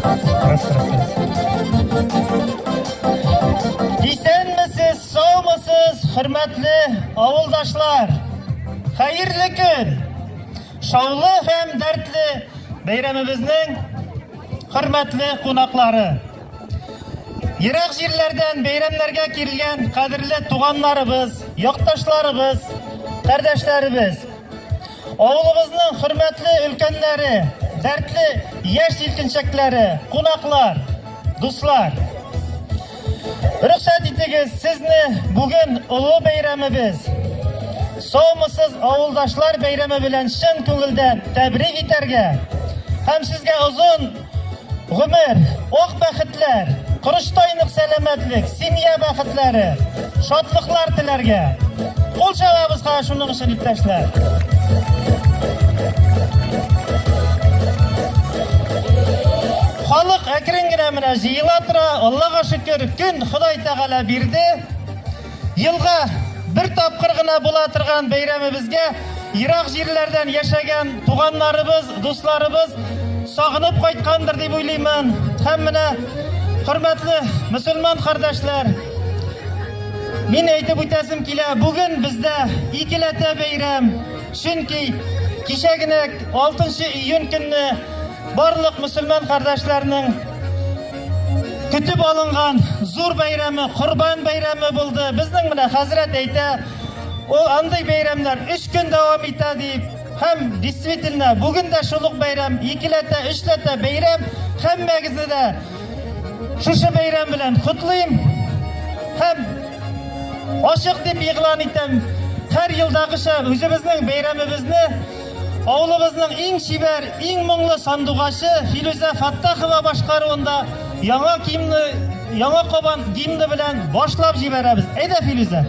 Раз, раз, раз. Исәнмесез, саумысыз, хөрмәтле авылдашлар! Хәерле көн! Шаулы һәм дәртле бәйрәмебезнең хөрмәтле кунаклары! Ерак җирләрдән бәйрәмнәргә килгән кадерле туганнарыбыз, якташларыбыз, кардәшләребез! Авылыбызның хөрмәтле өлкәннәре, дәртле яшь җилкенчәкләре, кунаклар, дуслар! Рөхсәт итегез, сезне бүген олы бәйрәмебез, Саумысыз авылдашлар бәйрәме белән чын күңелдән тәбрик итәргә һәм сезгә озын гомер, ак бәхетләр, корычтай нык сәламәтлек, семья бәхетләре, шатлыклар теләргә. Кул чабабыз хәзер шуның өчен, иптәшләр. Халык әкрен генә менә җыела тора, Аллага шөкер, көн Ходай Тәгалә бирде. Елга бер тапкыр гына була торган бәйрәмебезгә ерак җирләрдән яшәгән туганнарыбыз, дусларыбыз сагынып кайткандыр дип уйлыймын. Һәм менә, хөрмәтле мөселман кардәшләр, мин әйтеп үтәсем килә, бүген бездә икеләтә бәйрәм. Чөнки кичә генә 6 июнь көнне барлык мөселман кардәшләрнең көтеп алынган зур бәйрәме, Корбан бәйрәме булды. Безнең менә хәзрәт әйтә, ул андый бәйрәмнәр 3 көн дәвам итә дип. Һәм действительно, бүген дә шул ук бәйрәм, икеләтә, өчләтә бәйрәм. Һәммәгезне дә шушы бәйрәм белән котлыйм. Һәм ачык дип игълан итәм, һәр елдагыча үзебезнең бәйрәмебезне Авылыбызның иң чибәр, иң моңлы сандугачы Филүзә Фаттахова башкаруында яңа гимны, яңа Кабан гимны белән башлап җибәрәбез. Әйдә, Филүзә!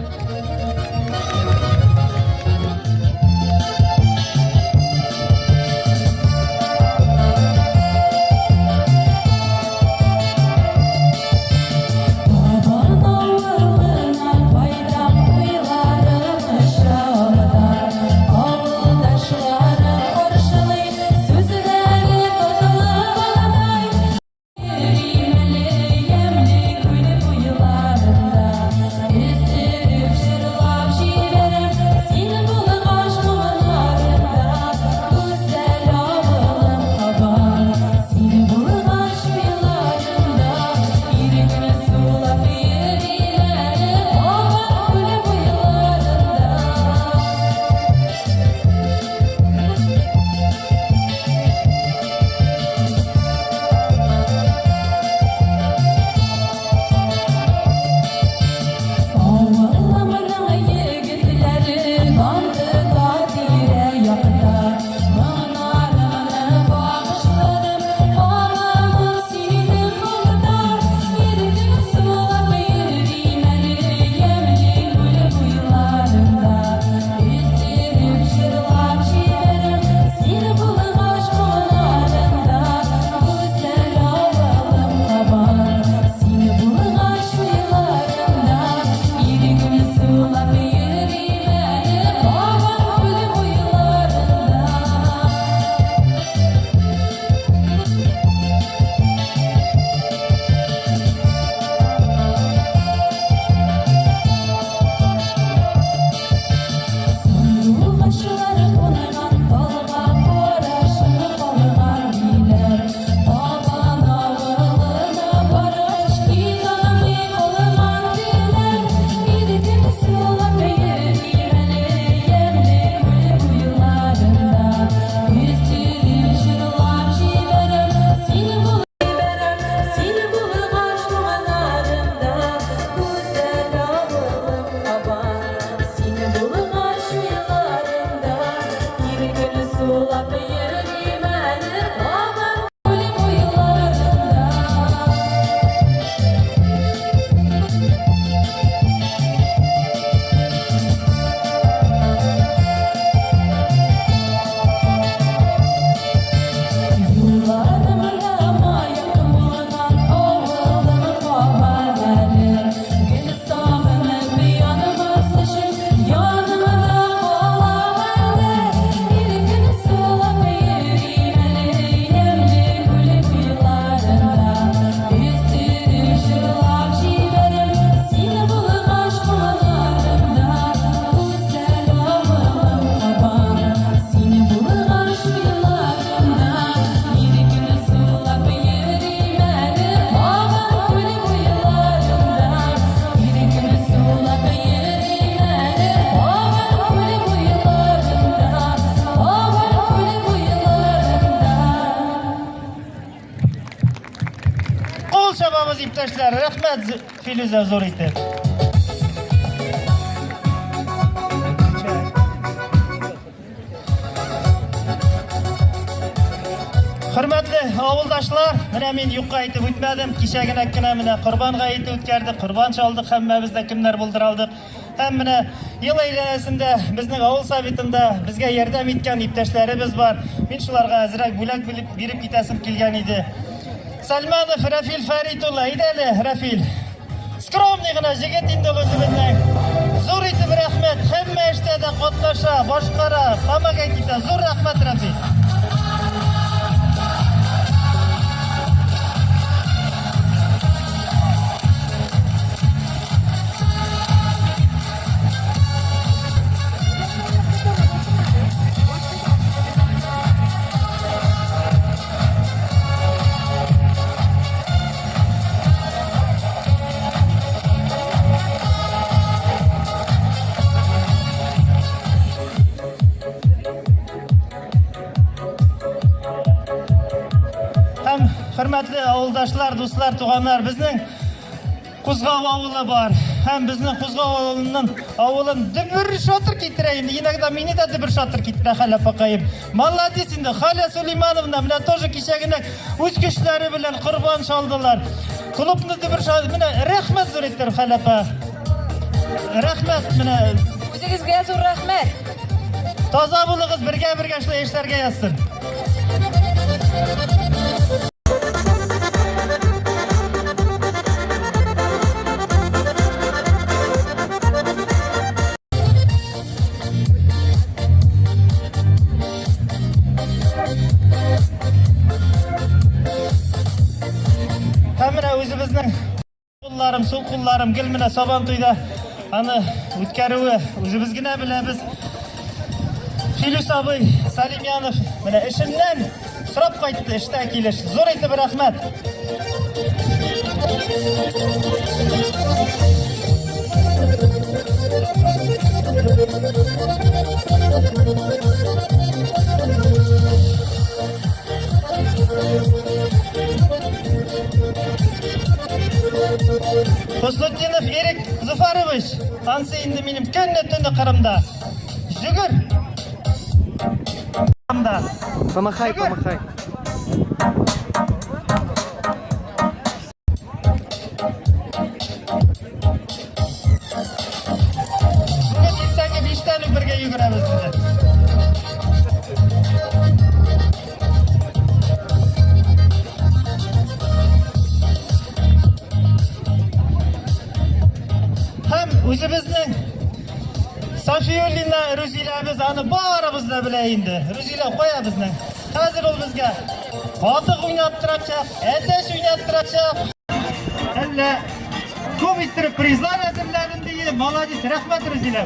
Кул чабабыз, иптәшләр. Рәхмәт, Филүзә, зур итеп. Хөрмәтле авылдашлар, менә мин юкка әйтеп үтмәдем. Кичә генә кенә менә Корбан гаете үткәрдек, корбан чалдык һәммәбез дә кемнәр булдыра алдык. Һәм менә ел әйләнәсендә безнең авыл советында безгә ярдәм иткән иптәшләребез бар. Мин шуларга әзрәк бүләк биреп китәсем килгән иде. Сальманов Рафил Фәрит улы, әйдә әле, Рафил. Скромный гына җегет инде ул үзебезнең. Зур итеп рәхмәт, һәммә эштә дә катнаша, башкара, помогать итә. Зур рәхмәт, Рафил. Һәм хөрмәтле авылдашлар, дуслар, туганнар, безнең Кузгау авылы бар. Һәм безнең Кузгау авылының авылын дөбер шатыр китерә инде. Иногда мине дә дөбер шатыр китерә Хәлә апакаем. Молодец инде. Халя Сулеймановна менә тоже кичә генә үз көчләре белән корбан чалдылар. Клубны дөбер шатыр. Менә рәхмәт зур итеп Халя апа. Рәхмәт менә. Үзегезгә зур рәхмәт. Таза булыгыз, бергә-бергә шулай эшләргә язсын. Һәм менә үзебезнең кулларым, сул кулларым гел менә Сабан туйда аны үткәрүе үзебез генә беләбез. Филүс абый Салимянов менә эшеннән сорап кайтты, эштә килеш. Зур итеп рәхмәт. Хуснутдинов Ирек Зуфарович, ансы инде минем көнне төне Кырымда. Жүгер! Кырымда. Помахай, Жүгер! помахай. Бүген иртәнге биштән үк бергә йөгерәбез инде. Һәм үзебезнең Сафиуллина Рүзиләбез аны барыбыз да белә инде. Рүзилә кая безнең? Хәзер ул безгә катык уйнап торачак, әтәч уйнап торачак. Әллә күп иттереп призлар әзерләдем дие. Молодец, рәхмәт Рүзилә.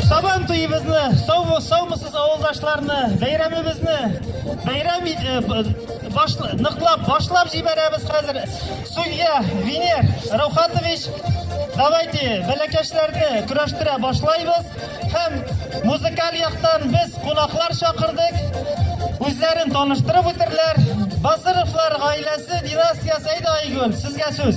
Сабан туебызны, сау, саумысыз авылдашларны, бәйрәмебезне бәйрәм башла, ныклап башлап җибәрәбез хәзер. Судья Венер Раухатович, давайте бәләкәчләрне көрәштерә башлайбыз һәм музыкаль яктан без кунаклар чакырдык. Үзләрен таныштырып үтерләр. Басыровлар гаиләсе династиясе әйдә Айгөл, сезгә сүз.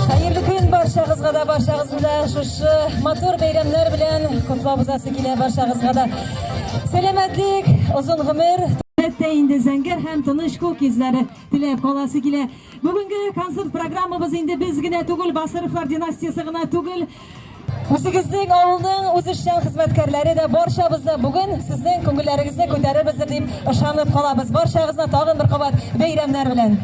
Хәерле көн баршагызга да, баршагызны да шушы матур бәйрәмнәр белән котлап узасы килә баршагызга да. Сәламәтлек, озын гомер, әлбәттә инде зәңгәр һәм тыныч күк йөзләре теләп каласы килә. Бүгенге концерт программабыз инде без генә түгел, Басыровлар династиясе гына түгел, Үзегезнең авылның үзешчән хезмәткәрләре дә барчабыз да бүген сезнең күңелләрегезне күтәрербездер дип ышанып калабыз. Барчагызны тагын бер кабат бәйрәмнәр белән.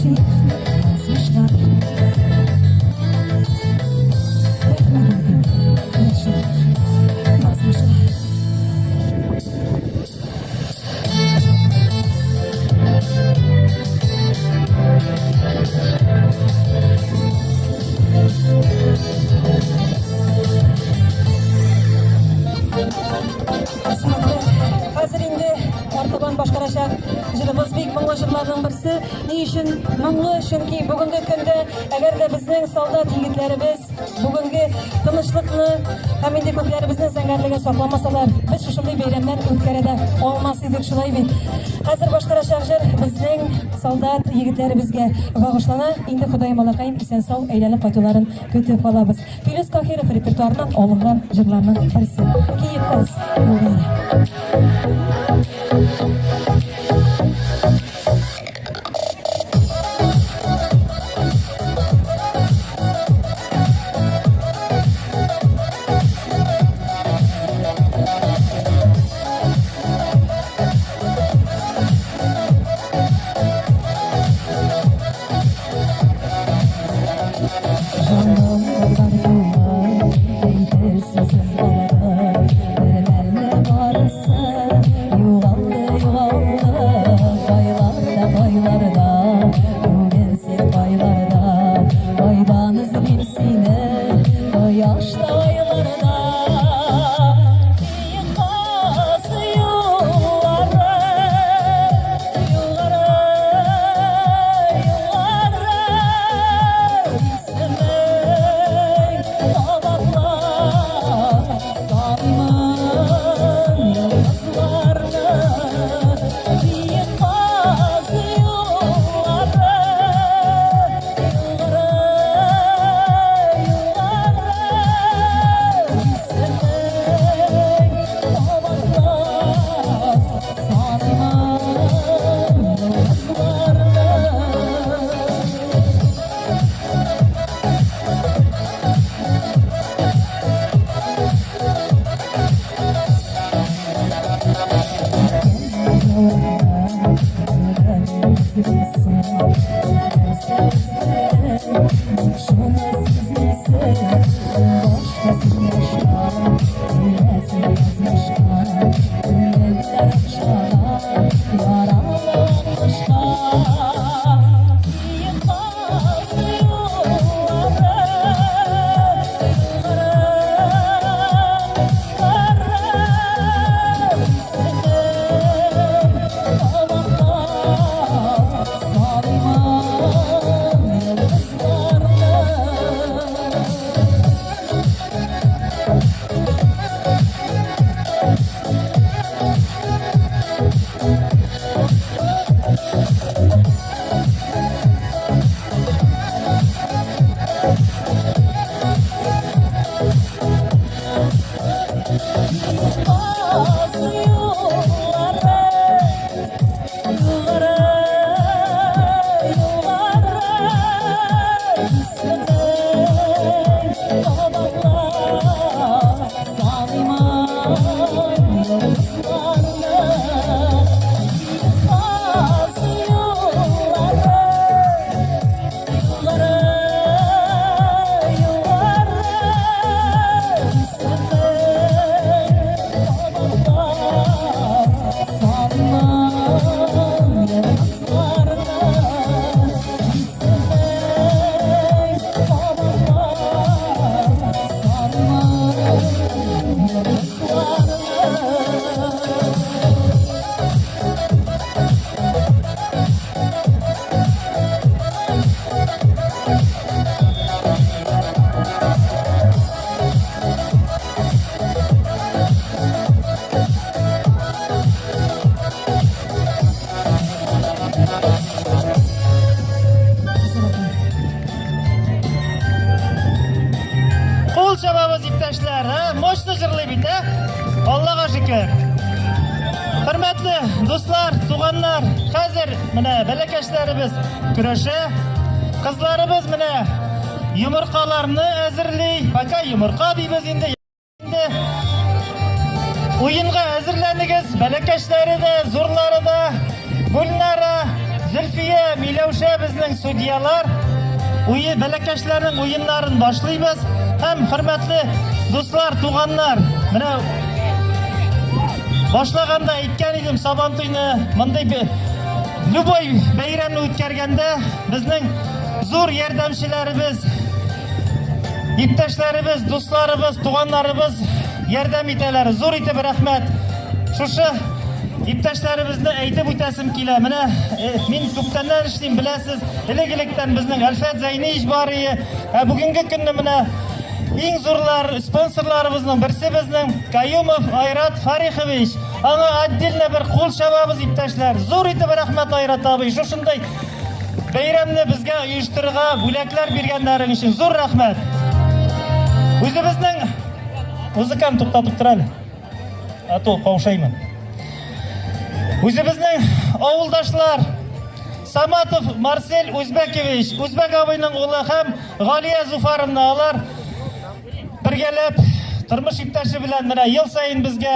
Яшик язмышлар. Рәхмәт әйтеп яшик язмышка. Хәзер инде артабан башкарачак җырыбыз бик моңлы җырларның берсе. Ни өчен моңлы? Чөнки бүгенге көндә, әгәр дә безнең солдат егетләребез бүгенге тынычлыкны һәм инде күкләребезнең зәңгәрлеген сакламасалар, без шушындый бәйрәмнәр үткәрә дә алмас идек, шулай бит. Хәзер башкарачак җыр безнең солдат егетләребезгә багышлана. Инде Ходаем Аллакаем исән-сау әйләнеп кайтуларын көтеп калабыз. Филүс Каһиров репертуарыннан алынган җырларның берсе. Киек каз юллары. Кул чабабыз, иптәшләр, ә? Мощно җырлый бит, ә? Аллага шөкер. Хөрмәтле дуслар, туганнар, хәзер менә бәләкәчләребез көрәшә. Кызларыбыз менә йомыркаларны әзерли. Пока йомырка дибез инде. Инде уенга әзерләнегез, бәләкәчләре дә, зурлары да. Гөлнара, Зөлфия, Миләүшә безнең судьялар. Уе бәләкәчләрнең уеннарын башлыйбыз. Һәм хөрмәтле дуслар, туганнар, менә башлаганда әйткән идем, Сабантуйны мондый любой бәйрәмне үткәргәндә безнең зур ярдәмчеләребез, иптәшләребез, дусларыбыз, туганнарыбыз ярдәм итәләр. Зур итеп рәхмәт. Шушы иптәшләребезне әйтеп үтәсем килә. Менә э, мин күптәннән эшлим, беләсез. Элек-электән безнең Әлфәт Зәйниевич бар ие. Ә бүгенге көнне менә иң зурлар, спонсорларыбызның берсе безнең Каюмов Айрат Фарихович. Аңа отдельно бер кул чабабыз, иптәшләр. Зур итеп рәхмәт, Айрат абый. Шушындай бәйрәмне безгә оештырырга бүләкләр биргәннәрең өчен зур рәхмәт. Үзебезнең музыканы туктатып тор әле. А то каушаймын. Үзебезнең авылдашлар Саматов Марсель Үзбәкович, Үзбәк абыйның улы һәм Галия Зуфаровна алар бергәләп тормыш иптәше белән менә ел саен безгә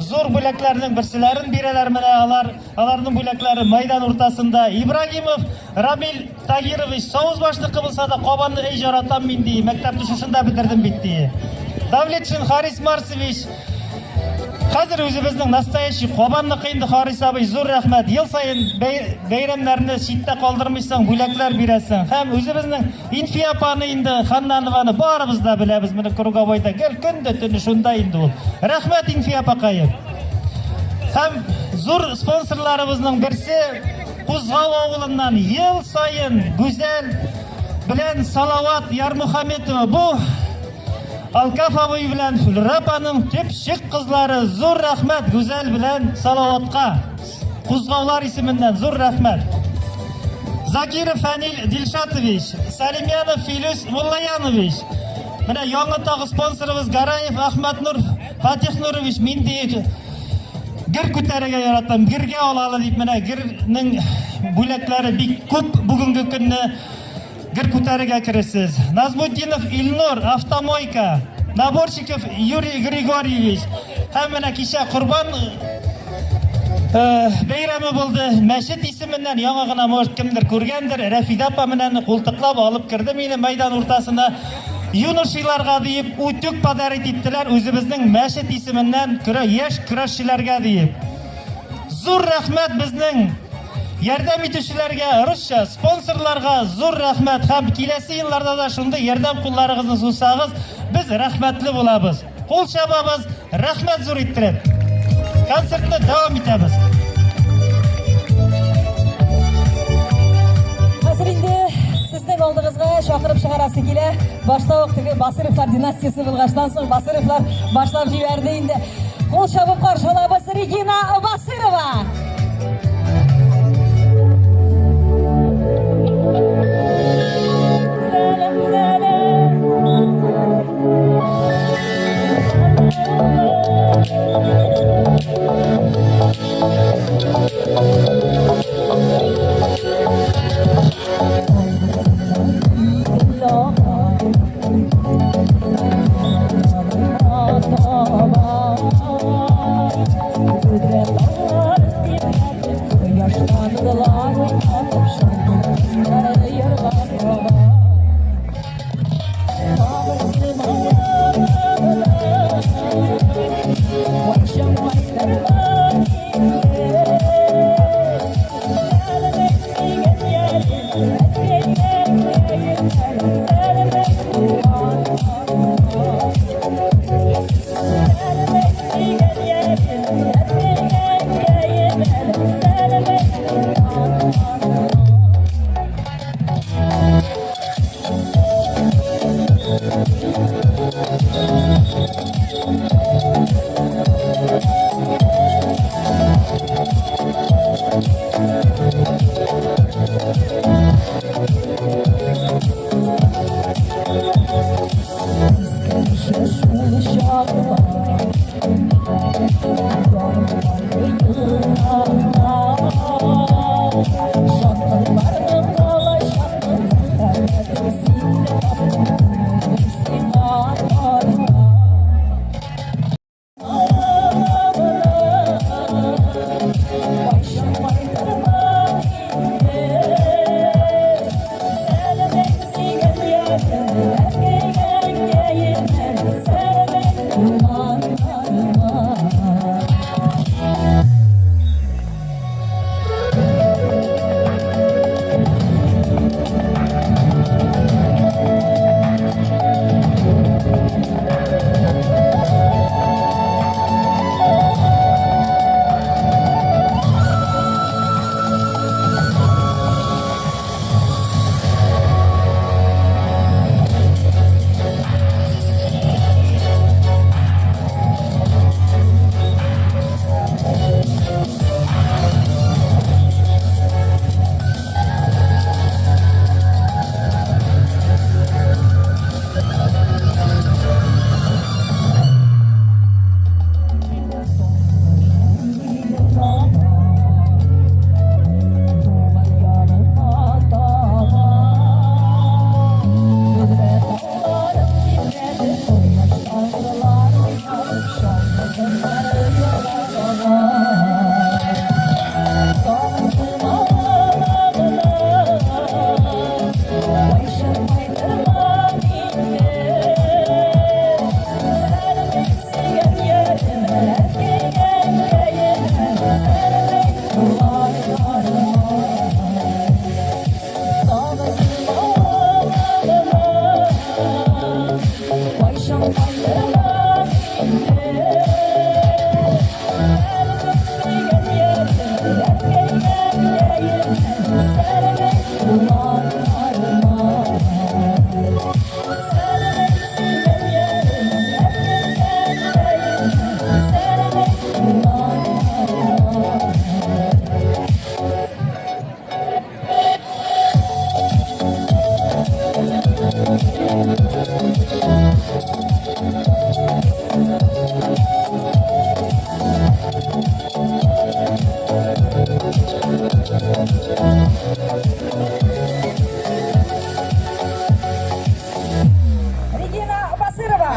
зур бүләкләрнең берселәрен бирәләр. Менә алар, аларның бүләкләре майдан уртасында. Ибрагимов Рамил Тагирович Саузбашлыкы булса да Кабанны әй жаратам мин ди, мәктәпне шушында бетердем бит ди. Давлетшин Харис Марсович Хәзер үзебезнең настоящий Кабанныкы инде Харис абый, зур рәхмәт. Ел саен бәйрәмнәрне читтә калдырмыйсың, бүләкләр бирәсең. Һәм үзебезнең Инфия апаны инде, Ханнанованы барыбыз да беләбез. Менә Круговойда гел көн дә төне шунда инде ул. Рәхмәт, Инфия апакаем. Һәм зур спонсорларыбызның берсе Кузгау авылыннан ел саен Гүзәл белән Салават Ярмухаметова. Бу Алкаф абый белән Флюра апаның төпчек кызлары. Зур рәхмәт Гүзәл белән Салаватка. Кузгаулар исеменнән зур рәхмәт. Закиров Фәнил Дилшатович, Салимянов Филүс Муллаянович. Менә яңа тагы спонсорыбыз Гараев Ахматнур Фатих Нурович, мин ди гер күтәрергә яратам, гергә алалы дип менә гернең бүләкләре бик күп бүгенге көнне. Гер күтәрергә кересез. Назмутдинов Илнур, автомойка. Наборщиков Юрий Григорьевич. Һәм менә кичә Корбан э, бәйрәме булды. Мәчет исеменнән яңа гына, может, кемдер күргәндер. Рәфидә апа менә култыклап алып керде мине мәйдан уртасына. Юношиларга диеп утюг подарить иттеләр үзебезнең мәчет исеменнән көрә яшь көрәшчеләргә диеп. Зур рәхмәт безнең ярдәм итүчеләргә, русча спонсорларга зур рәхмәт һәм киләсе елларда да шундый ярдәм кулларыгызны сузсагыз, без рәхмәтле булабыз. Кул чабабыз, рәхмәт зур иттереп. Концертны дәвам итәбез. Хәзер инде сезнең алдыгызга чакырып чыгарасы килә. Башта ук теге Басыровлар династиясе булгачтан соң Басыровлар башлап җибәрде инде. Кул чабып каршы алабыз Регина Басырова. Сәлам, сәлам. Регина Басырова.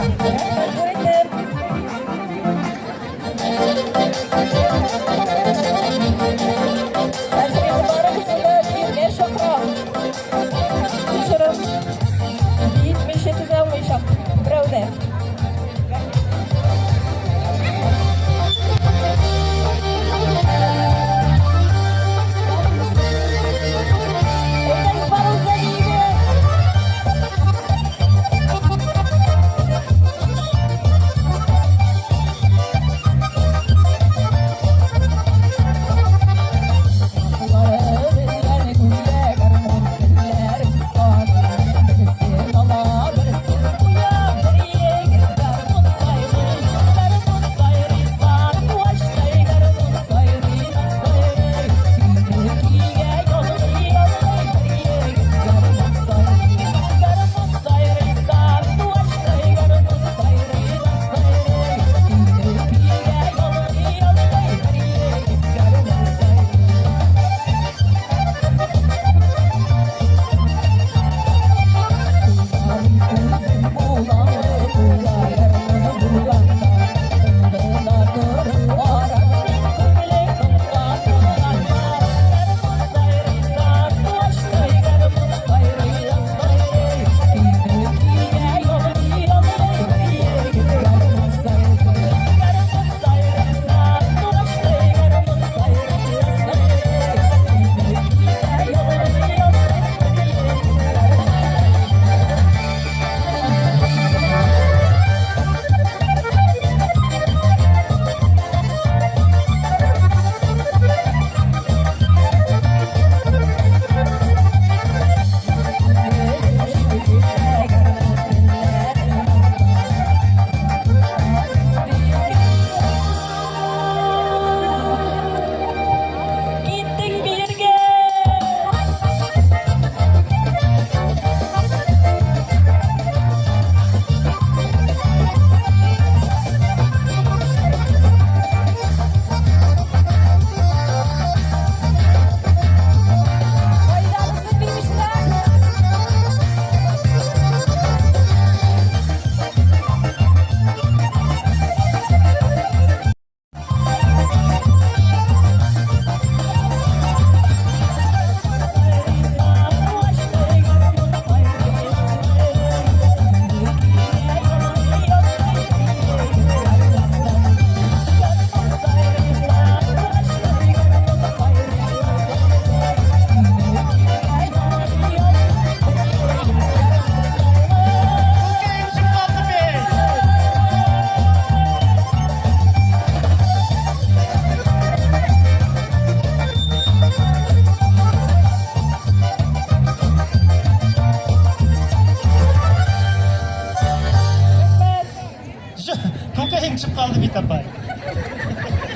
Күкәең төшеп калды бит, апай.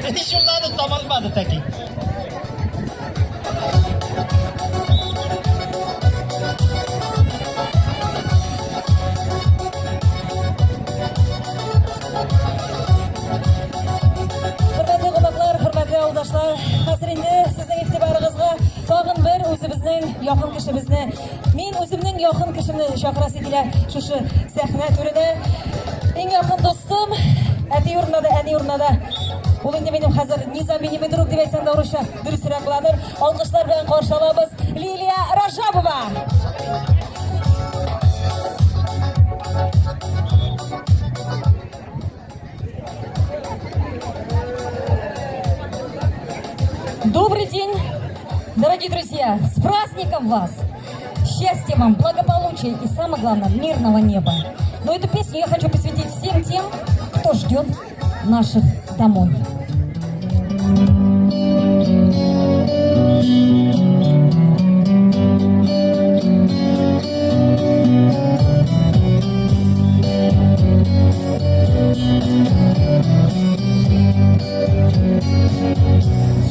Һич юлланы таба алмады тәки. Хөрмәтле кунаклар, хөрмәтле авылдашлар, хәзер инде сезнең игътибарыгызга тагын бер үзебезнең якын кешебезне, мин үземнең якын кешемне чакырасы килә шушы сәхнә түренә. Иң якын дустым, әти урынына да, әни урынына да. Ул инде минем хәзер незаменимый друг дип әйтсәң дә урысча дөресрәк буладыр. Алкышлар белән каршы алабыз Лилия Ражабова. Добрый день, дорогие друзья! С праздником вас! Счастья вам, благополучия и, самое главное, мирного неба. Но эту песню я хочу посвятить всем тем, кто ждет наших домой.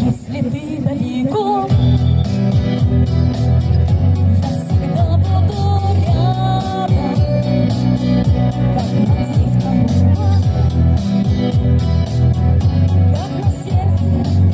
Если ты далеко, я всегда буду рядом, как мотив тому, как на сердце.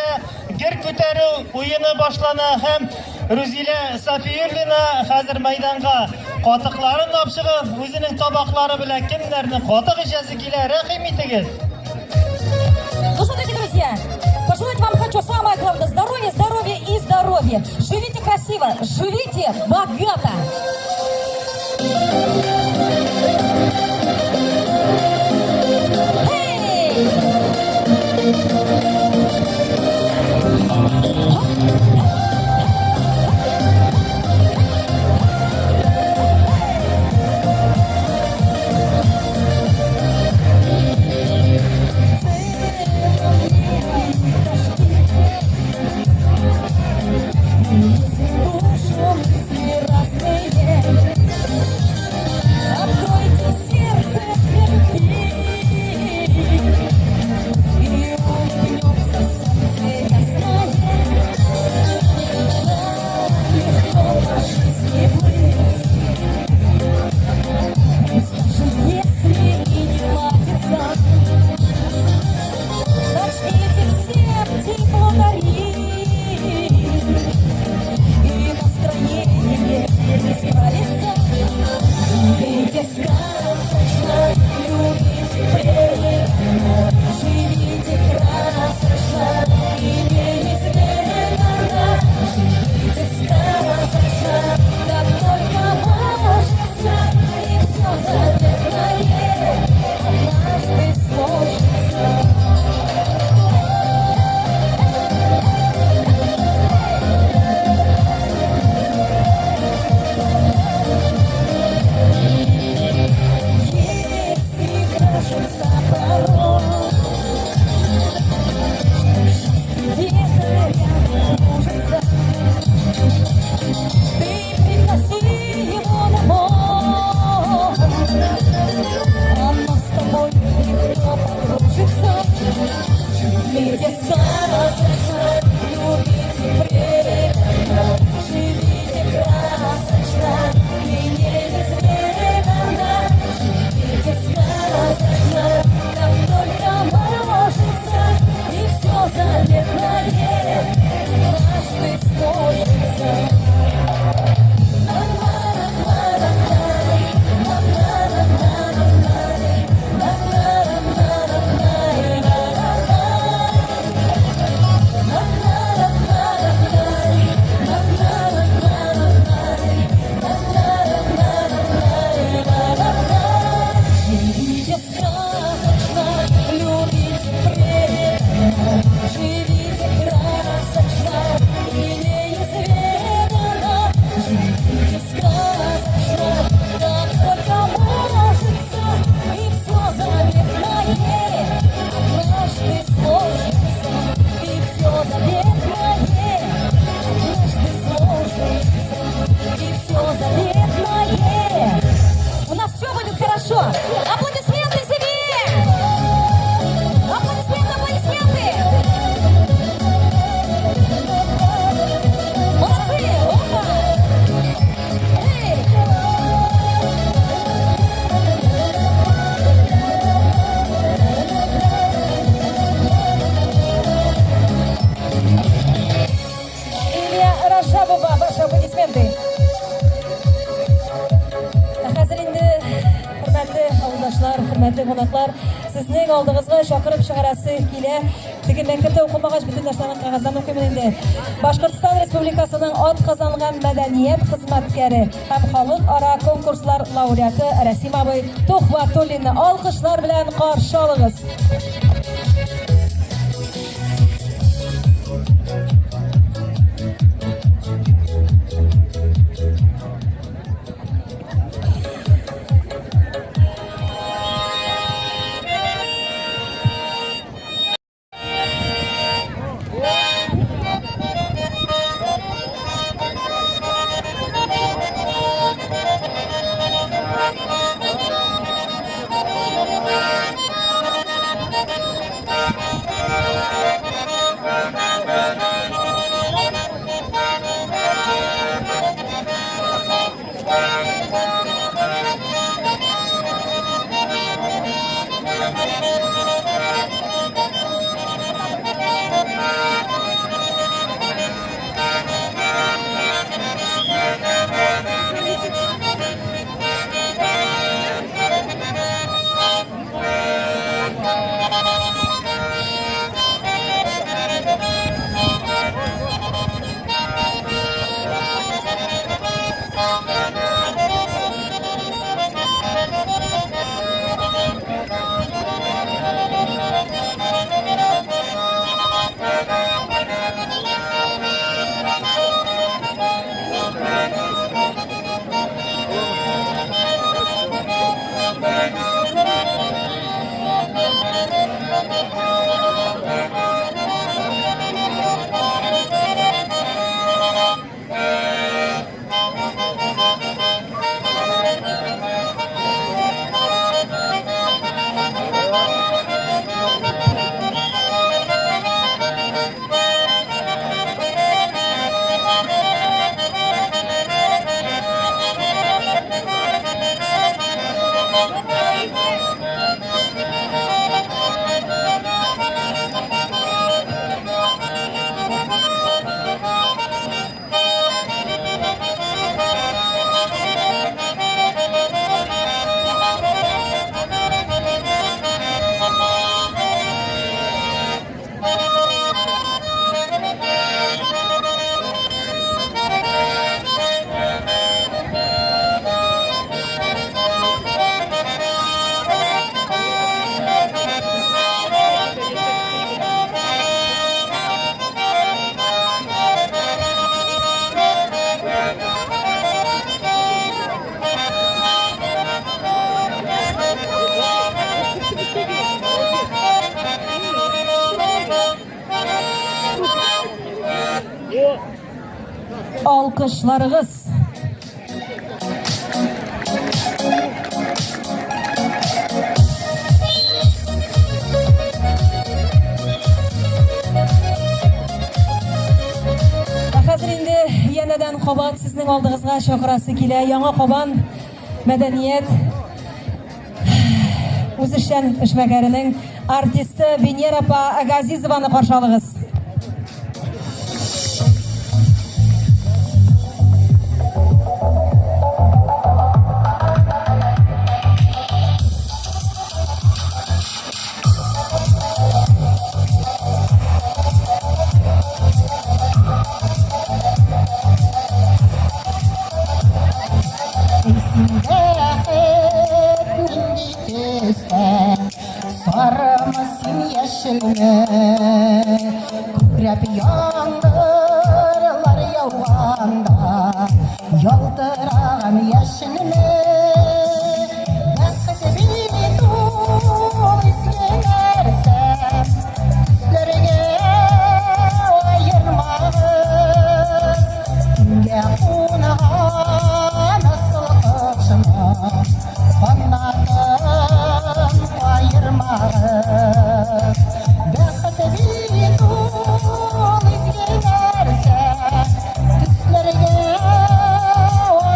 Әлбәттә, гер күтәрү уены башлана һәм Рузилә Сафиуллина хәзер мәйданга катыкларын алып чыгып, үзенең табаклары белән кемнәрнең катык эчәсе килә, рәхим итегез. Ну что, дорогие друзья, пожелать вам хочу самое главное – здоровья, здоровья и здоровья. Живите красиво, живите богато. Эй! Душу мысли разные. Откройте сердце для любви, и улыбнется солнце ясное. Так легко по жизни плыть. Пусть даже если и не ладится, начните всем тепло дарить, и настроение исправится. Любите сказочно, любите преданно, живите красочно и неизменно. Живите сказочно, как только можете, и все заветное однажды сложится. Если кажется порой, что счастье где-то рядом кружится, ты пригласи его домой, оно с тобой легко подружится. Живите сказочно, любите преданно, живите красочно и неизменно. Живите сказочно, как только можете, и все заветное однажды сложится. Живите сказочно, любите преданно, живите красочно и неизведанно. Живите сказочно, как только можете, и все заветное однажды сложится, и все заветное однажды сложится, и все заветное. У нас все будет хорошо. Аплодисменты себе! Аплодисменты, аплодисменты! Молодцы! Опа! Эй! Илья Ражабова, ваши аплодисменты. Ә хәзер инде, хөрмәтле авылдашлар, хөрмәтле кунаклар, сезнең алдыгызга чакырып чыгарасы килә. Теге мәктәптә укымагач, бөтен нәрсәне кәгазьдән укыймын инде. Башкортстан Республикасының атказанган мәдәният хезмәткәре һәм халыкара конкурслар лауреаты Рәсим абый Тухватуллинны алкышлар белән каршы алыгыз. Алкышларыгыз. Ә хәзер инде янәдән кабат сезнең алдыгызга чакырасы килә. Яңа Кабан мәдәният үзешчән эшмәкәренең артисты Венера апа Газизованы каршы алыгыз. Сарымы син яшелме, күкрәп яңгырлар яуганда, ялтыраган яшенме? Бәхет бит ул изге нәрсә, төсләргә аермагыз. Төнгә кунаган асыл кошны, канатын каермагыз. Бәхет бит ул изге нәрсә, төсләргә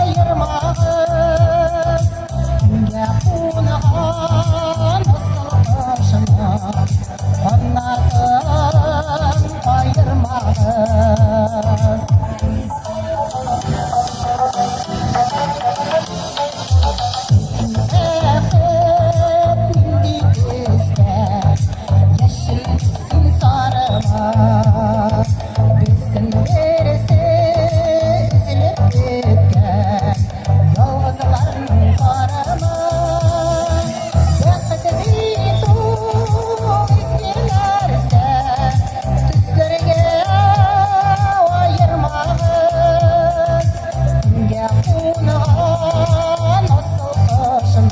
аермагыз. Төнгә кунаган асыл кошны, канатын каермагыз. Бәхет нинди төстә, яшел син сарыма, берсен берсе өзелеп беткән ялгызларның зарымы. Бәхет бит ул изге нәрсә, төсләргә аермагыз. Төнгә кунаган асыл кошның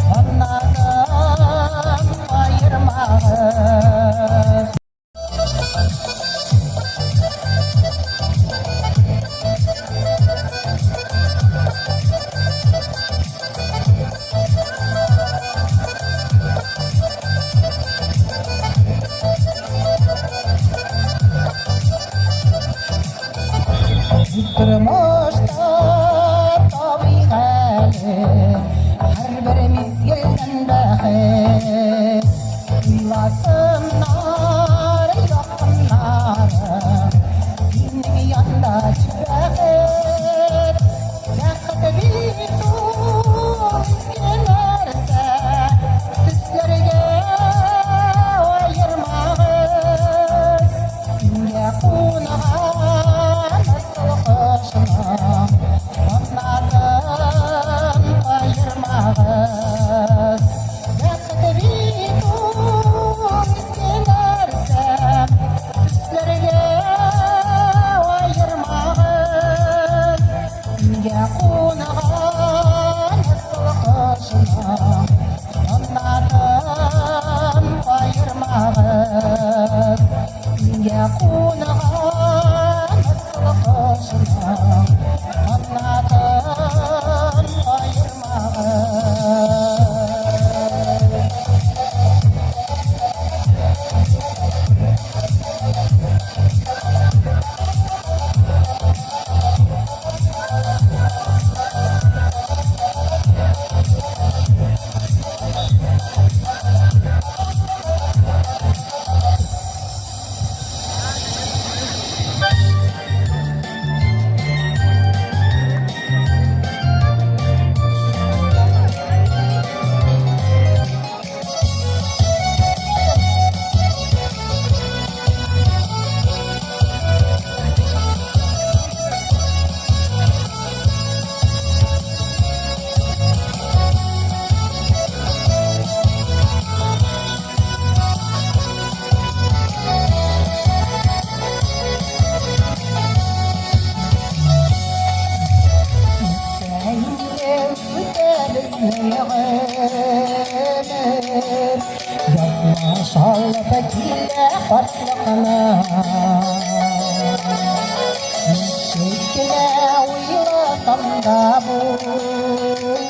канатын каермагыз. Тормышта табыйк әле һәрбер мизгелдән бәхет. Уйласыннар якыннарың, синең янда тик бәхет. Бәхет бит ул изге нәрсә, төсләргә аермагыз. Төнгә кунаган асыл кошның канатын каермагыз. Бәхет бит ул изге нәрсә, төсләргә аермагыз. Төнгә кунаган асыл кошның канатын каермагыз. Төнгә кунаган асыл кошның канатын каермагыз. Үтә безнең гомер, язмыш алып килә картлыкны. да булмый,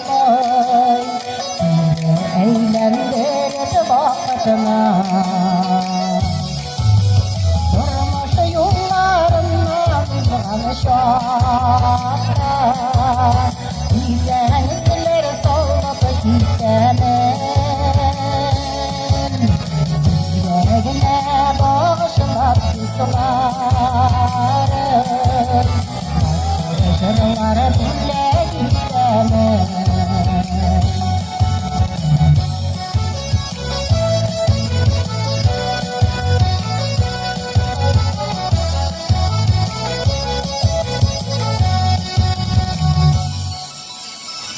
Кире әйләндереп вакытны. Тормыш юлларыннан узган чакта, Тирән эзләр салып китәмен. Сезгә генә багышлап дусларым, Матур җырлар бүләк итәмен.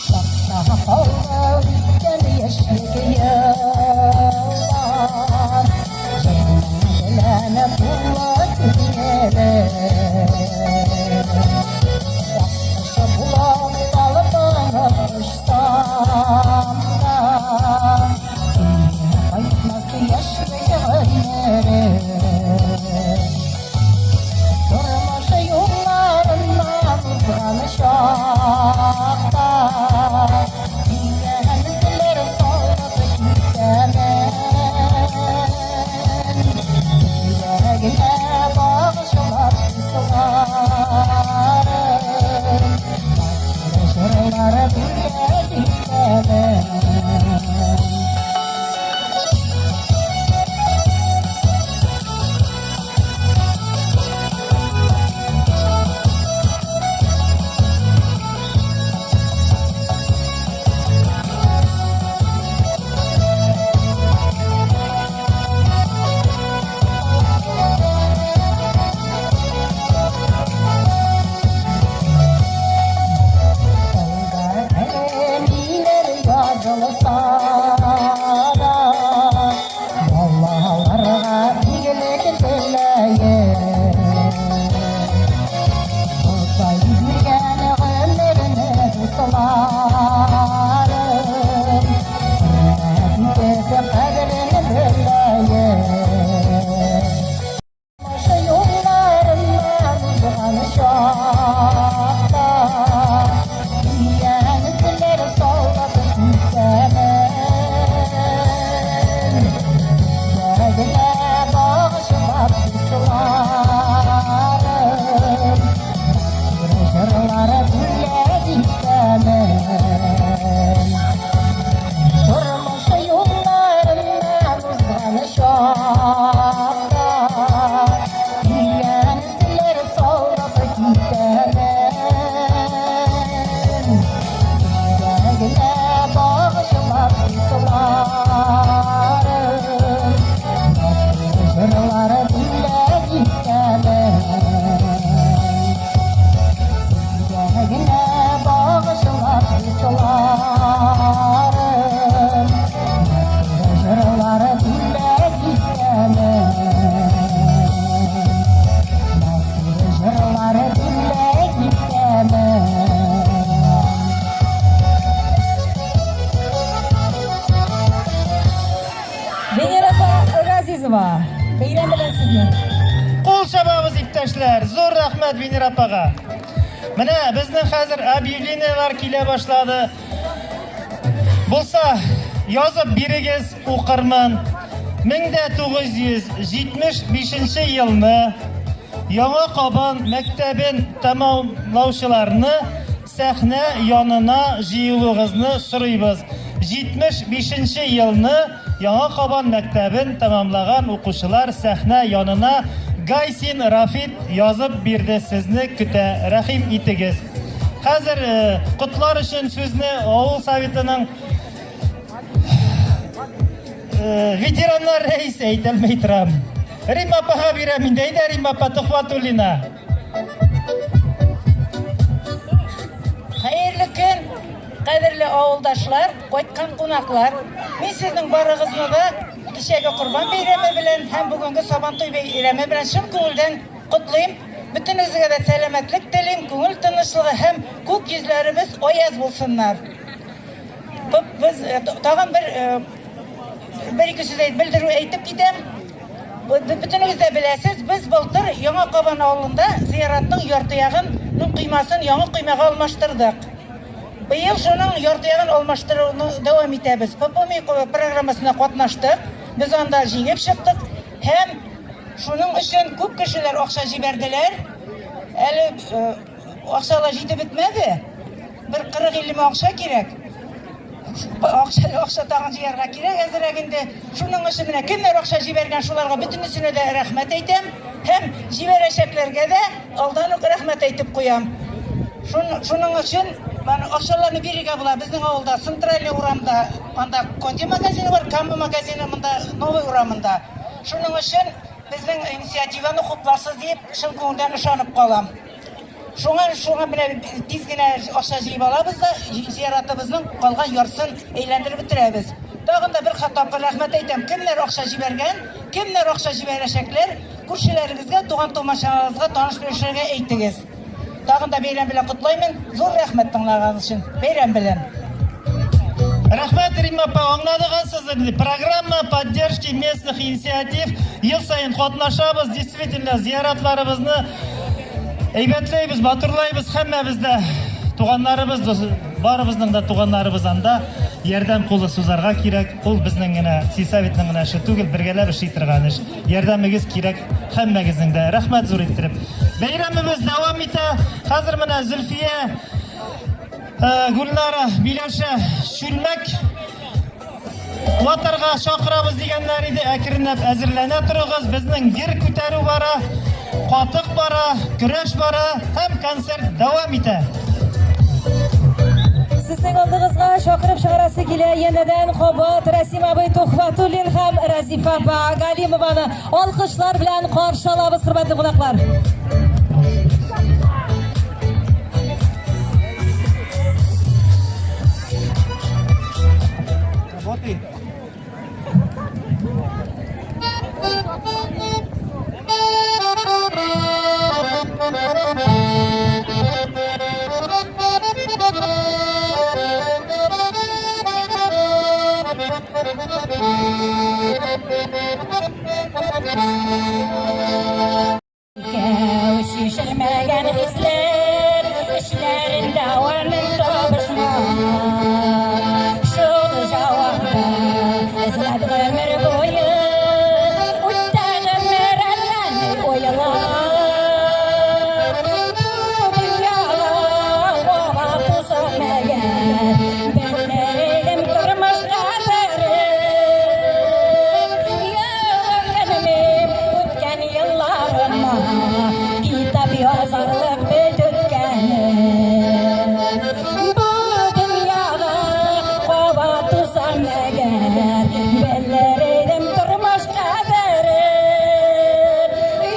Чакта калды үткән яшьлек еллар, Җырның белән тулы күңелем. Аккош булып талпынып очсам да, Кире кайтмас яшьлек гомерем. Тормыш юлларыннан узган чакта, Тирән эзләр салып китәмен. Сезгә генә багышлап дусларым, Матур җырлар бүләк итәмен. Әле язылса да, Балаларга игелек теләеп, Ходай биргән гомерне дусларым, Хөрмәт итеп кадерен беләек. Тормыш юлларыннан узган чакта, Тирән эзләр салып китәмен. Сезгә генә багышлап дусларым, Матур җырлар бүләк итәмен. Тормыш юлларыннан узган чакта, Тирән эзләр салып китәмен. Сезгә генә багышлап дусларым, Матур җырлар бүләк итәмен. Сезгә генә багышлап дусларым, Матур җырлар бүләк итәмен. Матур җырлар бүләк итәмен. Венера апа Газизова, бәйрәм белән сезне. Кул чабабыз, иптәшләр. Зур рәхмәт Венера апага. Менә безнең хәзер объявлениеләр килә башлады. Булса, язып бирегез, укырмын. 1975 елны Яңа Кабан мәктәбен тәмамлаучыларны сәхнә янына җыелуыгызны сорыйбыз. 75 нче елны Яңа Кабан мәктәбен тәмамлаган укучылар сәхнә янына Гайсин Рафит язып бирде, сезне көтә, рәхим итегез. Хәзер котлар өчен сүзне авыл советының ветераннар рәисе әйтәлмәй торам. Римма апага бирәм инде. Әйдә, Римма апа Төхвәтуллина. Хәерле көн, кадерле авылдашлар, кайткан кунаклар. Мин сезнең барыгызны да кичәге Корбан бәйрәме белән һәм бүгенге Сабантуй бәйрәме белән чын күңелдән котлыйм. Бөтенегезгә дә сәламәтлек телим, күңел тынычлыгы һәм күк йөзләребез аяз булсыннар. Без э, тагын бер э, бер ике сүз белдерү әйтеп китәм. Бөтенегез дә беләсез, без былтыр Яңа Кабан авылында зыяратның ярты ягын коймасын яңа коймага алмаштырдык. Быел шуның ярты ягын алмаштыруны дәвам итәбез. ППМИ программасына катнаштык. Без анда җиңеп чыктык һәм шуның өчен күп кешеләр акча җибәрделәр. Әле акчалар җитеп бетмәде. Бер 40-50 мең акча кирәк. Акча, акча тагын җыярга кирәк әзерәк инде. Шуның өчен менә кемнәр акча җибәргән, шуларга бөтенесенә дә рәхмәт әйтәм. Һәм җибәрәчәкләргә дә алдан ук рәхмәт әйтеп куям. Шуның өчен менә акчаларны бирергә була. Безнең авылда Центральный урамда анда Конди магазины бар, Кама магазины монда Новый урамында. Шуның өчен безнең инициативаны хупларсыз дип чын күңелдән ышанып калам. Шуңа шуңа менә тиз генә акча җыеп алабыз да зияратыбызның калган яртысын әйләндереп бетерәбез. Тагын да бер тапкыр рәхмәт әйтәм. Кемнәр акча җибәргән, кемнәр акча җибәрәчәкләр, күршеләрегезгә, туган-тумачаларыгызга, таныш-белешләргә әйтегез. Тагын да бәйрәм белән котлаймын. Зур рәхмәт тыңлаганыгыз өчен. Бәйрәм белән. Рәхмәт, Римма апа, аңладыгыз инде. Программа поддержки местных инициатив ел саен катнашабыз. Действительно, зияратларыбызны әйбәтләйбез, матурлайбыз һәммәбез дә. Туганнарыбыз, барыбызның да туганнарыбыз анда. Ярдәм кулы сузарга кирәк. Ул безнең генә, сельсоветның генә эше түгел, бергәләп эшли торган эш. Ярдәмегез кирәк һәммәгезнең дә. Рәхмәт зур иттереп. Бәйрәмебез дәвам итә. Хәзер менә Зөлфия, Гөлнара, Миләүшә, чүлмәк ватарга чакырабыз дигәннәр иде. Әкренләп әзерләнә торыгыз. Безнең гер күтәрү бара, катык бара, көрәш бара һәм концерт дәвам итә. Сезнең алдыгызга чакырып чыгарасы килә янәдән кабат Расим абый Тухватуллин һәм Разифа апа Галимованы алкышлар белән каршы алабыз, хөрмәтле кунаклар. Икәү чишелмәгән хисләр, эчләрендә дәвамын табышмак. Шул җавапны эзләп гомер буе үтә гомер әллә ни уйлап. Бу дөньяга кабат тусам мәгәр, белер идем тормыш кадерен. Юк, үткән елларыма китап язарлык бит үткәнем. Бу дөньяга кабат тусам мәгәр, белер идем тормыш кадерен.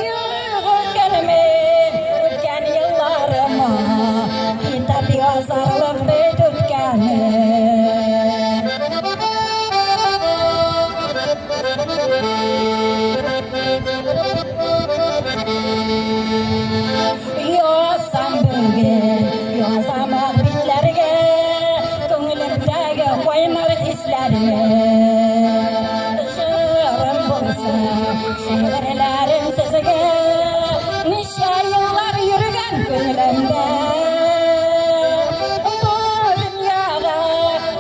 Юк, үткәнем, үткән елларыма китап язарлык бит үткәнем. Язсам бүген, язам ак битләргә, күңелемдәге кайнар хисләрне. Җырым булса, шигырьләрем сезгә, ничә еллар йөргән күңелемдә. Бу дөньяга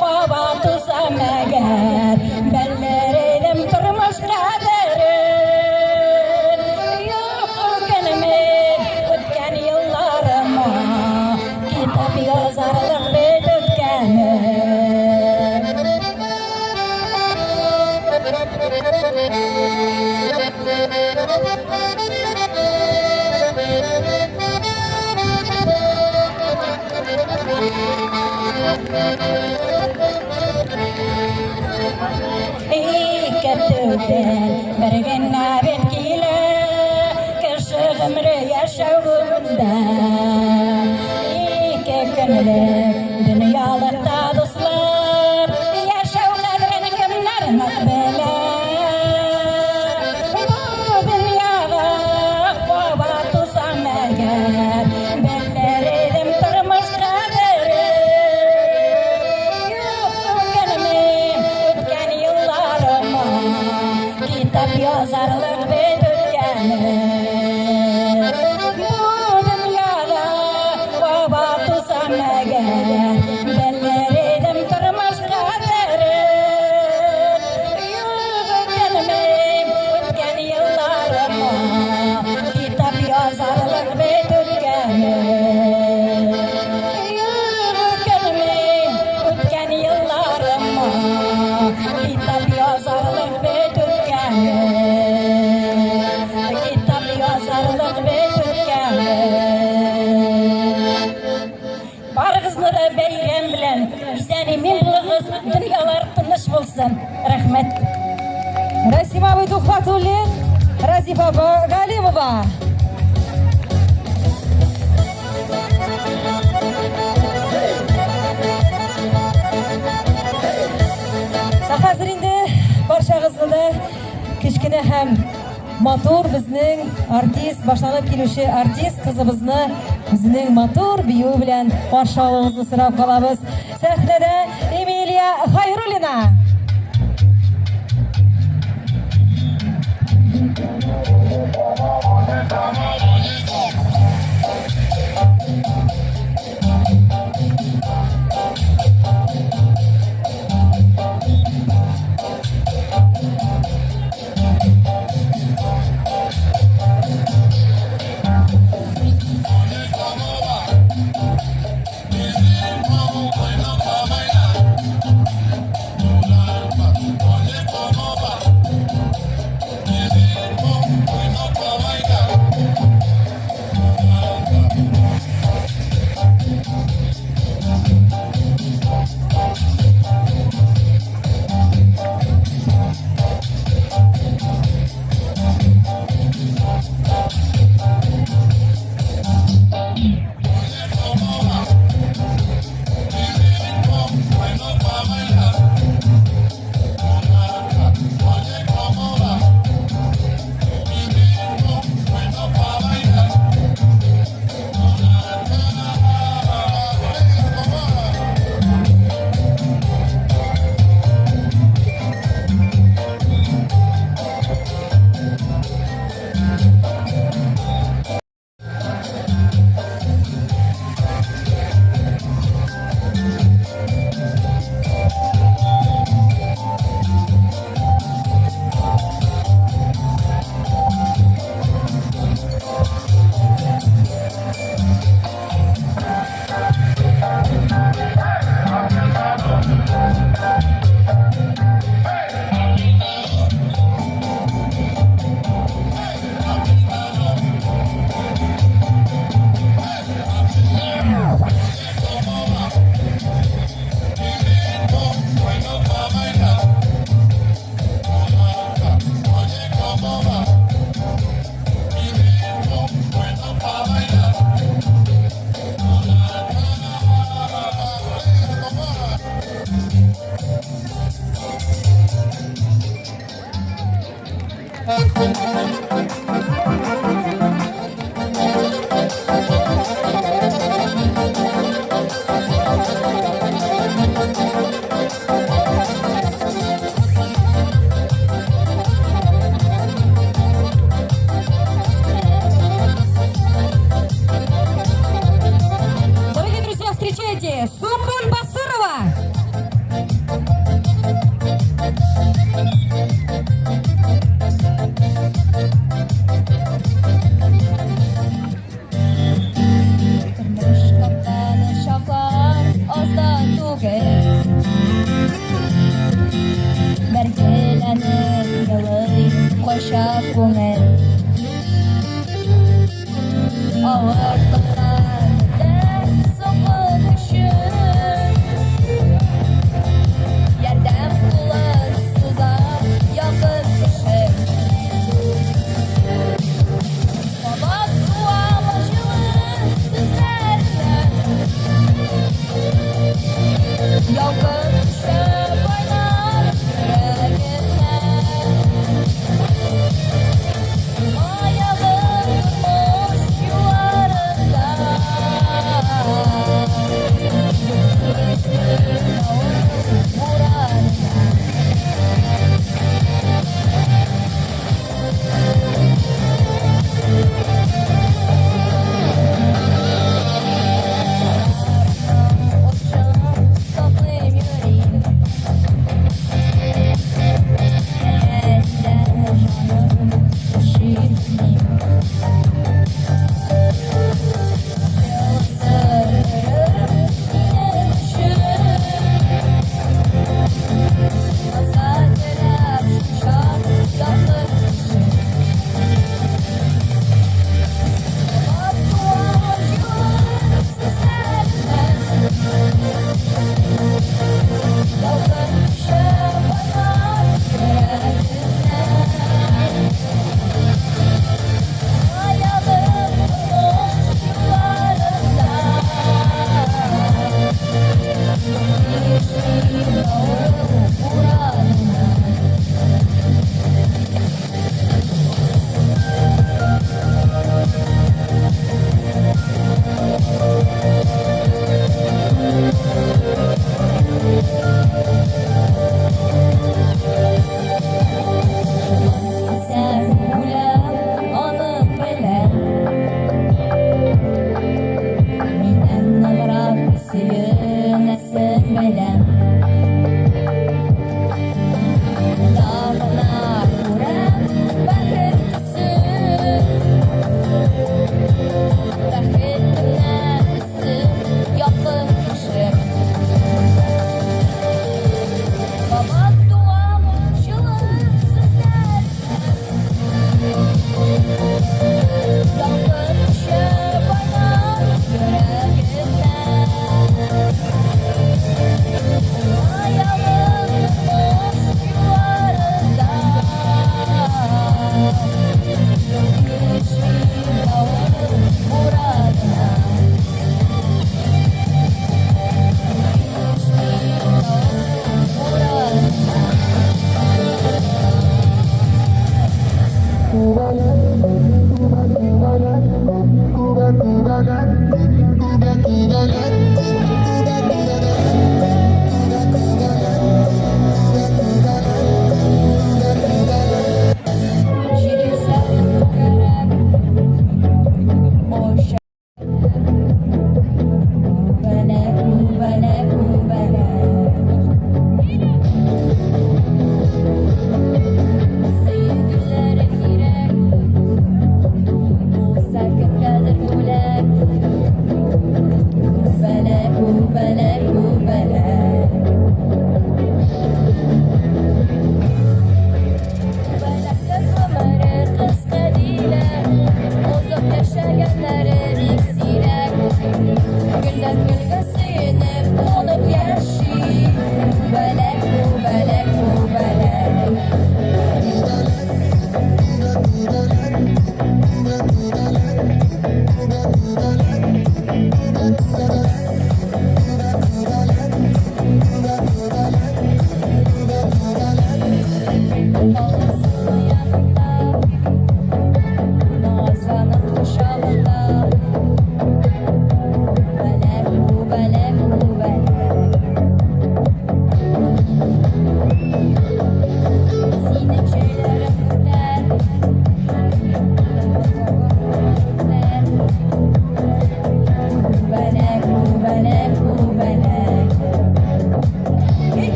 кабат тусам мәгәр, белер идем тормыш кадерен. Юк, үкенмим үткән елларыма, китап язарлык бит үткәнем. Ике түгел, бер генә бит килә, кеше гомере яшәү гомердә. Ике көнлек дөньялыкта дуслар, яшәү кадерен кемнәр нык белә. Бу дөньяга кабат тусам мәгәр, белер идем тормыш кадерен. Юк, үкенмим үткән елларыма, китап язарлык бит үткәнем. Бу дөньяда язарлык бит үткәнем. Юк, үкенмим үткән елларыма, Китап язарлык бит үткәнем. Китап язарлык бит үткәнем. Барыгызны да бәйрәм белән, исән-имин булыгыз, дөньялар тыныч булсын. Рәхмәт. Расим абый Тухватуллин, Разифа апа Галимова. Ә хәзер инде барчагызны да кечкенә һәм матур безнең артист, башланып килүче артист кызыбызны үзенең матур биюе белән каршы алуыгызны сорап калабыз. Сәхнәдә Эмилия Хайруллина. Дорогие друзья, встречайте Сумбуль Басырова! Тормыш капканы чаклар аздан түгел. Бәргәләнеп елый кайчак күңел. Авырлыклар бетә соңгы өчен. Ярдәм кулын суза якын кеше. Кабат туам җылы сүзләреннән. Ялкын төшә кайнар йөрәгемнән. Маялы тормыш юлларында.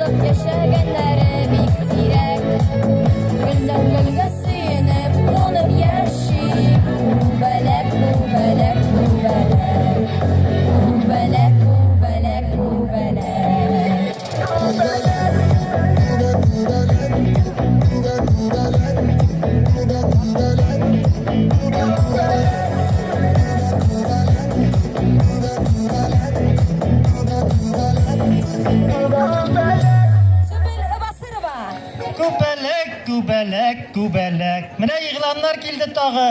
Шатланып яшәгәннәре бик сирәк. Гөлдән гөлгә сөенеп, кунып яши. Күбәләк, күбәләк, күбәләк. Күбәләк, күбәләк, күбәләк. Сөмбел Басырова. Күбәләк, күбәләк, күбәләк. Менә игъланнар килде тагы.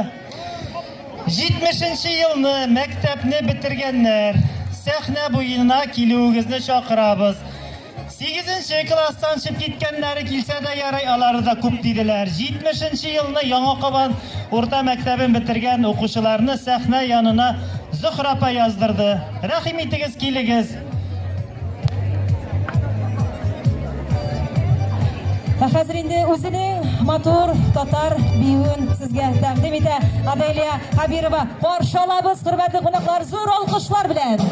70 елны мәктәпне бетергәннәр. Сәхнә буена килүегезне чакырабыз. 8 класстан чыгып киткәннәре килсә дә ярый, алары да күп диделәр. 70 елны Яңа Кабан урта мәктәбен бетергән укучыларны сәхнә янына Зөһрә апа яздырды. Рәхим итегез, килегез. Ә хәзер инде үзенең матур татар биюен сезгә тәкъдим итә Аделия Хабирова. Каршы алабыз, хөрмәтле кунаклар, зур алкышлар белән.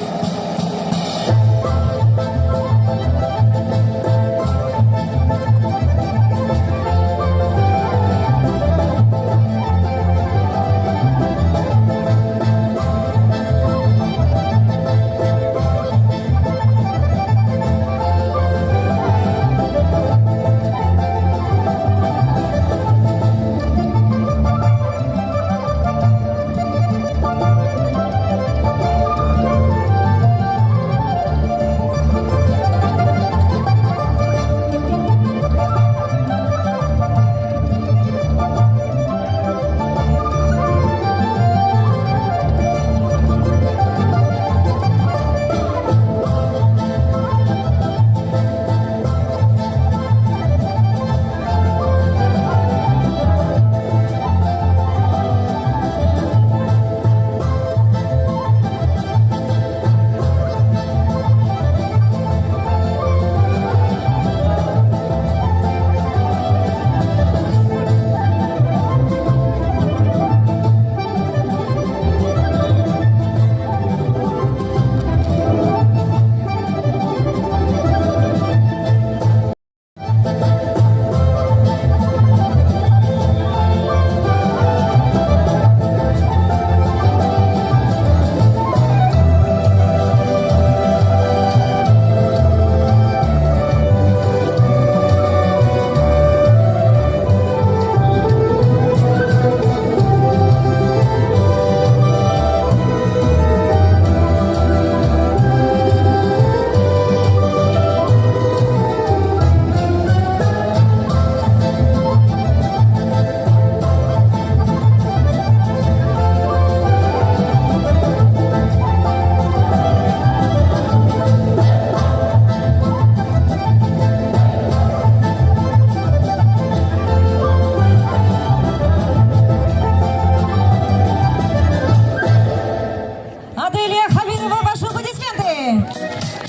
Аделия Хабирова, ваши аплодисменты.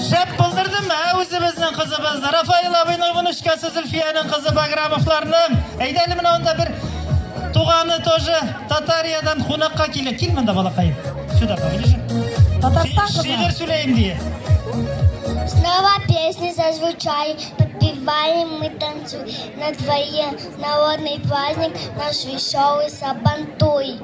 Шәп булдырдымы, ә үзебезнең кызыбыз Рафаил абыйның внучкасы Зөлфиянең кызы Баграмовларның. Әйдә әле менә анда бер туганы тоже Татариядан кунакка килә. Кил монда, балакаем. Сюда поближе. Татарстан кызы. Шигырь сөйләйм дие. Снова песни зазвучали, подпеваем мы танцуй. На дворе народный праздник, наш веселый Сабантуй.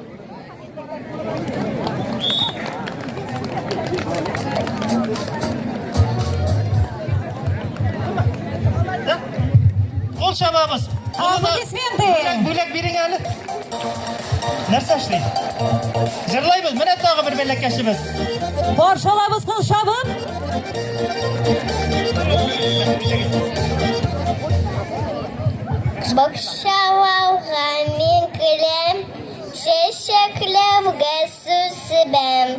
Да? Кул чабабыз. Аплодисменты! Бүләк, бүләк бирең әле. Нәрсә эшли? Җырлайбыз. Менә тагы бер бәләкәчебез. Каршы алабыз кул чабып. Бакчаларга мин керәм, чәчәкләргә су сибәм.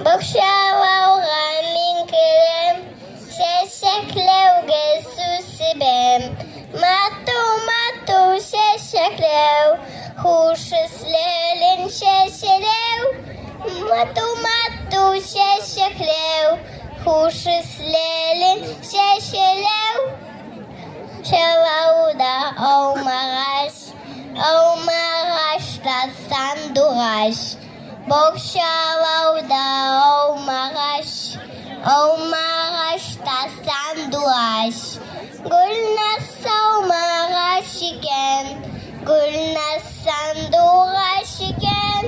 Бакчаларга мин керәм, чәчәкләргә су сибәм. Матур-матур чәчәкләр, хуш исләрен чәчәләр. Матур-матур чәчәкләр, хуш исләрен чәчәләр. Чалауда алмагач, алмагачта сандугач. Бакчалауда алмагач, алмагачта сандугач. Гөлназ салмагач икән, Гөлназ сандугач икән,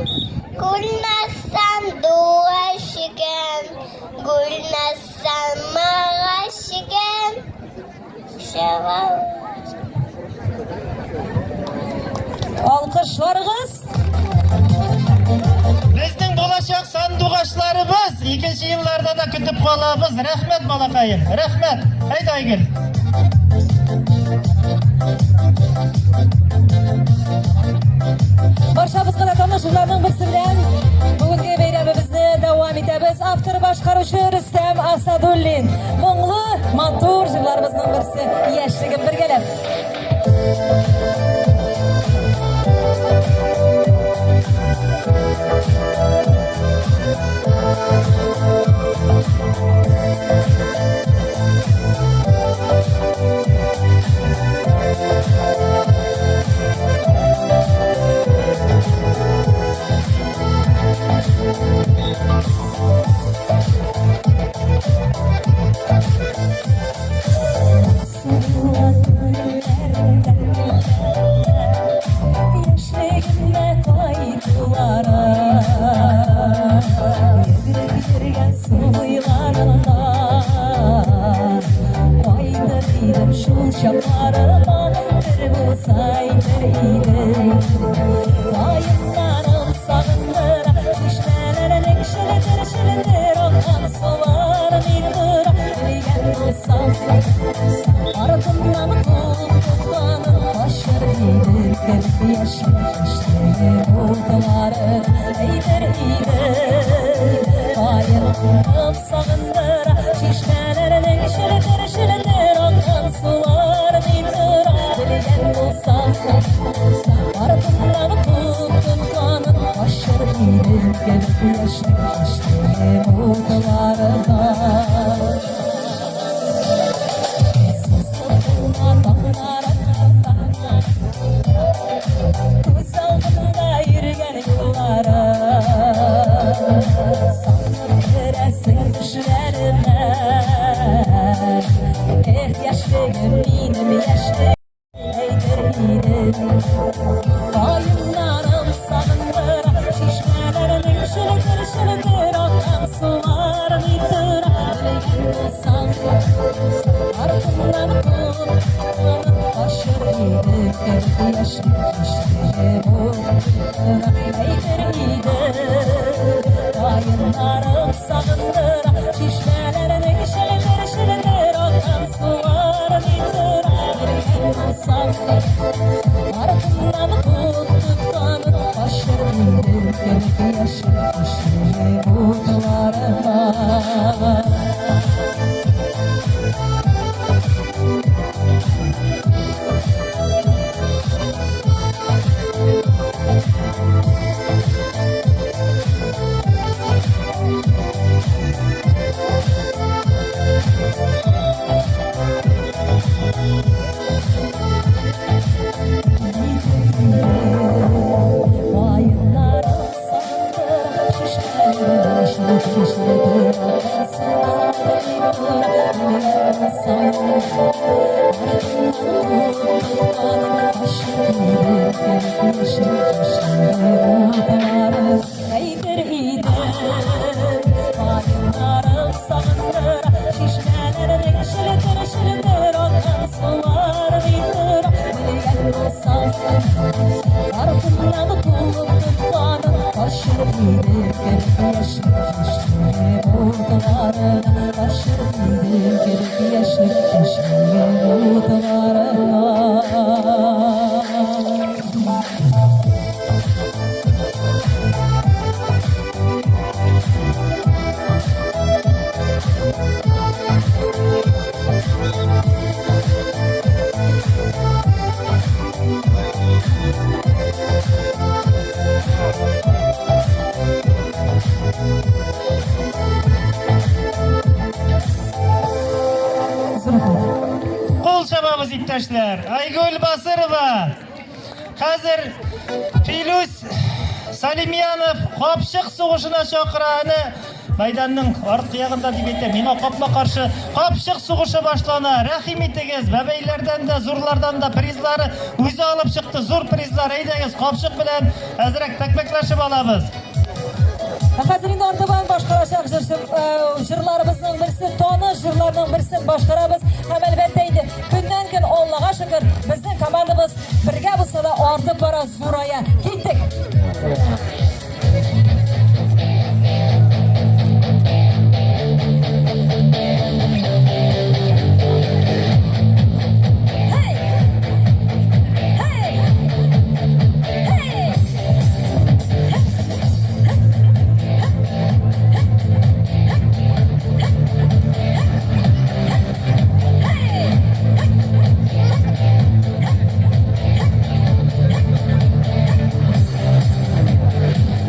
Гөлназ сандугач икән, Гөлназ салмагач икән. Чыга. Алкышларыгыз. Безнең булачак сандугачларыбыз икенче елларда да көтеп калабыз. Рәхмәт, балакаем. Рәхмәт. Әйдә, Айгөл. Баршабызга да таныш җырларның берсе белән бүгенге бәйрәмебезне дәвам итәбез. Автор башкаручы Рөстәм Асадуллин. Моңлы, матур җырларыбызның берсе Яшьлегем бергәләп. Яшьлегемдә кайтулары, Йөгереп йөргән су буйларында, Кайтыр идем шул чакларыма, Бер булса әйтер идең. Каеннарым сагындыра, Чишмәләрнең челтер-челтер аккан суларын итыра, Белгән булсам, артымнан куып тотканын качыр идем кебек яшьлек яшьлегем утлары әйтер идем. Каеннарым сагындыра, Чишмәләрнең челтер-челтер аккан суларын итыра, Белгән булсам, артымнан куып тотканын качыр идем кебек яшьлек яшьлегем утларына. Күз алдымда йөргән юллары, Салынып керәсең төшләремә. Эх, яшьлегем минем, яшьлегем, әйтер идем. Каеннарым сагындыра, Чишмәләрнең челтер-челтер аккан суларын итыра. Белгән булсаң, артымнан куып, качыр идем кебек яшьлек яшьлегем утларына әйтер идем. Каеннарым сагындыра, Чишмәләрнең челтер-челтер аккан суларын итыра. Белгән булсаң, артымнан куып тотканын качыр идем кебек яшьлек яшьлегем утларына. Әйтер идем, каеннарым сагындыра, Чишмәләрнең челтер-челтер аккан суларын итыра. Белгән булсаң, артымнан куып тотканын качыр идем кебек яшьлек яшьлегем утларына, Качыр идем кебек яшьлек яшьлегем утларына. Кул чабабыз, иптәшләр. Айгөл Басырова. Хәзер Филүс Салимьянов капчык сугышына чакыра. Аны Мәйданның арткы ягында дип әйтәм, миңа капма-каршы капчык сугышы башлана. Рәхим итегез, бәбәйләрдән дә, зурлардан да призлары үзе алып чыкты, зур призлар. Әйдәгез, капчык белән әзрәк тәкмәкләшеп алабыз. Ә хәзер инде артабан башкарачак җырчы э, җырларыбызның берсе, таныш җырларның берсен башкарабыз. Һәм әлбәттә инде көннән көн Аллага шөкер, безнең командабыз бергә булса да артып бара, зурая. Киттек!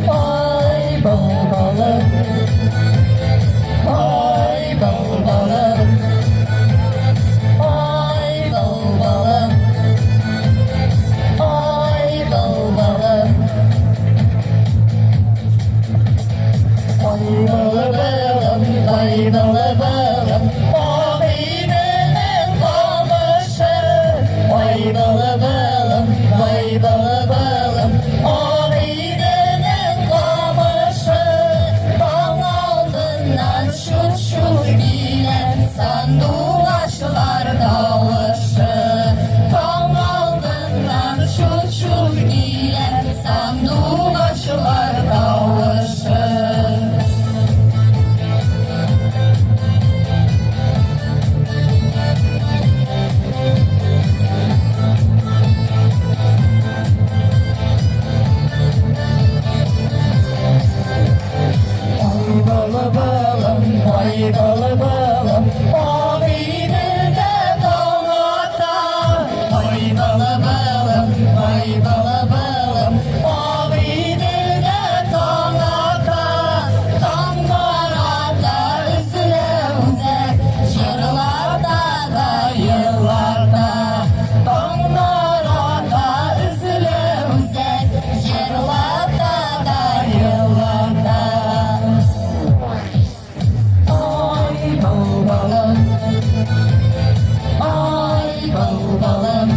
Ay bal balım, ay bal balım, ay bal balım, ay bal balım. Ay balı balım, ay balı balım, Abidenin kamışı. Ay balı balım, ay balı balım, Abidenin kamışı. Taң алдыннан чут-чут килә сандугачлар тавышы. Таң алдыннан чут-чут килә сандугачлар тавышы. Ay balı balım, ay balı balım, Abide'de taң ата. Ay balı balım, ay balı balım, Abide'de taң ата. Таңнар ата өзелә үзәк, җырлата да елата. Таңнар ата өзелә үзәк, җырлата да елата. Ay bal balım, ay bal balım,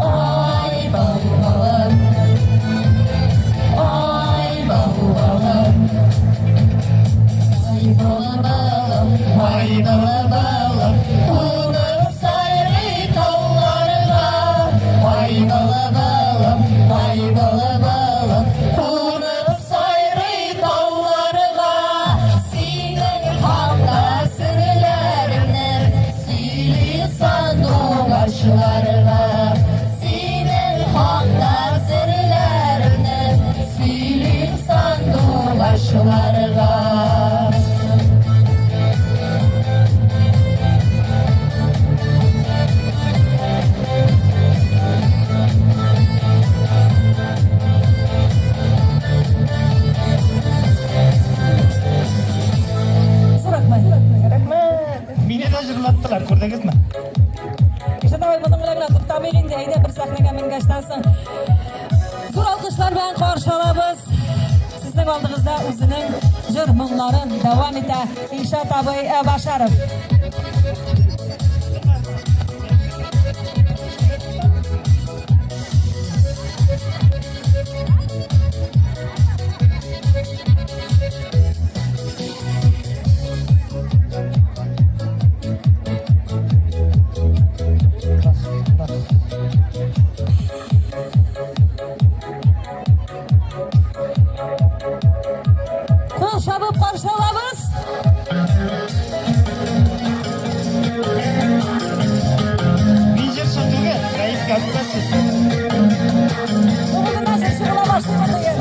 ay bal balım, ay bal balım. Ay balı balım, ay balı balım, Кунып сайрый тауларга. Ay balı balım, ay balı balım, Кунып сайрый тауларга. Синең хакта серләремне сөйли сандугачларга. Синең хакта серләремне сөйли сандугачларга. Зур рәхмәт. Рәхмәт. Мине дә җырлаттылар, күрдегезме? Илшат абый моның белән генә туктамый инде, әйдә бер сәхнәгә менгәчтән соң. Зур алкышлар белән каршы алабыз. Сезнең алдыгызда үзенең җыр моңнарын дәвам итә Илшат абый Башаров. Кул чабып каршы алабыз. Мин җырчы түгел, Рәискә үпкәсез. Бүгеннән җырчы була башлыймын дигән.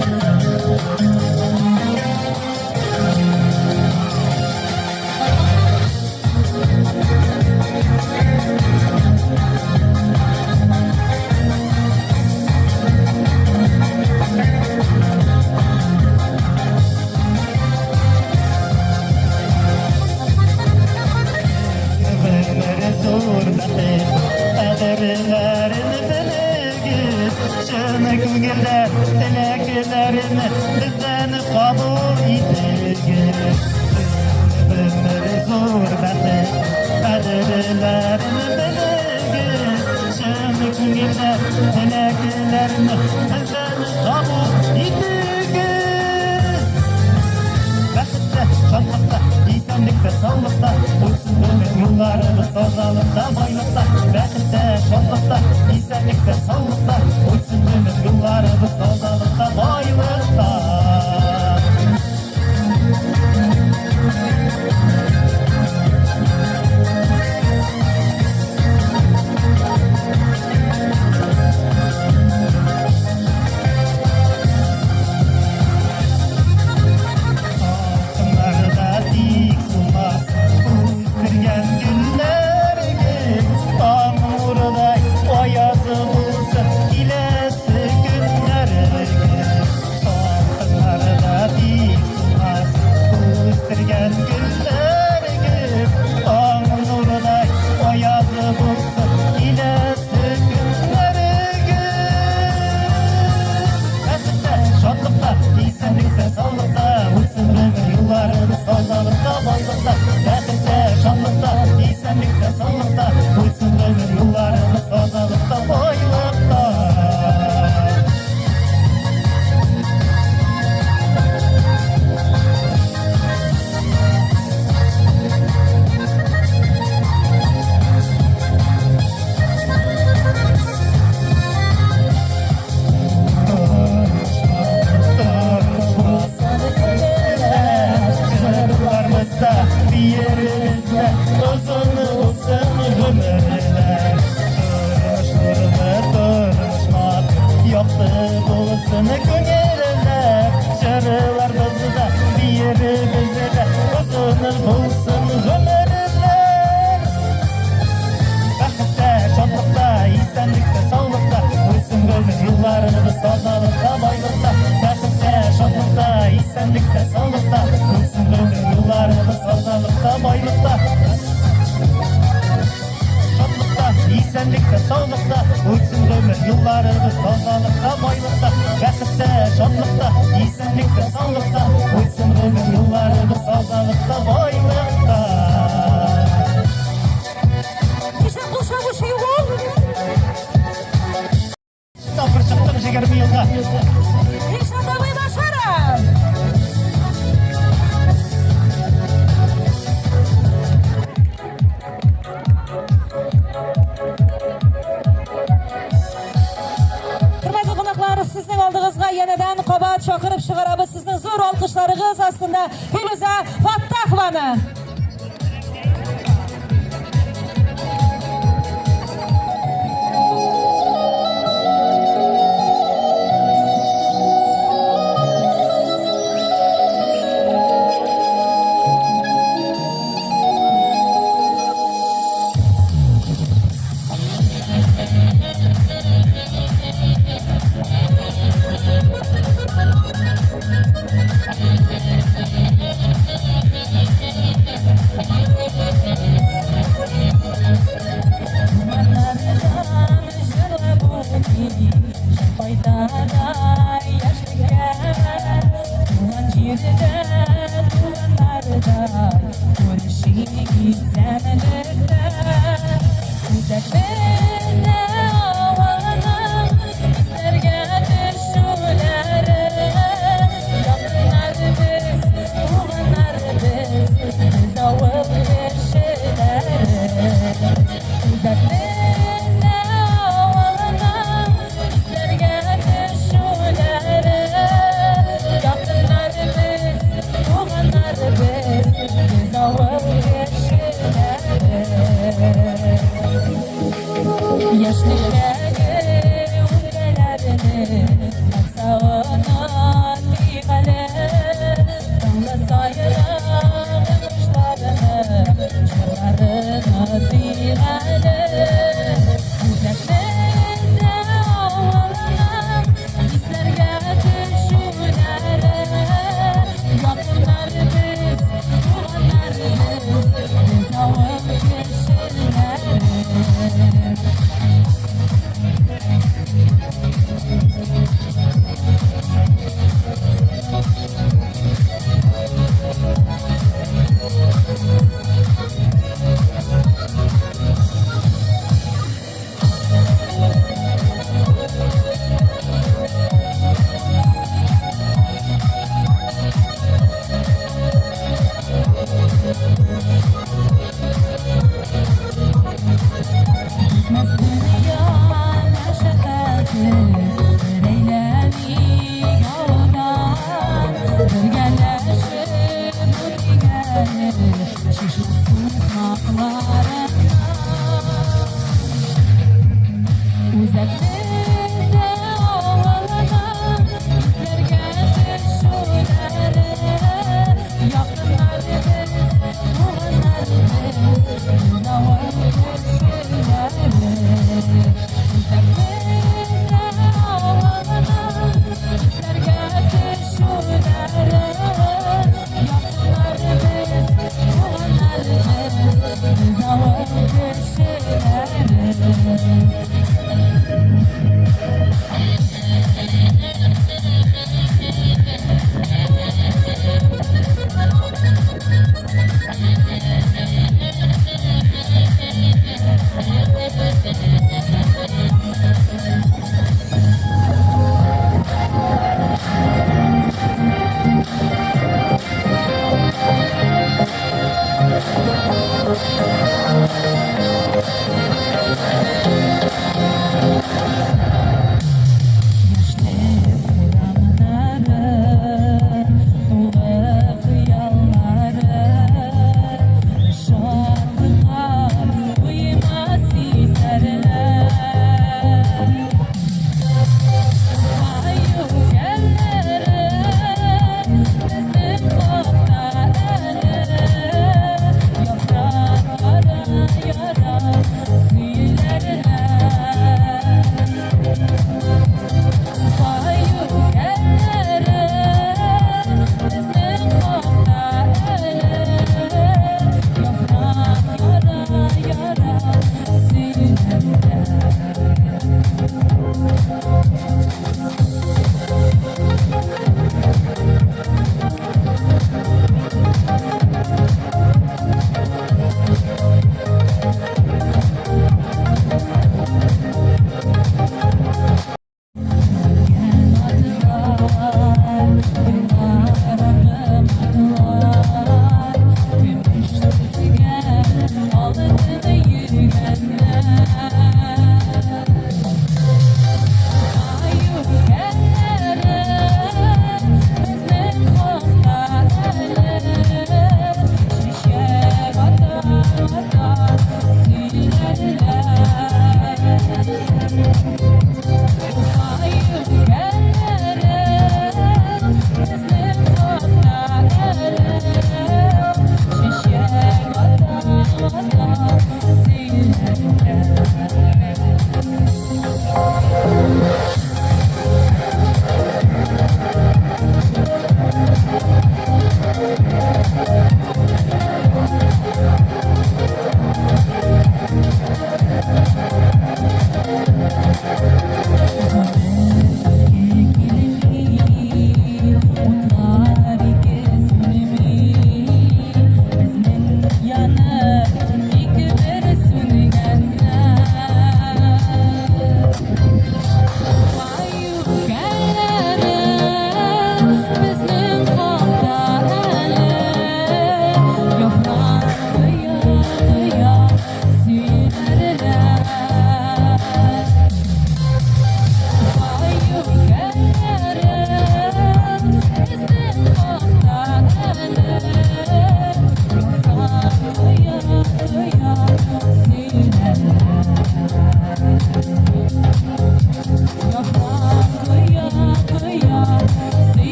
Гомере зур бәхет, кадерләрен белегез, чын күңелдән теләкләрне бездән кабул итегез. Гомер зур бәхет, кадерләрен белегез. Чын күңелдән теләкләрне бездән кабул итегез. Бәхеттә, шатлыкта, исәнлектә, саулыкта, үтсен гомер юлларыбыз тазалыкта, байлыкта. Бәхеттә, шатлыкта, исәнлектә, саулыкта, үтсен гомер юлларыбыз тазалыкта, байлыкта. Салкыннарда тик сулмас үстергән гөлләрегез, таң нурыдай аязы булсын киләсе көннәрегез. Салкыннарда тик сулмас үстергән гөлләрегез, таң нурыдай аязы булсын киләсе көннәрегез. Бәхеттә, шатлыкта, исәнлектә, саулыкта, үтсен гомер юлларыбыз тазалыкта, байлыкта. Бәхеттә, шатлыкта, исәнлектә, саулыкта, үтсен гомер юлларыбыз тазалыкта, байлыкта. Җырларыбызда, биеребездә озын булсын гомерләр. Тормыш нурлы, тормыш матур, якты булсын күңелләр. Җырларыбызда, биеребездә озын булсын гомерләр. Бәхеттә, шатлыкта, исәнлектә, саулыкта, үтсен гомер юлларыбыз тазалыкта, байлыкта. Бәхеттә, шатлыкта, исәнлектә, саулыкта, үтсен гомер юлларыбыз тазалыкта, байлыкта. Шатлыкта, исәнлектә, саулыкта, үтсен гомер юлларыбыз тазалыкта, байлыкта. Бәхеттә, шатлыкта, исәнлектә, саулыкта, үтсен гомер юлларыбыз тазалыкта, байлыкта. Кеше кул чабучы юк ул. Тапкыр чыктым 20 елга. Илшат абый Башаров. Хөрмәтле кунаклар, сезнең алдыгызга янәдән кабат чакырып чыгарабыз сезнең зур алкышларыгыз астында Филүзә Фаттахованы. Урманнардан җылы бу кайтардай яшьлеккә, туган җирдә, туганнарда күрешик исәнлектә. Үзәк бездә авылның исләргә төшүләре. Якыннар без, туганнар без, без авыл кешеләре. Үзәк бездә авылның исләргә төшүләре. Якыннар без, туганнар без, без авыл кешеләре. Яшьлектәге үпкәләрне сагынам әле. Тыңла сайраган кошларны, җырларны тый әле. Үзәк бездә авылның исләргә төшүләре. Якыннар без, туганнар без, без авыл кешеләре.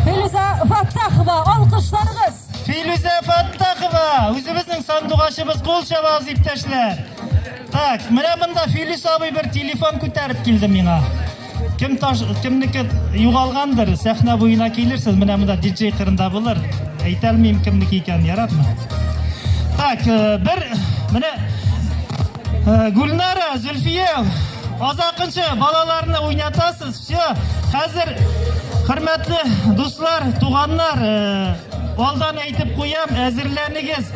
Филүзә Фаттахова, алкышларыгыз! Филүзә Фаттахова, үзебезнең сандугачыбыз, кул чабабыз, иптәшләр. Так, менә монда Филүс абый бер телефон күтәреп килде миңа. Кем таш, кемнеке югалгандыр, сәхнә буена килерсез, менә монда диджей кырында булыр. Әйтә алмыйм кемнеке икәнен, яратмы? Так, э, бер менә э, Гульнара, Зөлфия, азакынчы балаларны уйнатасыз, все. Хәзер хөрмәтле дуслар, туганнар, э, алдан әйтеп куям, әзерләнегез.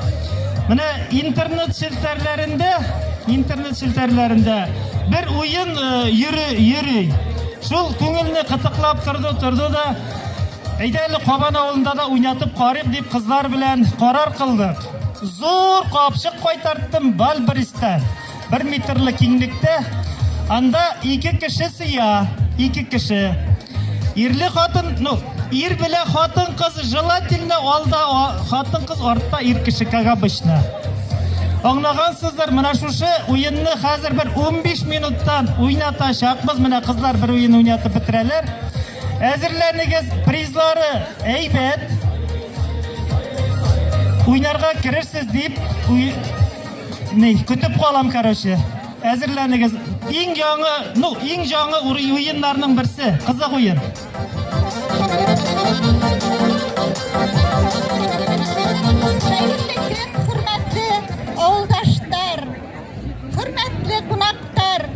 Менә интернет челтәрләрендә, интернет челтәрләрендә бер уен э, йөри, йөри. Шул күңелне кытыклап торды, торды да, әйдә әле Кабан авылында да уйнатып карыйк дип кызлар белән карар кылдык. Зур капчык кайтарттым Вальберистән. Бер метрлы киңлектә анда ике кеше сыя, ике кеше. Ирле хатын, ну, ир белән хатын кыз желательно алда, хатын кыз артта, ир кеше, как обычно. Аңлагансыздыр, менә шушы уенны хәзер бер 15 минуттан уйнатачакбыз. Менә кызлар бер уен уйнатып бетерәләр. Әзерләнегез, призлары әйбәт. Уйнарга керерсез дип Ни, көтеп калам, короче. Әзерләнегез. Иң яңы, ну, иң яңы уеннарның берсе, кызык уен. Хәерле көн, хөрмәтле авылдашлар, хөрмәтле кунаклар,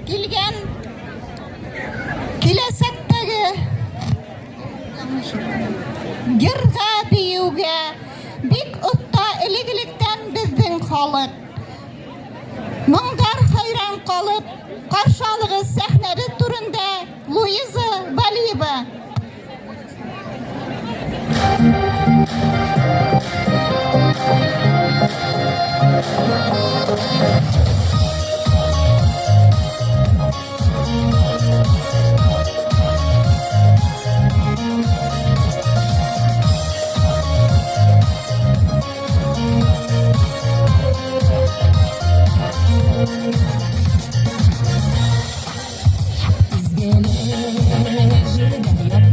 килгән киләчәктәге Герга биюгә бик оста элек-электән безнең халык. Моңдар хәйран калып, каршы алыгыз сәхнәбез түрендә Луиза Валиева. Изгелек җиргә.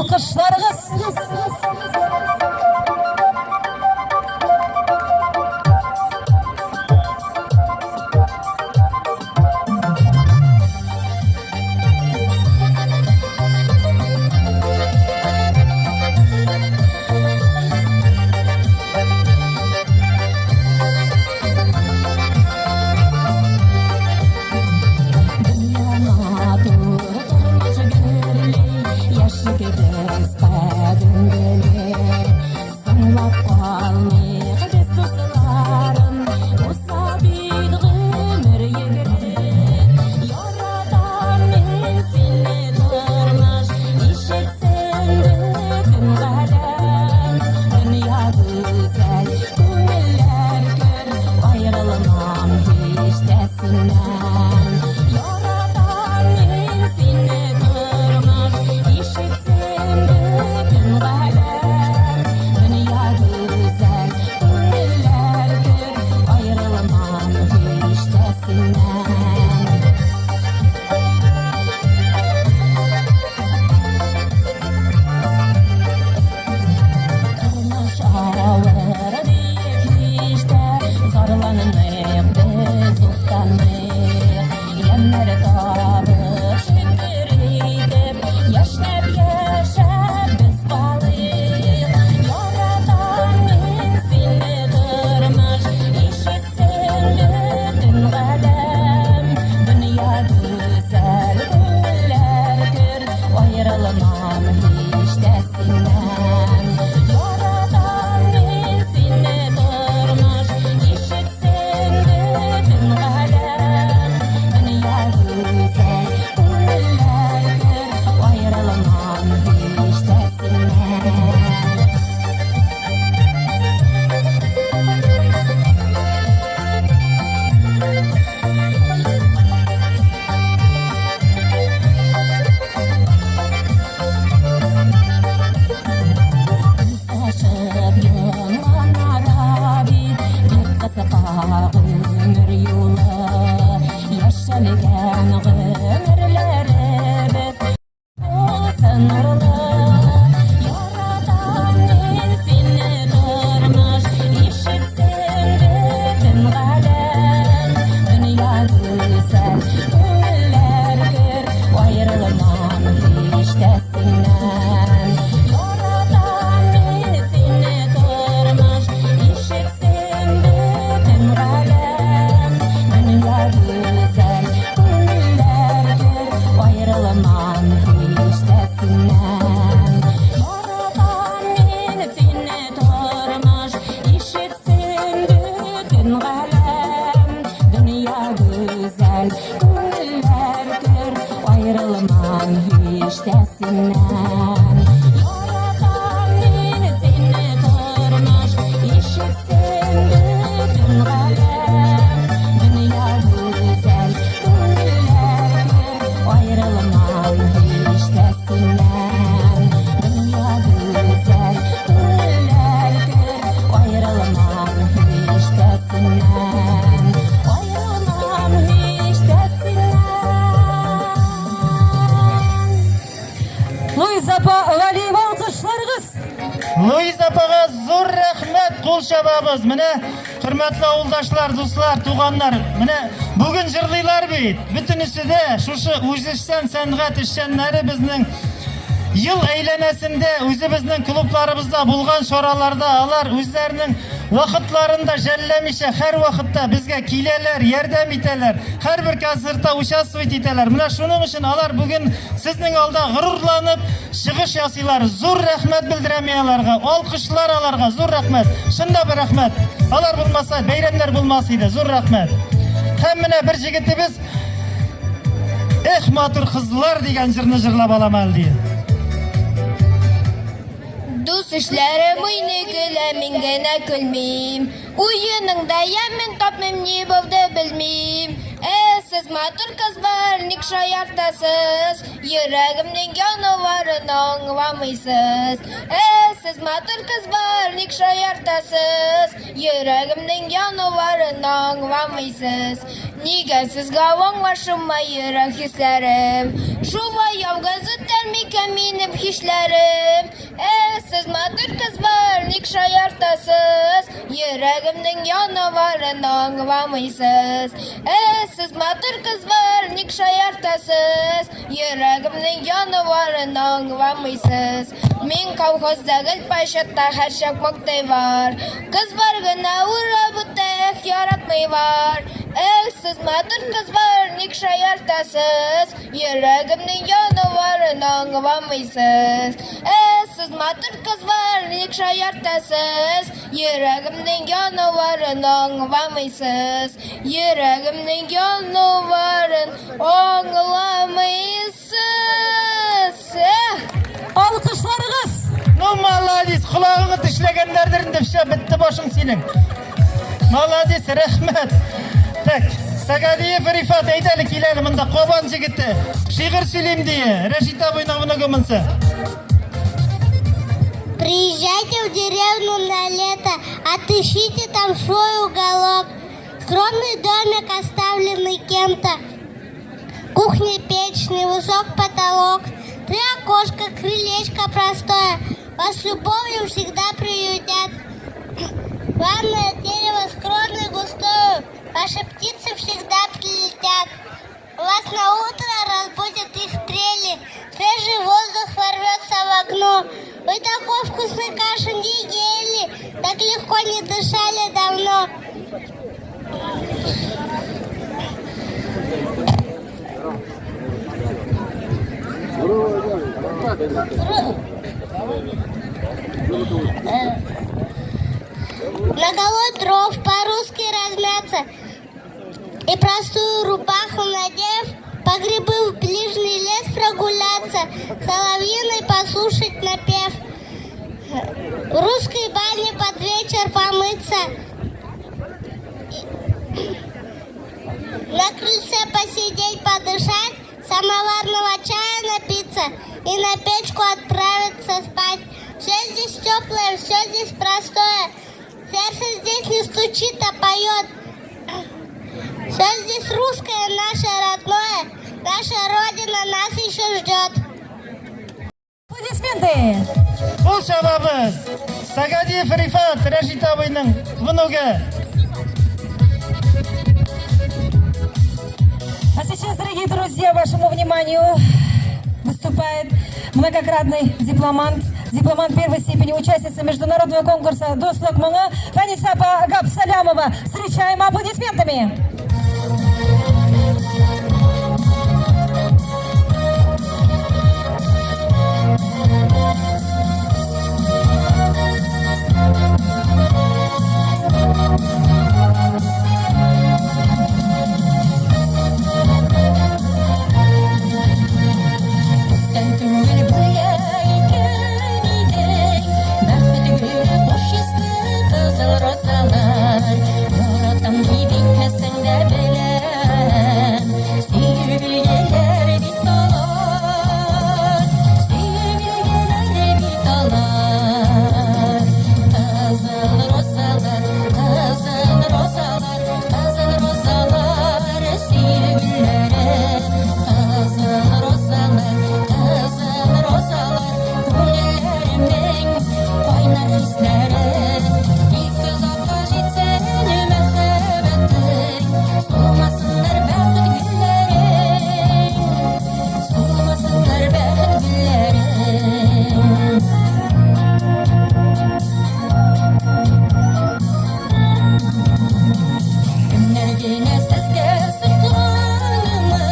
Алкышларыгыз! Луиза апа Галиева алкышларыгыз. Луиза апага зур рәхмәт, кул чабабыз. Менә хөрмәтле авылдашлар, дуслар, туганнар, менә бүген җырлыйлар бит. Бөтенесе дә шушы үзешчән сәнгать эшчәннәре безнең ел әйләнәсендә үзебезнең клубларыбызда булган чараларда алар үзләренең вакытларын да жәлләмичә һәр вакытта безгә киләләр, ярдәм итәләр, һәрбер концертта участвовать итәләр. Менә шуның өчен алар бүген сезнең алда горурланып чыгыш ясыйлар. Зур рәхмәт белдерәм мин аларга. Алкышлар аларга, зур рәхмәт. Чында бер рәхмәт. Алар булмаса, бәйрәмнәр булмас иде. Зур рәхмәт. Һәм менә бер җегетебез Эх, матур кызлар дигән җырны җырлап алам әле ди. Дус ишләрем уйный көлә, мин генә көлмим. Уеның да ямен тапмыйм, ни булды белмим. Ә сез. сез матур кыз бар, ник шаяртасыз? Йөрәгемнең януарын аңламыйсыз. Э, сез матур кыз бар, ник шаяртасыз? Йөрәгемнең януарын аңламыйсыз. Нигә сезгә аңлашылмай йөрәк хисләрем? Шулай ялгыз үтәр микән минем хисләрем? Э, сез матур кыз бар, ник шаяртасыз? Йөрәгемнең януарын аңламыйсыз. Э, сез матур кыз бар, ник шаяртасыз? Йөрәгемнең януарын аңламыйсыз. Мин колхозда гел почетта һәрчак мактыйлар. Кыз бар гына урап үтә, эх, яратмыйлар. Эх, сез матур кыз бар, ник шаяртасыз? Йөрәгемнең януарын аңламыйсыз. Эх, сез матур кыз бар, ник шаяртасыз? Йөрәгемнең януарын аңламыйсыз. Йөрәгемнең януарын аңламыйсыз. Эх! Алкышларыгыз! Ну, молодец, колагыңны тешләгәннәрдер инде, все, бетте башың синең. Молодец, рәхмәт. Так, Сагадиев Рифат, әйдә әле кил әле монда, Кабан җегете. Шигырь сөйлим дие. Рәшит абыйның внугы монсы. Приезжайте в деревню на лето, отыщите там свой уголок. Скромный домик, оставленный кем-то. Кухня, печь, невысок потолок. Три окошка, крылечко простое. Вас с любовью всегда приютят. Ванное дерево с кроной густою. Ваши птицы всегда прилетят. Вас на утро разбудят их трели. Свежий воздух ворвется в окно. Вы такой вкусной каши не ели, так легко не дышали давно. Наколоть дров, по-русски размяться и простую рубаху надев, по грибы в ближний лес прогуляться, соловьиной послушать напев, в русской бане под вечер помыться, на крыльце посидеть, подышать, самоварного чая напиться и на печку отправиться спать. Все здесь теплое, все здесь простое. Сердце здесь не стучит, а поет. Все здесь русское, наше родное. Наша Родина нас еще ждет. Аплодисменты! Кул чабабыз. Сагадиев Рифат, Рәшит абыйның внугы. А сейчас, дорогие друзья, вашему вниманию выступает многократный дипломант, дипломант первой степени, участница международного конкурса «Дуслык моңы» Фаниса апа Гапсалямова. Встречаем аплодисментами! Күптән түгел бүләк иткән идең, Бәхет гөле, хуш исле кызыл розалар. Яратам дип әйтмәсәң дә беләм, Сөю билгеләр бит алар, Сөю билгеләр бит алар. Кызыл розалар, кызыл розалар, кызыл розалар, сөю гөлләре. Кызыл розалар, кызыл розалар, күңелләремнең кайнар хисләре. Бик озакка җитсен мәхәббәтең, сулмасыннар бәхет гөлләрең, сулмасыннар бәхет гөлләрең. Кемнәр генә сезгә сокланмый,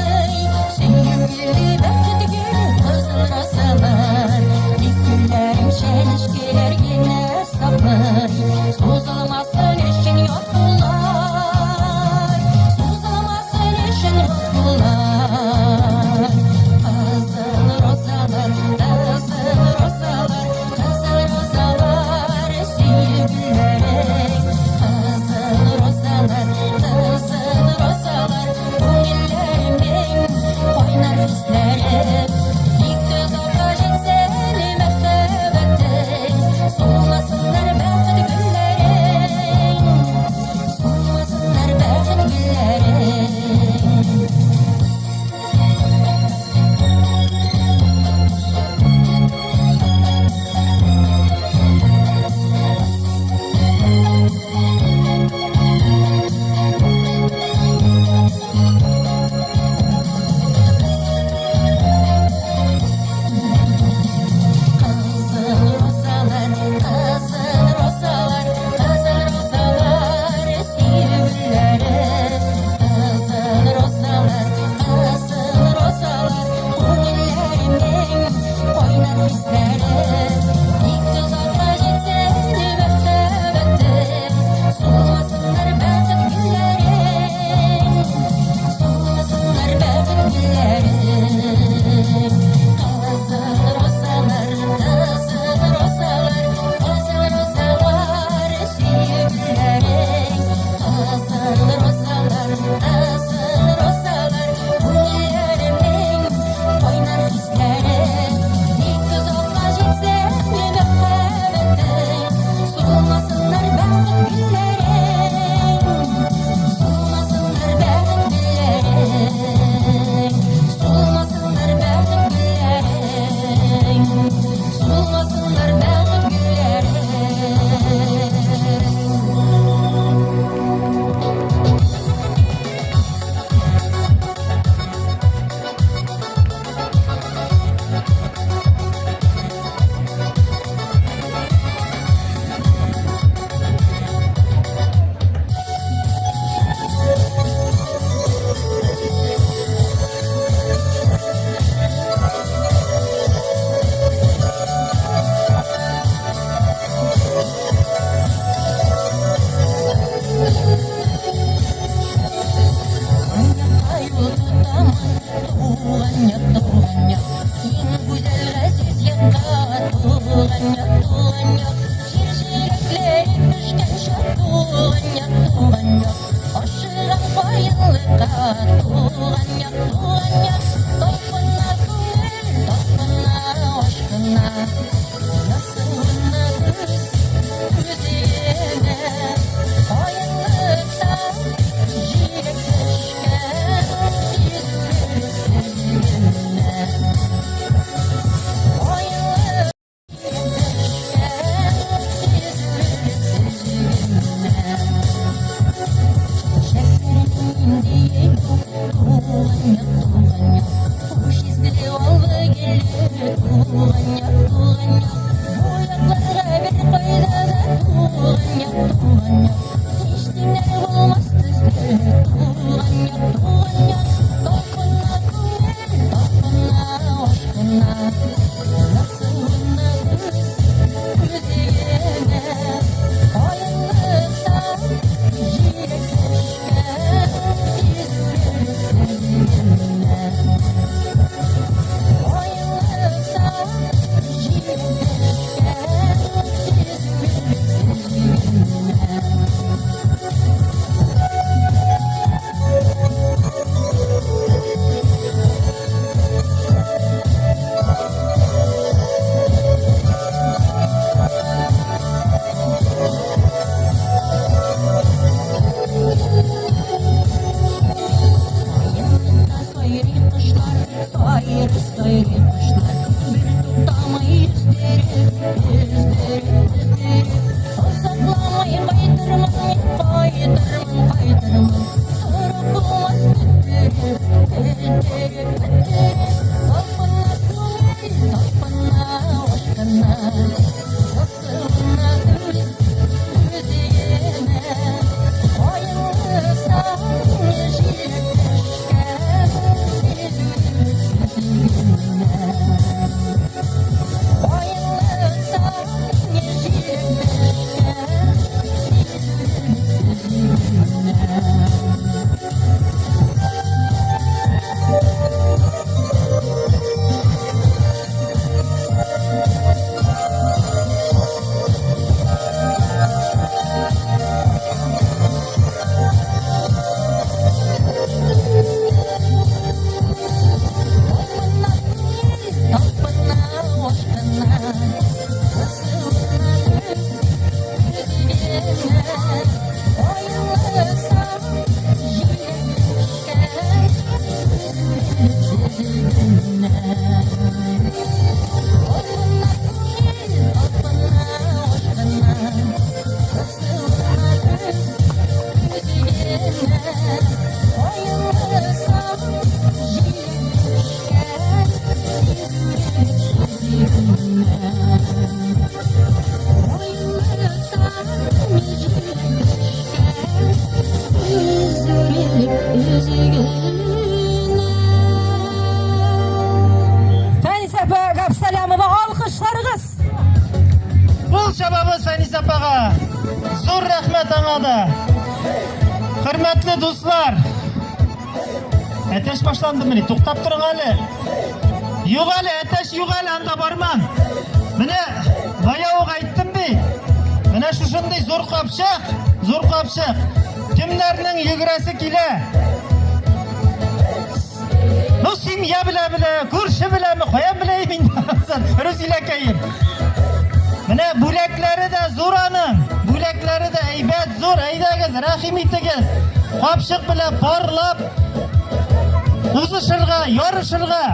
Сөю гөле, бәхет гөле, кызыл розалар. Тик гөлләрең чәнечкеләр генә саклый, Сузылмасын өчен ят куллар, Сузылмасын өчен ят куллар. Кызыл розалар, кызыл розалар, кызыл розалар, сөю гөлләрең. Кызыл розалар, кызыл розалар, күңелләремнең Туган як, туган як, талпына күңел, талпына, ашкына. Насылына күз, күзенә. Каенлыкта җиләк пешкән, тиз үрелеп өзгенә. Каенлык Фәнис апа Габсалямова алкышларыгыз. Кул чабабыз Фәнис апага. Зур рәхмәт аңа да. Хөрмәтле дуслар. Әтәч башландымыни? Туктап торың әле. Юк әле, әтәч юк әле, анда бармам. Менә бая ук әйттем бит. Менә шушындый зур капчык, зур капчык. Кемнәрнең йөгерәсе килә? Ну, семья белә белә, күрше беләме, каян беләем инде анысын, Рүзиләкәем. Менә бүләкләре дә зур аның. Бүләкләре дә әйбәт, зур. Әйдәгез, рәхим итегез. Капчык белән парлап узышырга, ярышырга.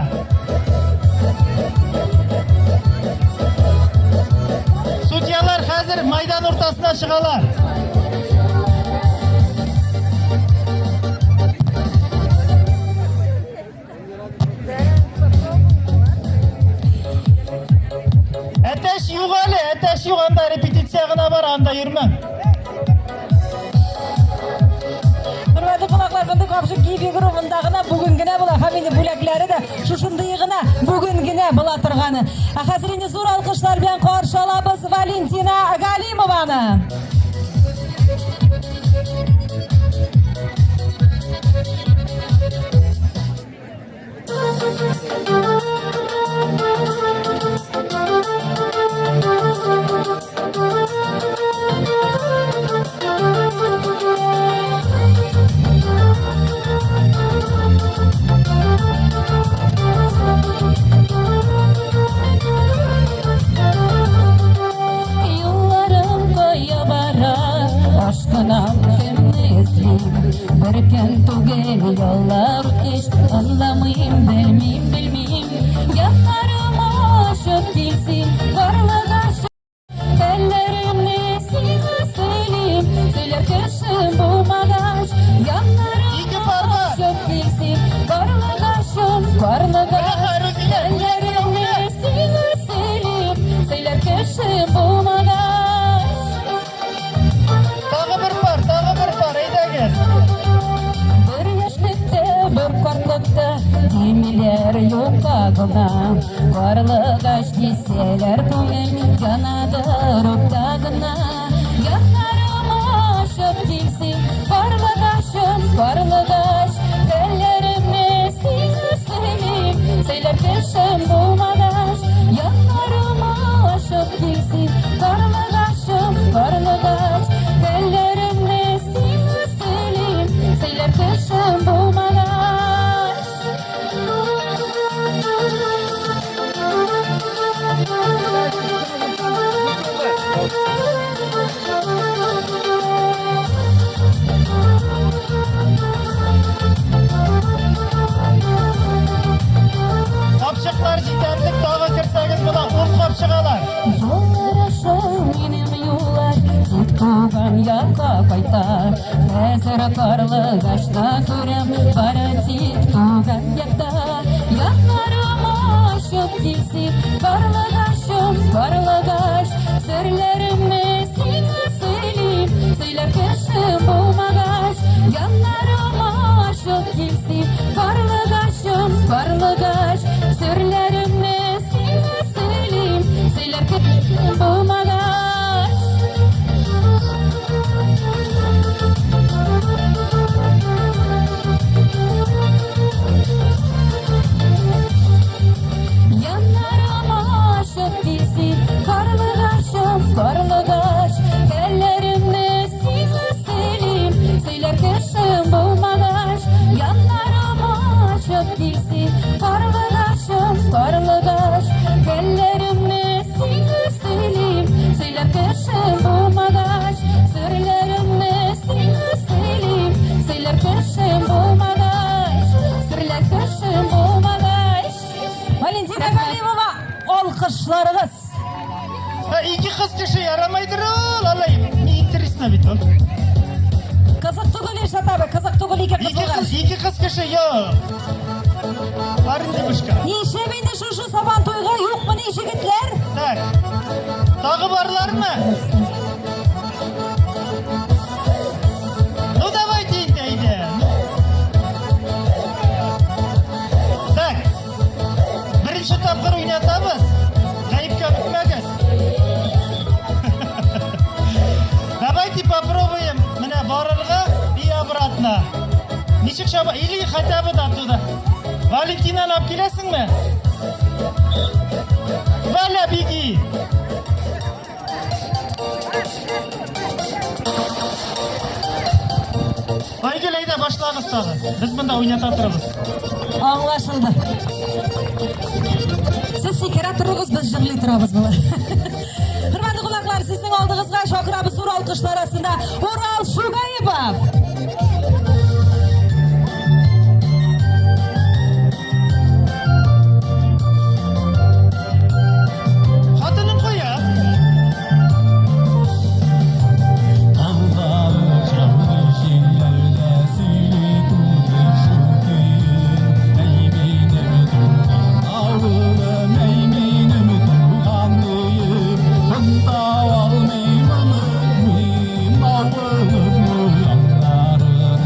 Судьялар хәзер майдан уртасына чыгалар. Әтәч юк әле, әтәч юк, анда репетиция гына бар, анда йөрмәм. Хөрмәтле кунаклар, мондый капчык киеп йөгерү монда гына бүген генә була һәм инде бүләкләре дә шушындый гына бүген генә була торганы. Ә хәзер инде зур алкышлар белән каршы алабыз Валентина Галимованы. Аңламыйм, белмим, белмим. Яннарыма ашып килсин, карлыгач. Телләремне сиңа сөйлим, сөйләр кешем булмагач. Яннарыма Ике пар бар. ашып килсин, карлыгачым, карлыгач. Рузилә, Телләремне сиңа сөйлим, сөйләр кешем булмагач. Тагы бер пар, тагы бер пар, әйдәгез. Бер яшьлектә, бер картлыкта димиләр юкка гына. Карлыгач дисәләр, күңел янадыр утта гына. Яннарыма ашып килсин, карлыгачым, карлыгач. Телләремне сиңа сөйлим, сөйләр кешем булмагач. Яннарыма ашып килсин, карлыгачым, карлыгач. Телләремне сиңа сөйлим, сөйләр кешем булмагач. Капчыклар җитәрлек, тагы керсәгез була, 10 капчык алар. Юллар аша минем юллар тик туган якка кайта. Хәзер карлыгачны күрәм, бары тик туган якта. Яннарыма ашып килсин, карлыгачым, карлыгач. Серләремне сиңа сөйлим, сөйләр кешем булмагач. Яннарыма ашып килсин, карлыгачым, карлыгач. Серләремне сиңа сөйлим, сөйләр кешем булмагач. Яннарыма ашып килсин, карлыгачым, карлыгач. Телләремне сиңа сөйлим, сөйләр кешем булмагач. Яннарыма ашып килсин, карлыгачым, карлыгач. Телләремне сиңа сөйлим, сөйләр кешем булмагач. Серләремне сиңа сөйлим, сөйләр кешем булмагач. Серләр кешем булмагач. Валентина Галимова, алкышларыгыз. Ха, ике кыз кеше ярамайдыр ул, алай не интересно бит ул. Кызык түгел, Илшат абый, кызык түгел ике кыз Ике булгач. кыз, ике кыз кеше юк. Бар инде бушка. Ничек инде шушы Сабан туйга юкмыни егетләр? Так. Тагы барлармы? Ну давайте инде, әйдә. Так. Беренче тапкыр уйнатабыз. Гаепкә бетмәгез. Давайте попробуем менә барырга и обратно. Ничек чаба? Или хотя бы до туда. Валентинаны алып киләсеңме? Валя, беги! Айгөл, әйдә, башлагыз тагы. Без монда уйната торабыз. Аңлашылды. Сез сикерә торыгыз, без җырлый торабыз болай. Хөрмәтле кунаклар, сезнең алдыгызга чакырабыз зур алкышлар астында Урал Шугаевов. Хатының кая? Таулар җанлы җилләрдә сөйли күңел шул көен. Әй минем туган авылым, әй минем туган өем. Оныта алмыйм, онытмыйм авылым урамнарын.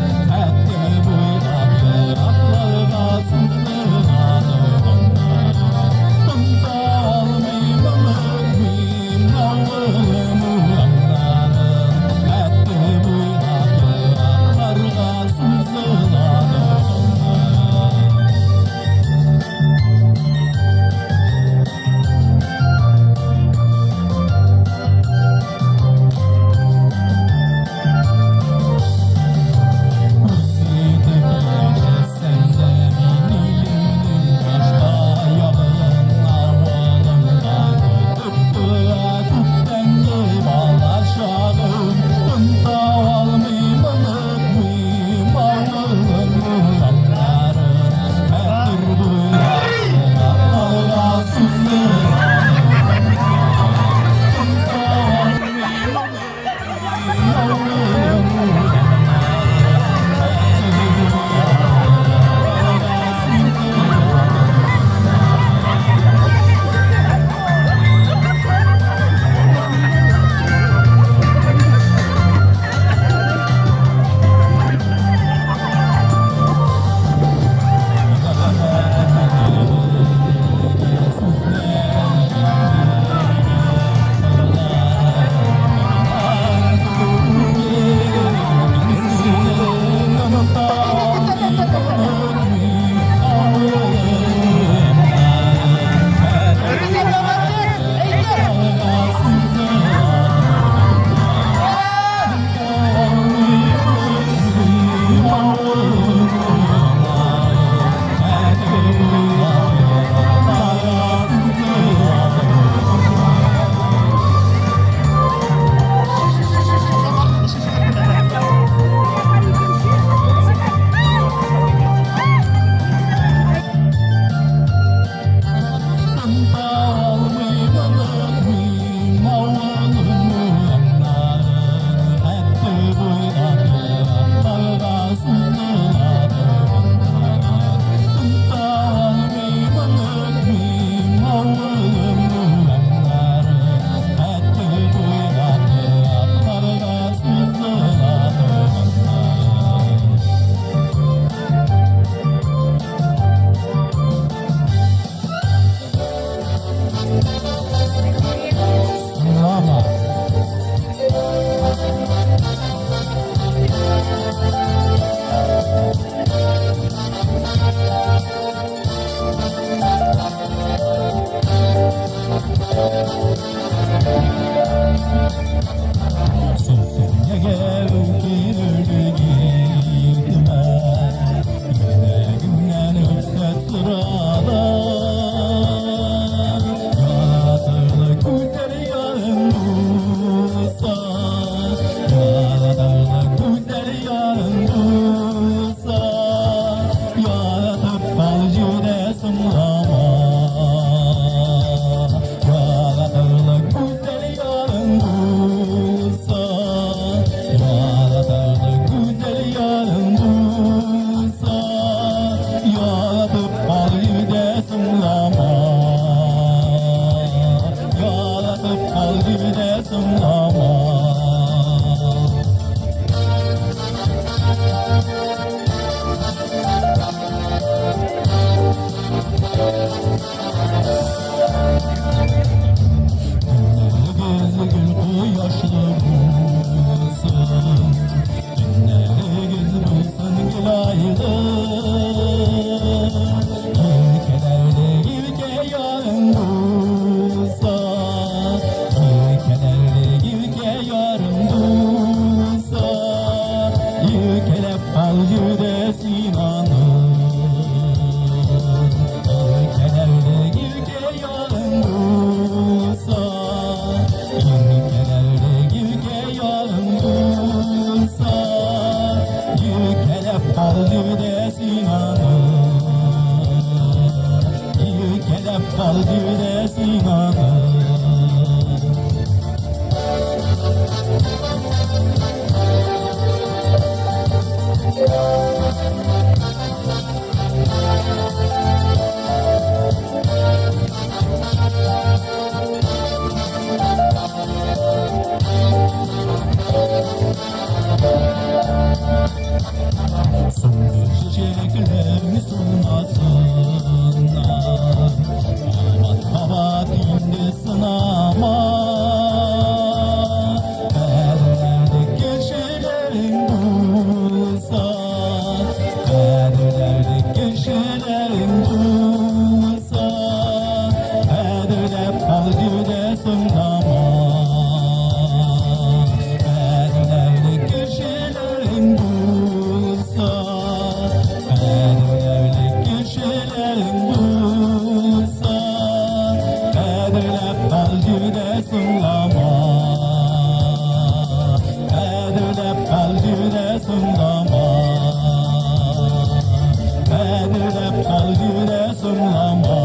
кал җирдә соңлама.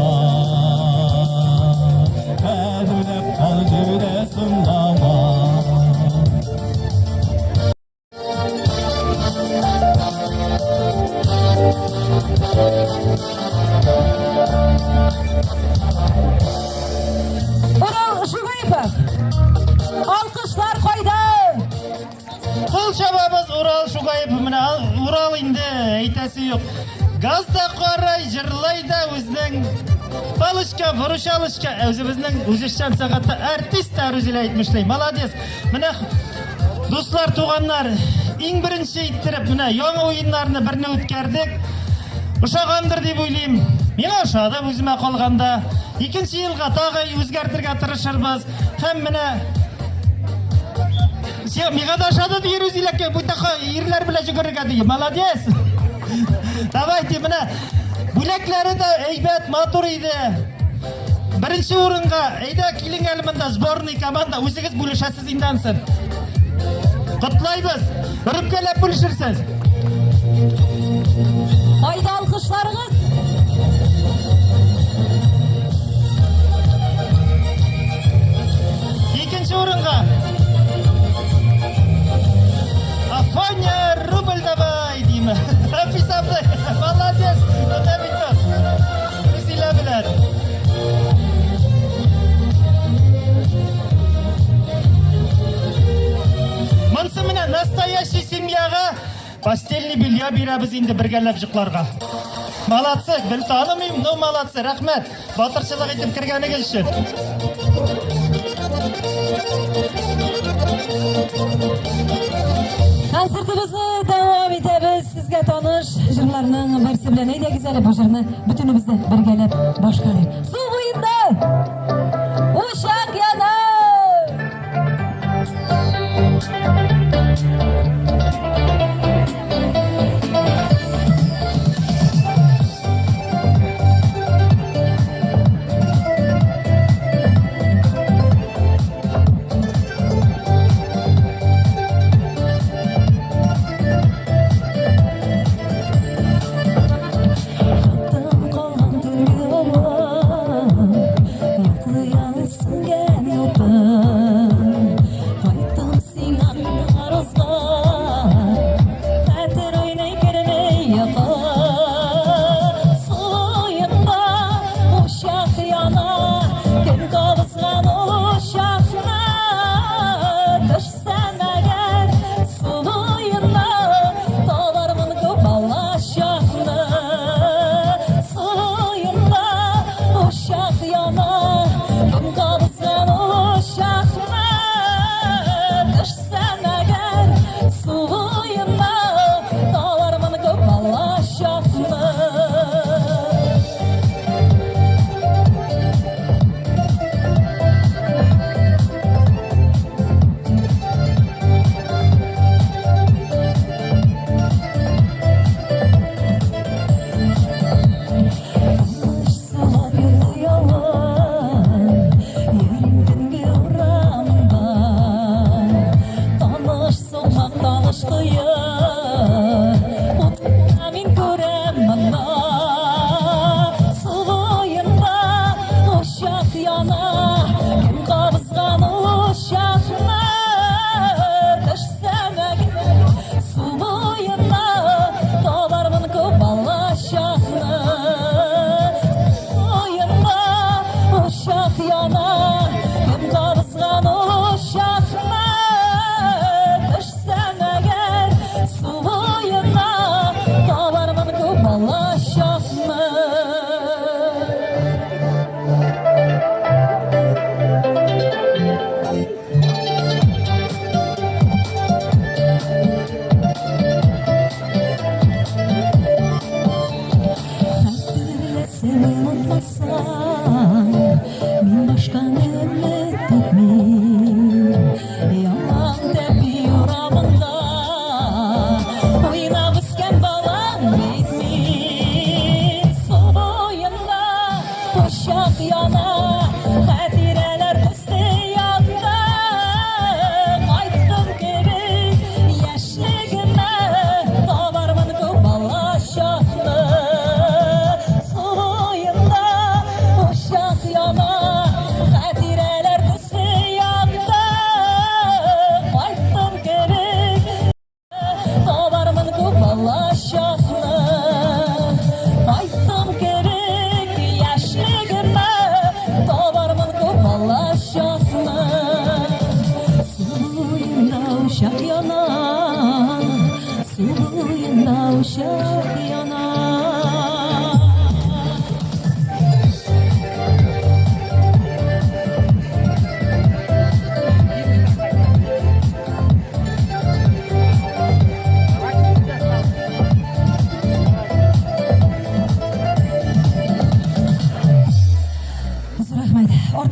Кадерләп кал җирдә соңлама. Урал Шугаипов! Алкышлар кайда? Кул чабабыз Урал Шугаипов менә Урал инде әйтәсе юк. Газ да карай, җырлай да үзенең палочка, выручалочка, үзебезнең үзешчән сәнгатьтә артист та Рүзилә әйтмешли. Молодец. Менә дуслар, туганнар, иң беренче иттереп менә яңа уеннарны берне үткәрдек. Ошагандыр дип уйлыйм. Миңа ошады үземә калганда. Икенче елга тагы үзгәртергә тырышырбыз. Һәм менә Син миңа да ошады ди Рүзиләкә, бу така ирләр белән йөгерергә ди. Молодец. Давайте менә бүләкләре дә әйбәт, матур иде. Беренче урынга, әйдә килең әле монда сборный команда, үзегез бүлешәсез инде ансын. Котлайбыз. Рүпкәләп бүлешерсез. Кайда алкышларыгыз? Икенче урынга Афоня рубль давай деймін. Рафис абзый, молодец. Менә бит ул. Рүзилә белән. Монысы менә настоящий семьяга постельный белье бирәбез инде бергәләп йокларга. Молодцы, бел танымыйм, но молодцы, рәхмәт. Батырчылык итеп кергәнегез өчен. Концертыбызны дәвам итәбез. Сезгә таныш җырларның берсе белән. Әйдәгез әле бу җырны бөтенебез дә бергәләп башкарыйк. Су буенда учак яна!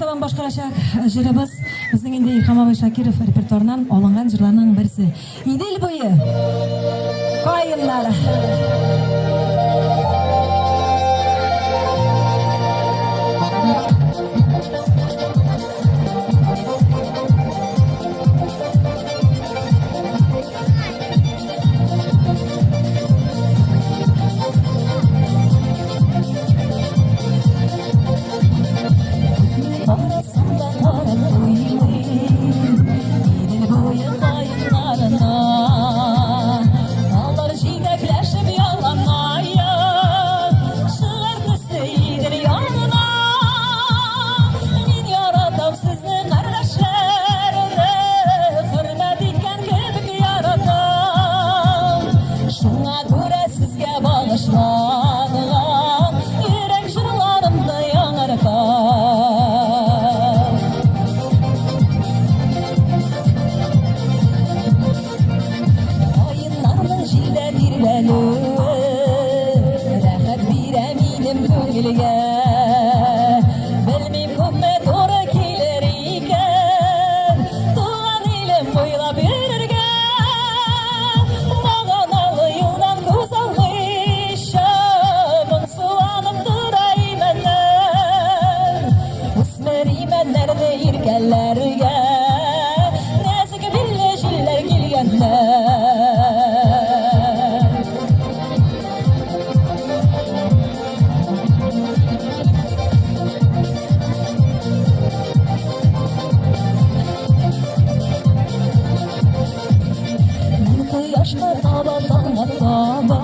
табан башкарачак җырыбыз безнең инде Илһам абый Шакиров репертуарыннан алынган җырларның берсе. Идел буе каеннары. Арасында карап уйлыйм, Идел буе каеннарына. Алар җитәкләшеп яланаяк, Чыгар төсле Идел янына. Мин яратам сезне, кардәшләрне, Хөрмәт иткән кебек яратам. Шуңа күрә сезгә багышланган Йөрәк җырларымны яңартам. Каеннарның җилдә тирбәлүе Рәхәт бирә минем күңелгә. Белмим, күпме туры килер икән Туган илем буйлап йөрергә. Баганалы юлдан күз алмыйча Моңсуланып тора имәннәр. Үсмер имәннәрне иркәләргә Нәзек билле җилләр килгәннәр. Мин кояшка таба, таңга таба,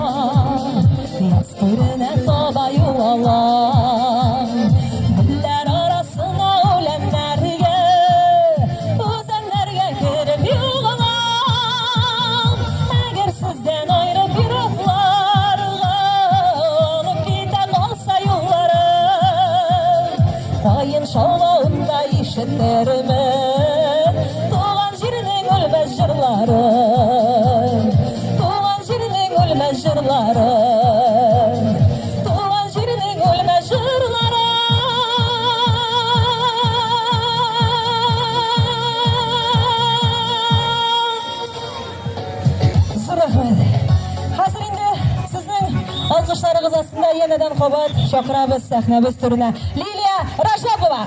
Яз түренә таба юл алам. Гөлләр арасына, үләннәргә, Үзәннәргә кереп югалам. Әгәр сездән аерып еракларга Алып китә калса юлларым, Каен шаулавында ишетермен Туган җирнең үлмәс җырларын. Туган җирнең үлмәс җырларын. Туган җирнең үлмәс җырларын. Зур рәхмәт. Хәзер инде сезнең алкышларыгыз астында янәдән кабат чакырабыз сәхнәбез түренә Лилия Рәҗәпова.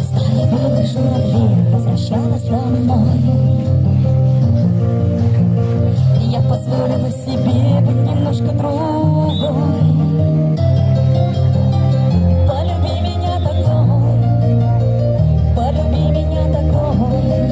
Стая белых журавлей возвращалась домой. Я позволила себе быть немножко другой. Полюби меня такой, полюби меня такой.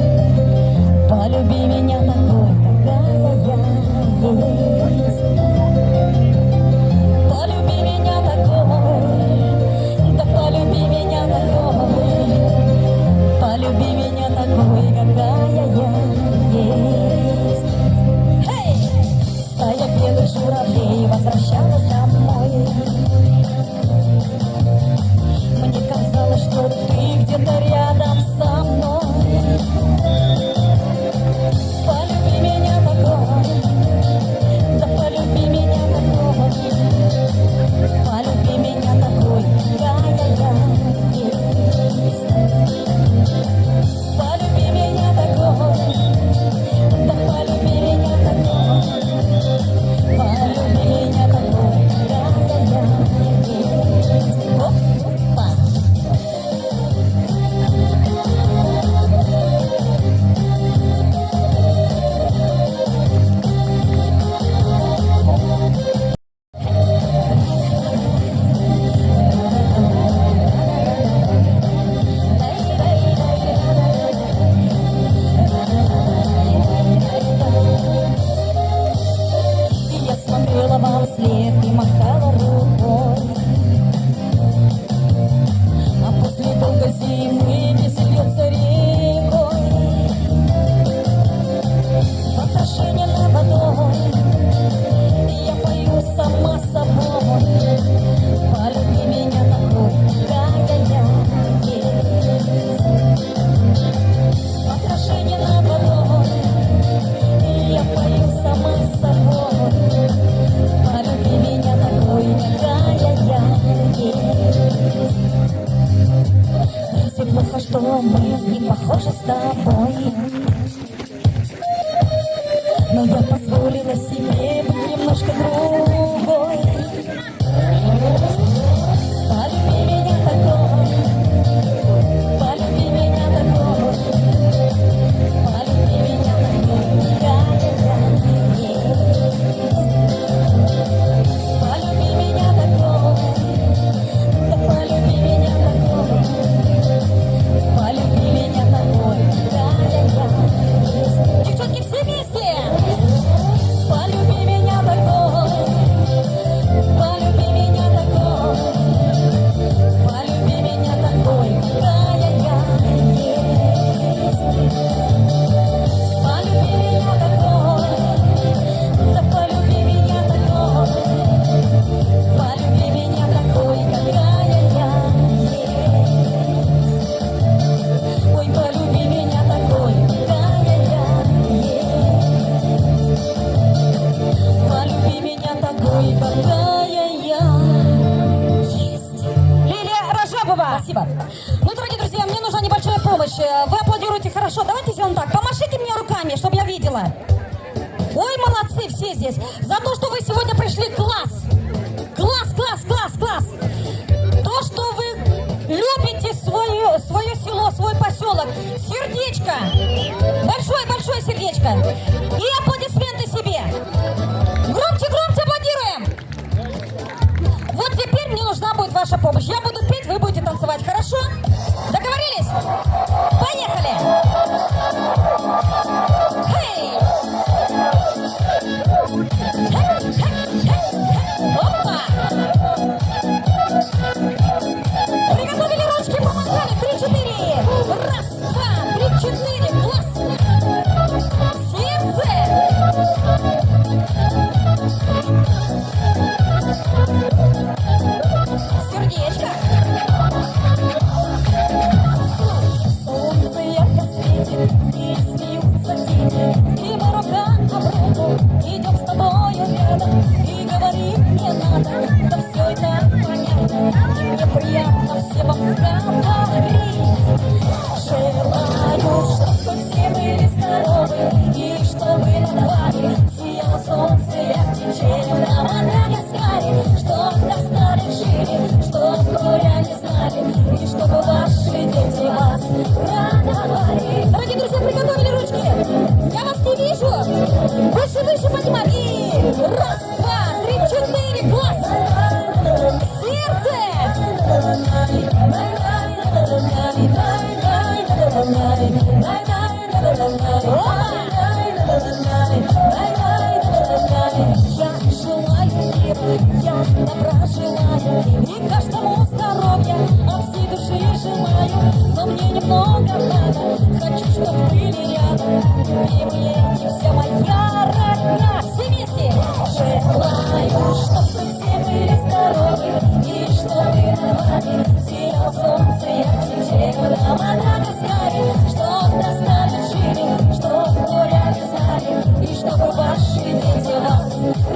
что мы не похожи с тобой. Но я позволила себе быть немножко другой. Полюби меня такой, полюби меня такой, полюби меня такой, какая я есть. Полюби меня такой, да полюби меня такой, полюби меня такой, какая я есть. Девчонки, все вместе! Полюби меня такой, полюби меня такой, полюби меня такой, какая я есть. Полюби меня такой, да полюби меня такой, полюби меня такой, какая я есть. Ой, полюби меня такой, какая я есть. Полюби меня такой, какая я есть. Лилия Ражабова. Спасибо. Ну, дорогие друзья, мне нужна небольшая помощь. Вы аплодируете хорошо. Давайте сделаем так. Помашите мне руками, чтобы я видела. Ой, молодцы все здесь. За то, что вы сегодня пришли, класс. Класс, класс, класс, класс. То, что вы любите свое село, свой поселок. Сердечко. Большое-большое сердечко. И аплодисменты себе. Громче, громче аплодируем. Вот теперь мне нужна будет ваша помощь. Я буду петь, вы будете танцевать. Хорошо? Договорились? Поехали! Хей! Хей, хей, хей, хей. Опа! Приготовили ручки, помахали. 3-4. Раз, два, три, четыре. Класс! Сердце! Сердечко! Солнце ярко светит, и смеются дети, и мы рука об руку идем с тобою рядом, и говорить не надо, да все и так понятно, и мне приятно все вам говорить. Желаю, чтобы все были здоровы, и чтобы над вами сияло солнце ярче, чем на Мадагаскаре, чтоб до старых жили, чтоб горя не знали, и чтобы ваши дети вас радовали. Дорогие друзья, приготовили ручки. Я вас не вижу. Выше, выше поднимаем. И раз, два, три, четыре. Класс. Сердце. Опа. Я желаю мира, я добра желаю, и каждому здоровья от всей души желаю. Но мне немного надо, хочу, чтоб были рядом любимые и вся моя родня. Все вместе. Желаю, чтобы все были здоровы, и чтобы над вами сияло солнце ярче, чем на Мадагаскаре, чтоб до старых жили, чтоб горя не знали, и чтобы ваши дети вас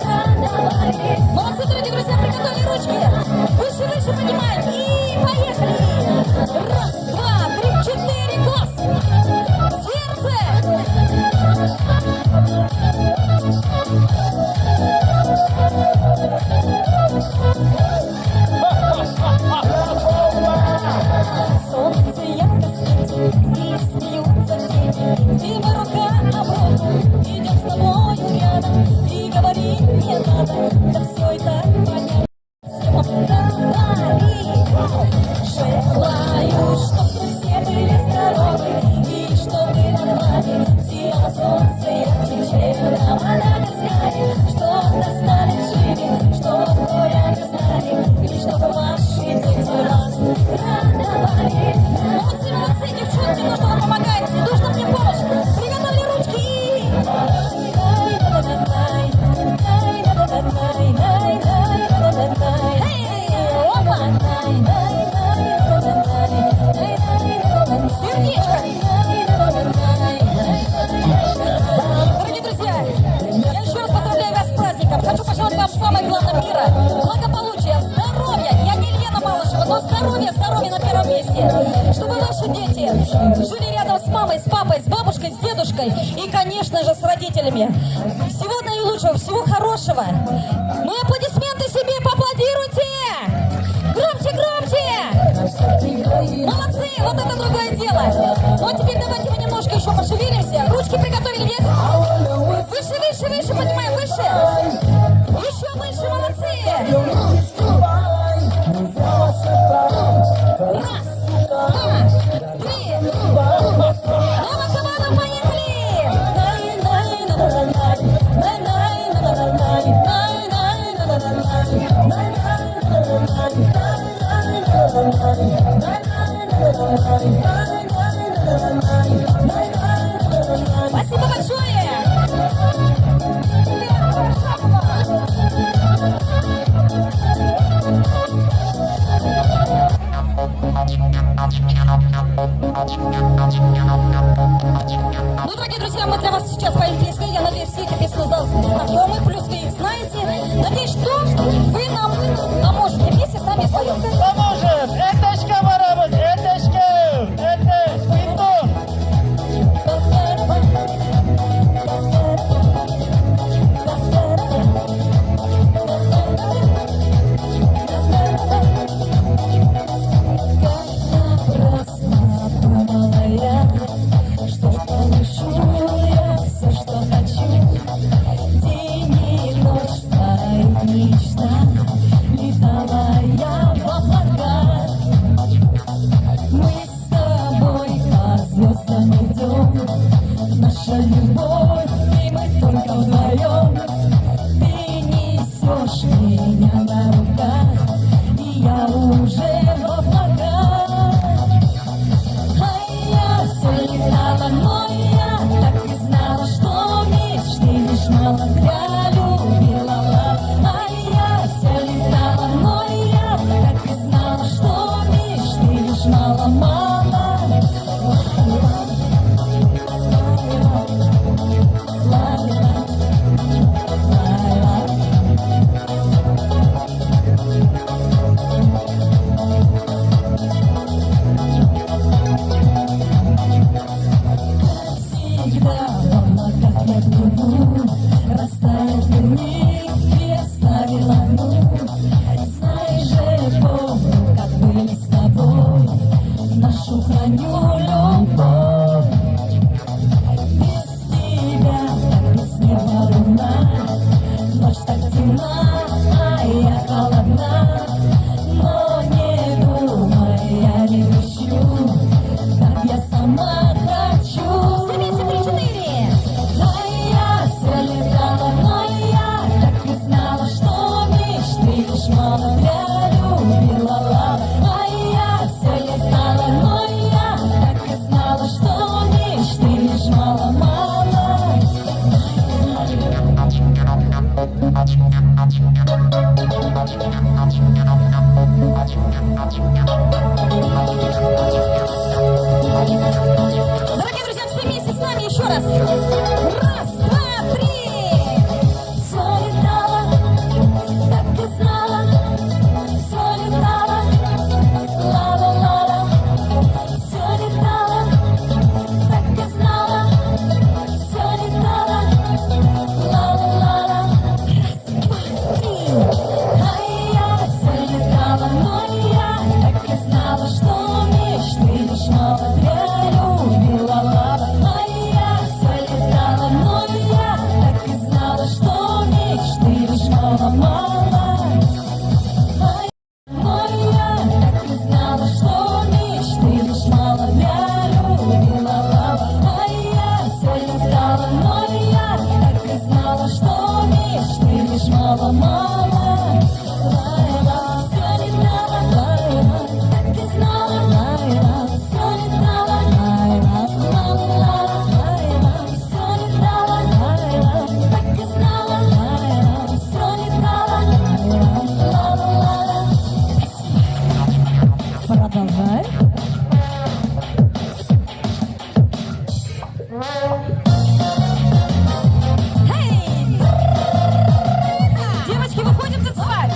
радовали. Молодцы, дорогие друзья, приготовили ручки. Выше, выше поднимаем. И поехали. Раз, два, три, четыре. Класс. Сердце. Солнце ярко светит, и смеются дети, и мы рука об руку идем с тобою рядом, и говорить не надо, да все и так понятно. Всем говори. Желаю, чтобы все были здоровы, и чтобы над вами сияло солнце ярче, чем на Мадагаскаре, чтоб до старых жили, чтоб горя не знали, и чтобы ваши дети вас радовали. Молодцы, молодцы, девчонки, то, что вы помогаете. Нужна мне помощь. Приготовили вместе, чтобы ваши дети жили рядом с мамой, с папой, с бабушкой, с дедушкой и, конечно же, с родителями. Всего наилучшего, всего хорошего. Ну и аплодисменты себе, поаплодируйте! Громче, громче! Молодцы, вот это другое дело. Ну а теперь давайте мы немножко еще пошевелимся. Ручки приготовили вверх. Выше, выше, выше, поднимаем, выше. Еще выше, молодцы. Раз, два, три. Новая команда, поехали! Спасибо большое! Ну, дорогие друзья, мы для вас сейчас поем песни. Я надеюсь, все эти песни знакомы, плюс вы их знаете. Надеюсь, что вы нам поможете. Вместе с нами споем. Поможет! Әтәчкә барабыз! Әтәчкә! Әтәч! Петух! Напрасно думала я, что получу я все, что хочу. День и ночь в своих мечтах летала я в облаках. Мы с тобой по звездам идем, наша любовь, и мы только вдвоем. Ты несешь меня на руках, и я уже в облаках. А я все летала, но я так и знала, что мечты лишь мало для любила. А я все летала, но я так и знала, что мечты лишь мало-мало. Всегда в облаках я плыву, растаял дневник и оставил одну. Знай же, помню, как были с тобой, нашу храню любовь. Без тебя, как без неба луна, ночь так темна, а я холодна. Но не думай, я не грущу, как я сама хочу. Все вместе, три, четыре. А я все летала, но я так и знала, что мечты лишь мало для любила. А я все летала, но я так и знала, что мечты лишь мало-мало. Дорогие друзья, все вместе с нами еще раз. Раз, два, три. Все летала, так и знала, все летала, ла-ла-ла-ла. Все летала, так и знала, все летала, ла-ла-ла-ла. Раз, два, три. А я все летала, но я так и знала, что мечты лишь мало для любила. А я все летала, но я так и знала, что мечты лишь мало-мало. Но я так и знала, что мечты лишь мало для любила. А я все летала, но я так и знала, что мечты лишь мало-мало. Лайла, все летала, лайла, так и знала, лайла, все летала, лайла, ла-ла-ла, лайла, все летала, лайла, так и знала, лайла, все летала, лайла, ла-ла-ла. Продолжай. Эй! Девочки, выходим танцевать!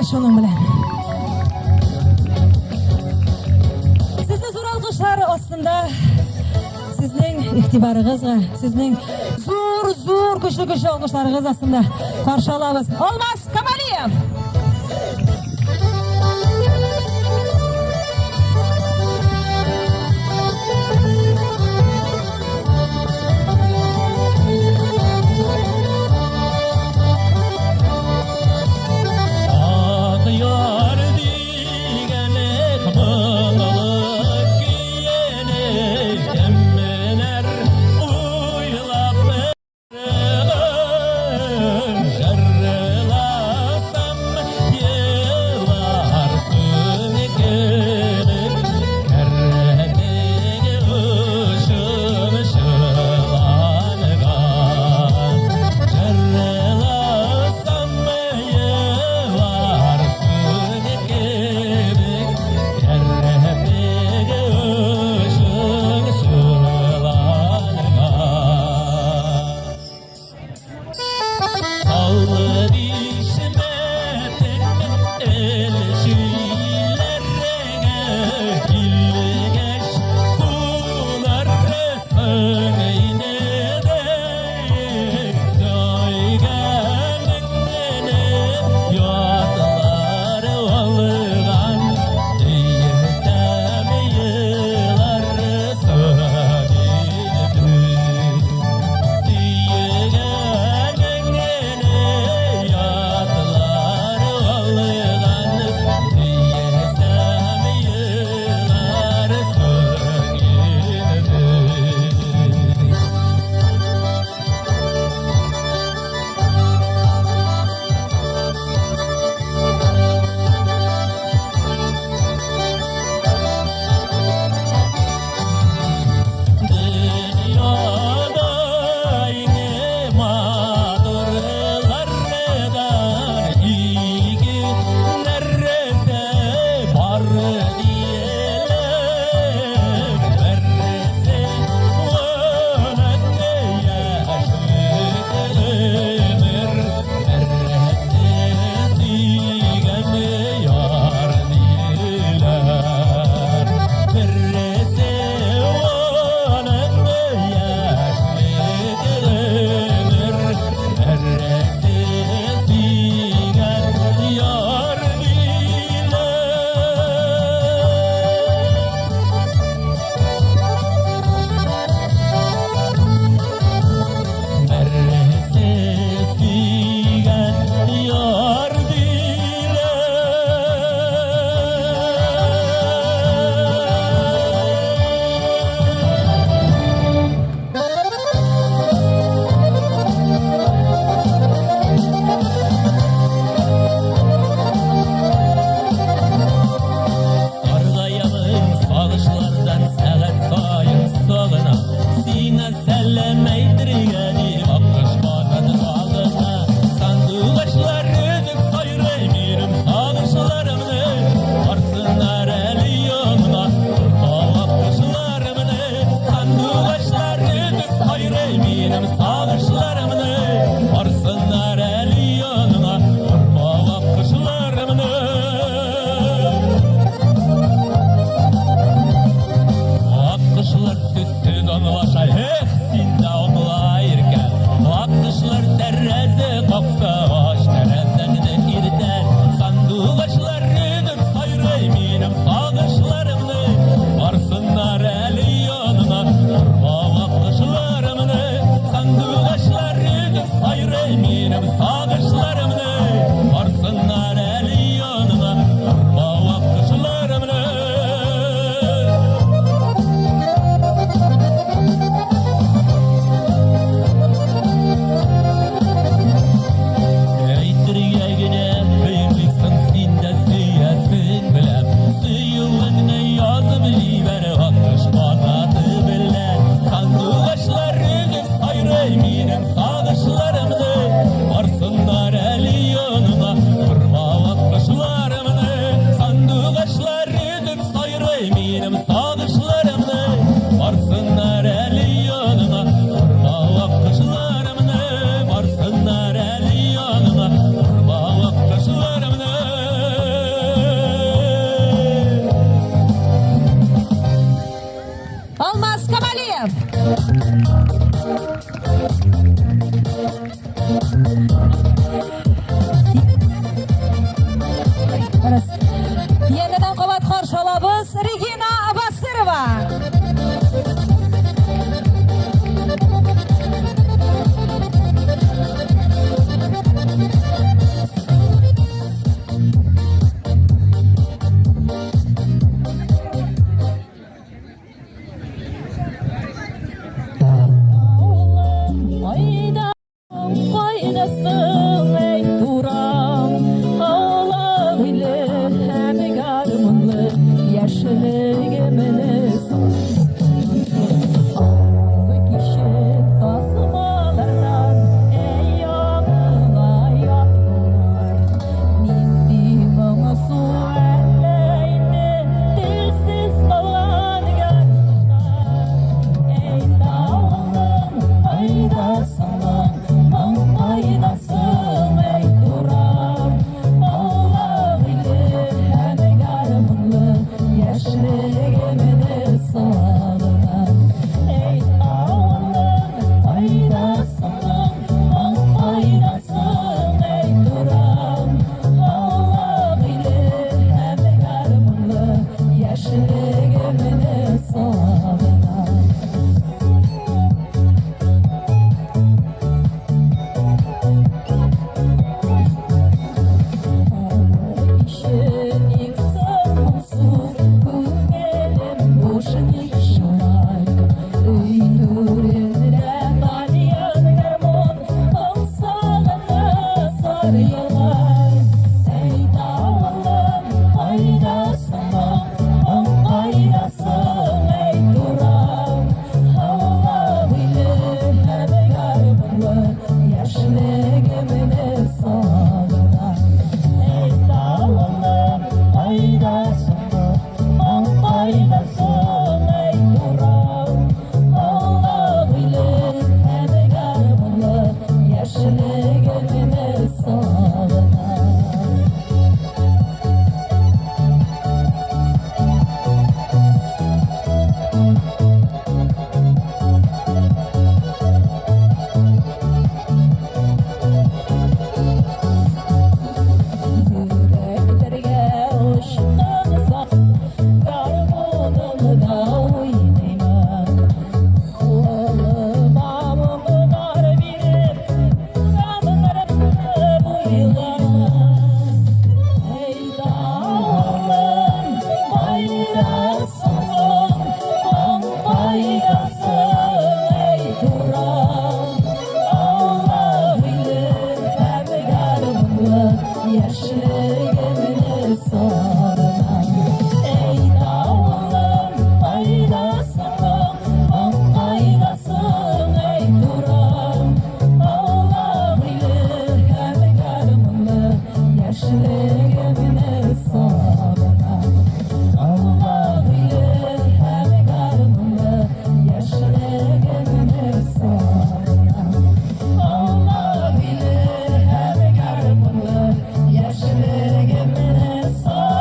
шуның белән. Сезне зур алкышлар астында сезнең игътибарыгызга, сезнең зур-зур көчле-көчле алкышларыгыз астында каршы алабыз. Алмаз Камалиев! елар. Әй, давылым, кайдасың, моң кайдасың, әй, турам. Алла биле һәм гармунлы яшьлегемне сагынам. Әй, давылым, кайдасың, моң кайдасың, әй, турам. Алла биле һәм гармунлы яшьлегемне сагынам. Йөрәкләргә очкан гармунымда уйныймын. Кулыма моңнар биреп, гамнарымны уйлармын. Әй, давылым, кайдасың, моң кайдасың, әй, турам. Алла биле һәм гармунлы яшьлегемне сагынам. Әй, давылым, кайдасың, моң кайдасың, әй, турам. Алла биле һәм гармунлы яшьлегемне сагынам. Алла биле һәм гармунлы яшьлегемне сагынам. Алла биле һәм гармунлы яшьлегемне сагынам.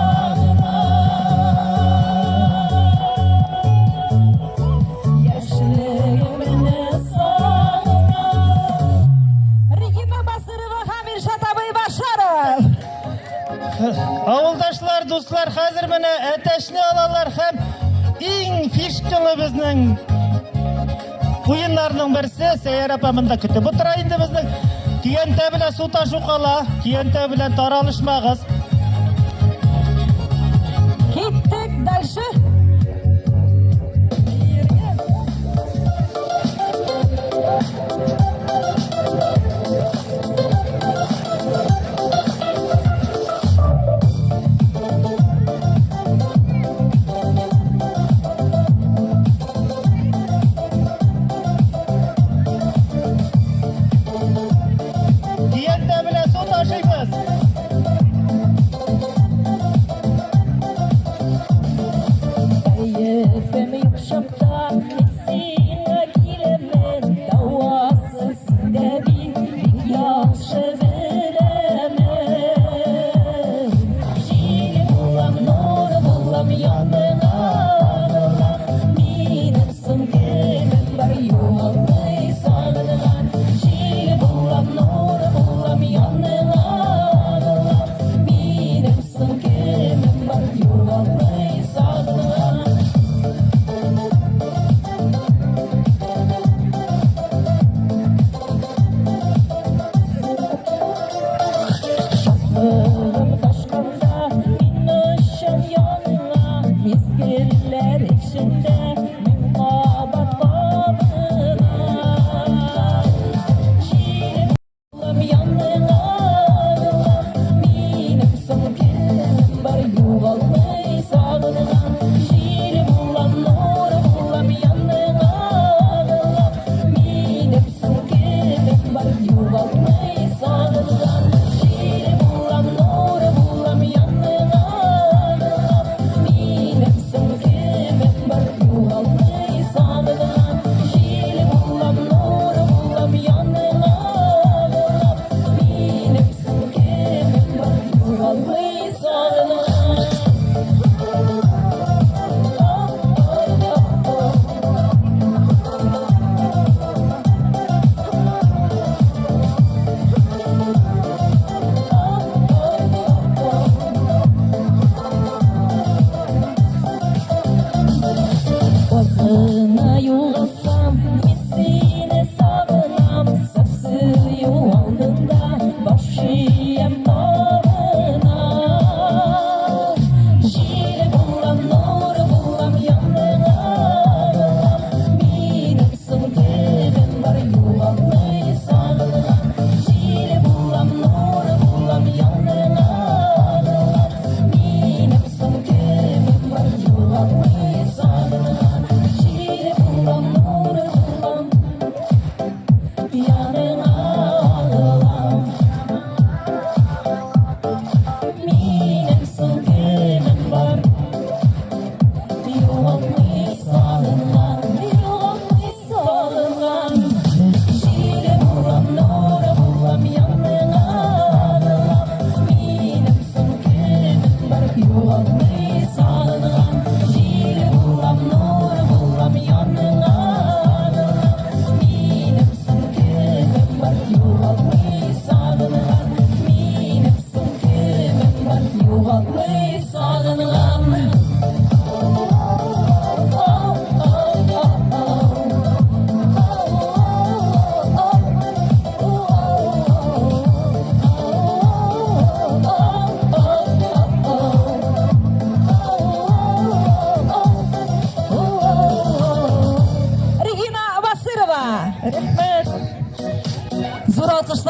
Яшьлегемне сагынам. Регина Басырова һәм Илшат абый Башаров. Авылдашлар, дуслар, хәзер менә әтәчне алалар һәм иң фишкалы безнең уеннарның берсе Сәйяр апа монда көтеп утыра инде безнең. Көянтә белән су ташу кала, көянтә белән таралышмагыз. Киттек дальше. Көянтә белән су ташыйбыз. Кәефем юк чакта мин сиңа киләмен, дәвасы синдә мин бик яхшы беләмен. Җил булам, нур булам, яныңа агылам, минем соң кемем бар, югалмый сагынган. Җил булам, нур булам, яныңа агылам, минем соң кемем бар, югалмый сагынган. Шатлыгым ташканда мин очам яныңа, мизгелләр эчендә мин кабат кабынам. Җил булам, яныңа агылам, минем соң кемем бар, югалмый сагынган. Җил булам, нур булам, яныңа агылам, минем соң кемем бар, югалмый сагынган. Җил булам, нур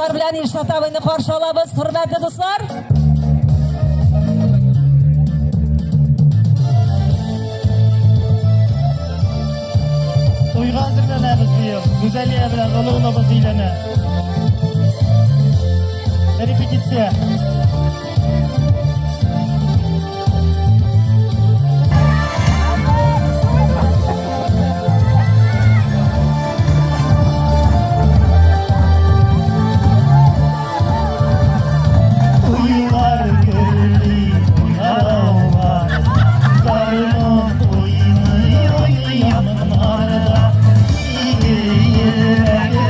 Алкышлар белән Илшат абыйны каршы алабыз, хөрмәтле дуслар. Туйга әзерләнәбез быел. Гүзәлия белән олы улыбыз өйләнә. Репетиция. Уйлар гөрли, уйлар ауар, Гармун уйный, уйный яманнарда. Иге йөрәге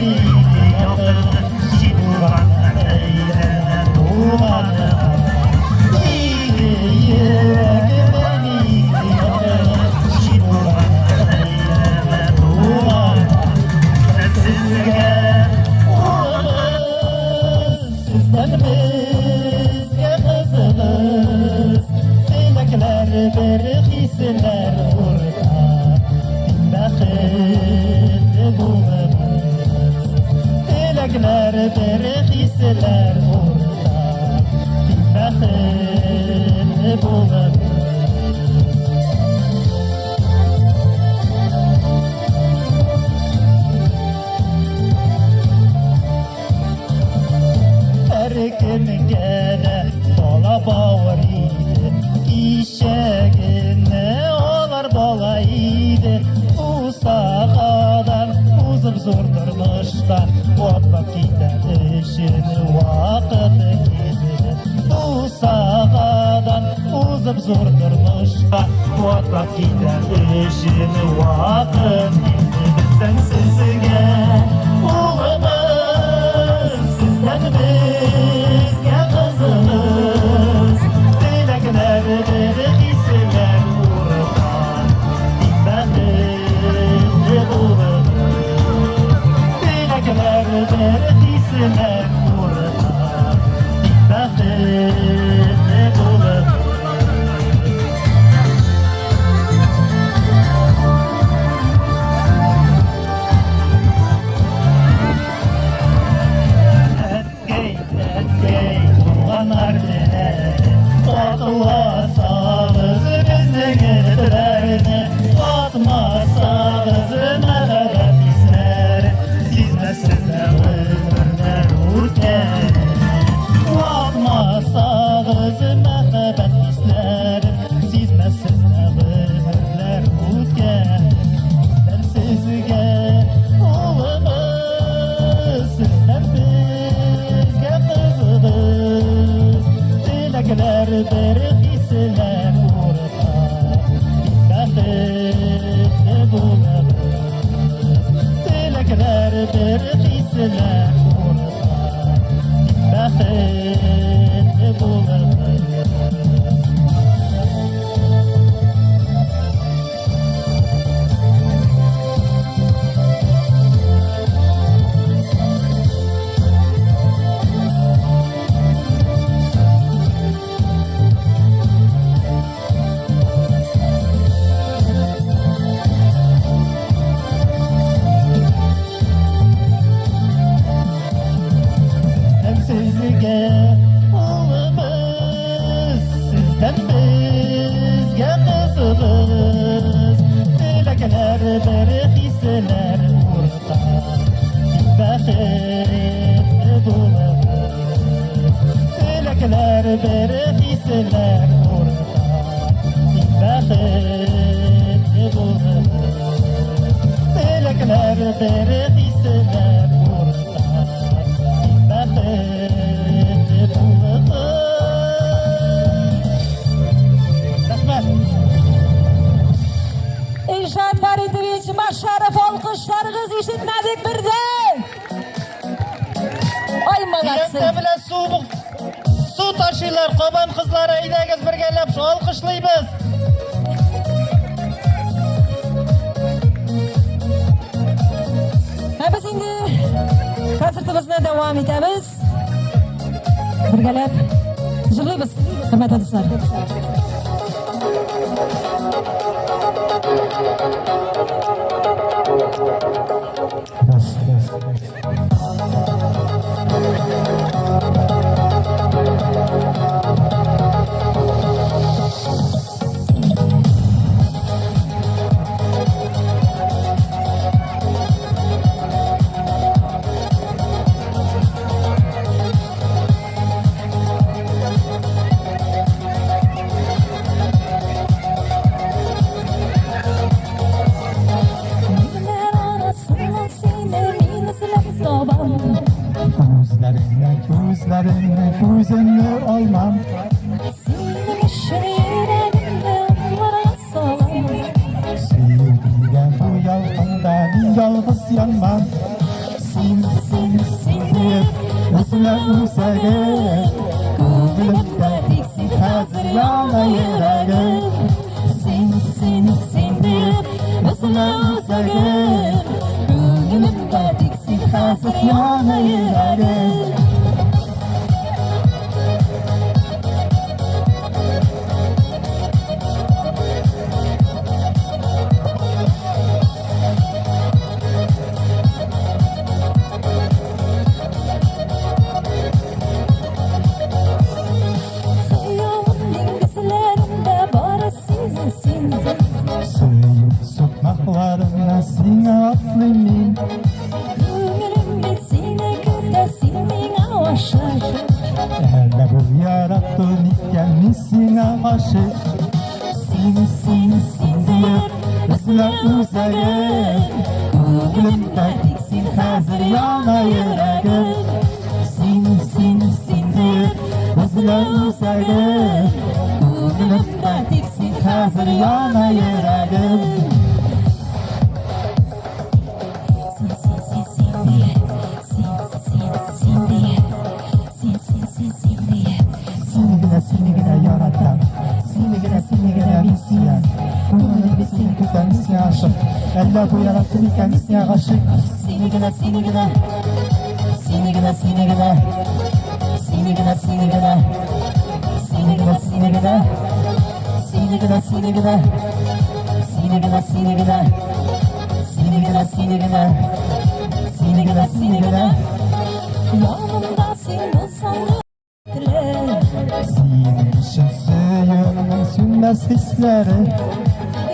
иге якын, Җиңүгә әйләнә туганына. Иге йөрәге иге якын, Җиңүгә әйләнә туганына. Сезгә улыбыз, сездән безгә кызыбыз. Теләкләр бер, хисләр уртак, Тик бәхетле булыгыз. Теләкләр бер, хисләр уртак, Тик бәхетле булыгыз. Һәркемгә дә бала бавыр иде, Кичәгене алар бала иде. Бусагадан узып зур тормышта, Атлап китәр өчен вакыт килде. Бусагадан узып зур тормышта, Атлап китәр өчен вакыт килде. Бездән сезгә улыбыз, сездән безгә кызыбыз. Теләкләр бер, хисләр уртак, Тик бәхетле булыгыз. Теләкләр бер, хисләр уртак, Тик бәхетле булыгыз. Әткәй, әткәй, туганнар теләге, Атласагыз безнең этләрне, Атмасагыз мәхәббәт хисләре, Сизмәссезләр гомерләр үткәнен. Ватмасагыз мәхәббәт хисләрен, Сизмәссезләр гомерләр үткәнен. Бездән сезгә улыбыз, сездән безгә кызыбыз. Теләкләр бер, хисләр уртак, Тик бәхетле булыгыз. Теләкләр бер, хисләр уртак, Тик бәхетле булыгыз. Бездән сезгә улыбыз, сездән безгә кызыбыз. Теләкләр бер, хисләр уртак, Тик бәхетле булыгыз. Теләкләр бер, хисләр уртак, Тик бәхетле булыгыз. Теләкләр бер, хисләр уртак, Тик бәхетле булыгыз. Рәхмәт. Илшат Фаритович Машаров, алкышларыгыз ишетмәдек бердән. Ай, молодцы. Көянтә белән су су ташыйлар, Кабан кызлары, әйдәгез бергәләп алкышлыйбыз. Ә без инде концертыбызны дәвам итәбез. Бергәләп җырлыйбыз, хөрмәтле дуслар. Раз, раз, раз. күземне алмам. Синең өчен йөрәгемне утларга салам. Сөю дигән бу ялкында мин ялгыз янмам. Син, син, син диеп, өзелә үзәгем. Күңелемдә тик син хәзер яна йөрәгем. Син, син, син диеп, өзелә үзәгем. Күңелемдә тик син хәзер яна йөрәгем. Хыялым диңгезләрендә бары син, син. Сөю сукмакларына сиңа атлыйм мин. Күңелем бит сине көтә, син миңа гашыйк. Әллә бу ярату микән мин сиңа гашыйк. Син, син, син диеп, өзелә үзәгем. Күңелемдә тик син хәзер яна йөрәгем. Син, син, син диеп, өзелә үзәгем. Күңелемдә тик син хәзер яна йөрәгем. Син, син, син, син диеп, син, син, син диеп, син, син, син, син диеп. Сине генә, сине генә яратам. Сине генә, сине генә мин сөям. Күңелем бит сине көтә, мин сиңа гашыйк. Әллә бу ярату микән, мин сиңа гашыйк. Сине генә, сине генә. Сине генә, сине генә. Сине генә, сине генә. Сине генә, сине генә. Сине генә, сине генә. Сине генә, сине генә. Сине генә, сине генә. Сине генә, сине генә. Янымда син булсаң теле. Синең өчен сөюемнең сүнмәс хисләре.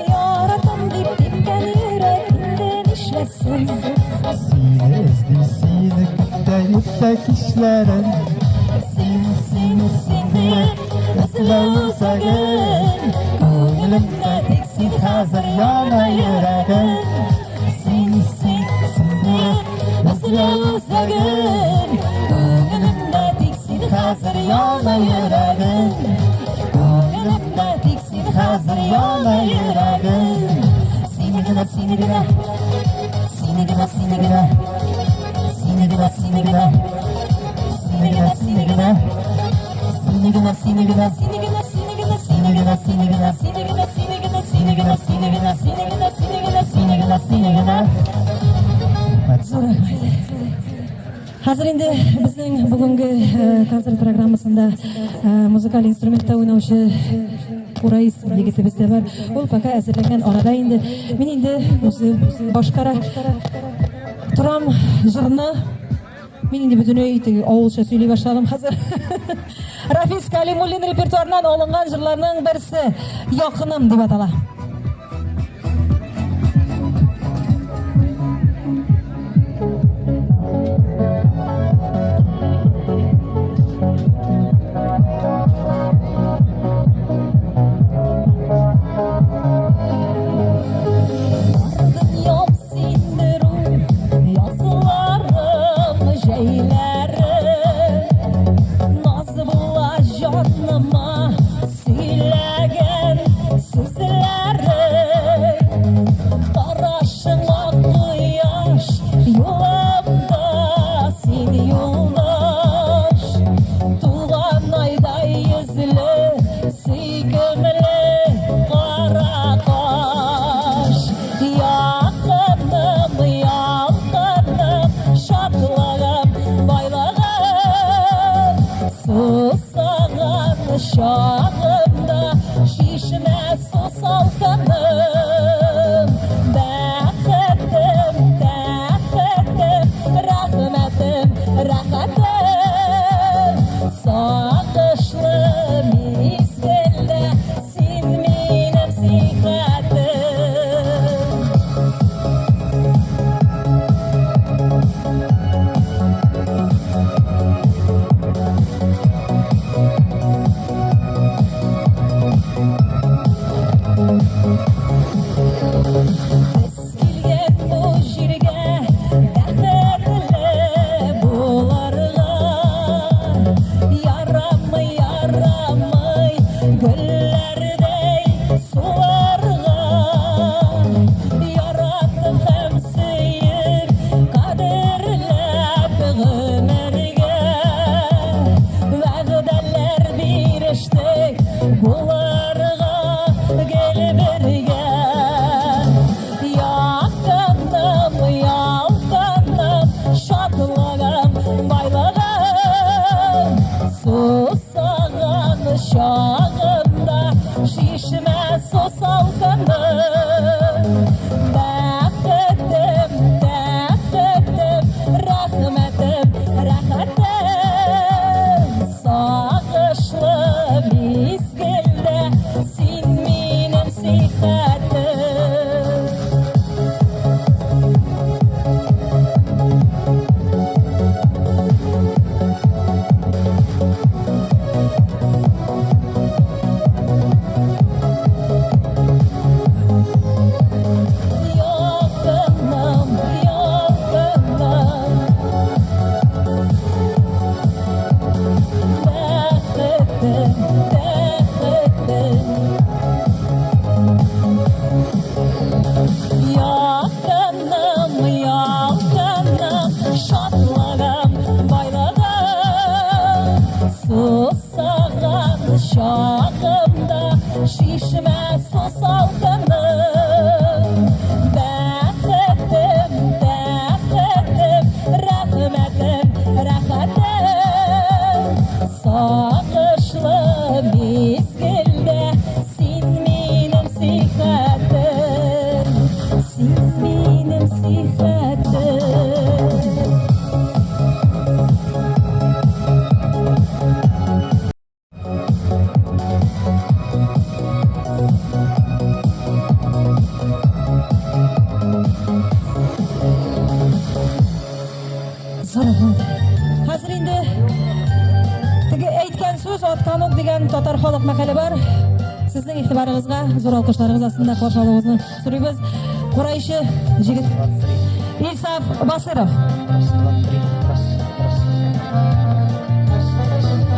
Яратам дип типкән йөрәк инде нишләсен? Сине эзли, сине көтә иртә кичләрен. Син, син, син диеп, өзелә үзәгем. Күңелемдә тик син хәзер яна йөрәгем. Син, син, син диеп, өзелә үзәгем. Күңелемдә тик син хәзер яна йөрәгем. Күңелемдә тик син хәзер яна йөрәгем. Сине генә, сине генә. Сине генә, сине генә. Сине генә, сине генә. Сине генә, сине генә. Сине генә, сине генә. Сине генә, сине генә, Сине генә, сине генә. сине генә, сине генә, Сине генә, сине генә. сине генә, сине генә, Сине генә, сине генә. Зур рәхмәт. Хәзер инде безнең бүгенге концерт программасында музыкаль инструментта уйнаучы кураист егетебез дә бар. Ул пока әзерләнгән арада инде мин инде үзе башкара торам җырны. Мин инде бөтенләй теге авылча сөйли башладым хәзер. Рафис Калимуллин репертуарыннан алынган җырларның берсе «Якыным» дип атала. Дөньям синдер ул, язларым, җәйләрем. Наз була җаныма сөйләгән сүзләрең. Карашыңа кояш, юлымда син юлдаш. Тулган айдай йөзле, сөйкемле каракаш. Якыным, ялкыным, шатлыгым, байлыгым. Сусаган чагымда чишмә су салкыным. Бәхетем, тәхетем, рәхмәтем, рәхәтем. Сагышлы мизгелдә син минем сихәтем. Без килгән бу җиргә бәхетле булырга. Сусаган чагымда чишмә су салкыны. Бәхетем, тәхетем, рәхмәтем, рәхәтем. Сагышлы мизгелдә син минем сихәтем. Якыным, якыным, бәхетем, бәхетем. Якыным, якыным, шатлыгым, байлыгым. Сусаган чагымда чишмә су салкыным. Бәхетем, бәхетем, рәхмәтем, рәхәтем. Сагышлы мизгелдә син минем сихәтем, син минем сихәтем. Зур рәхмәт. Хәзер инде теге әйткән сүз аткан ук дигән татар халык мәкале бар. Сезнең игътибарыгызга зур алкышларыгыз астында каршы алуыгызны сорыйбыз. Курайчы җегет Илсаф Басыров. Раз, два, три, раз, раз. Раз, раз, два.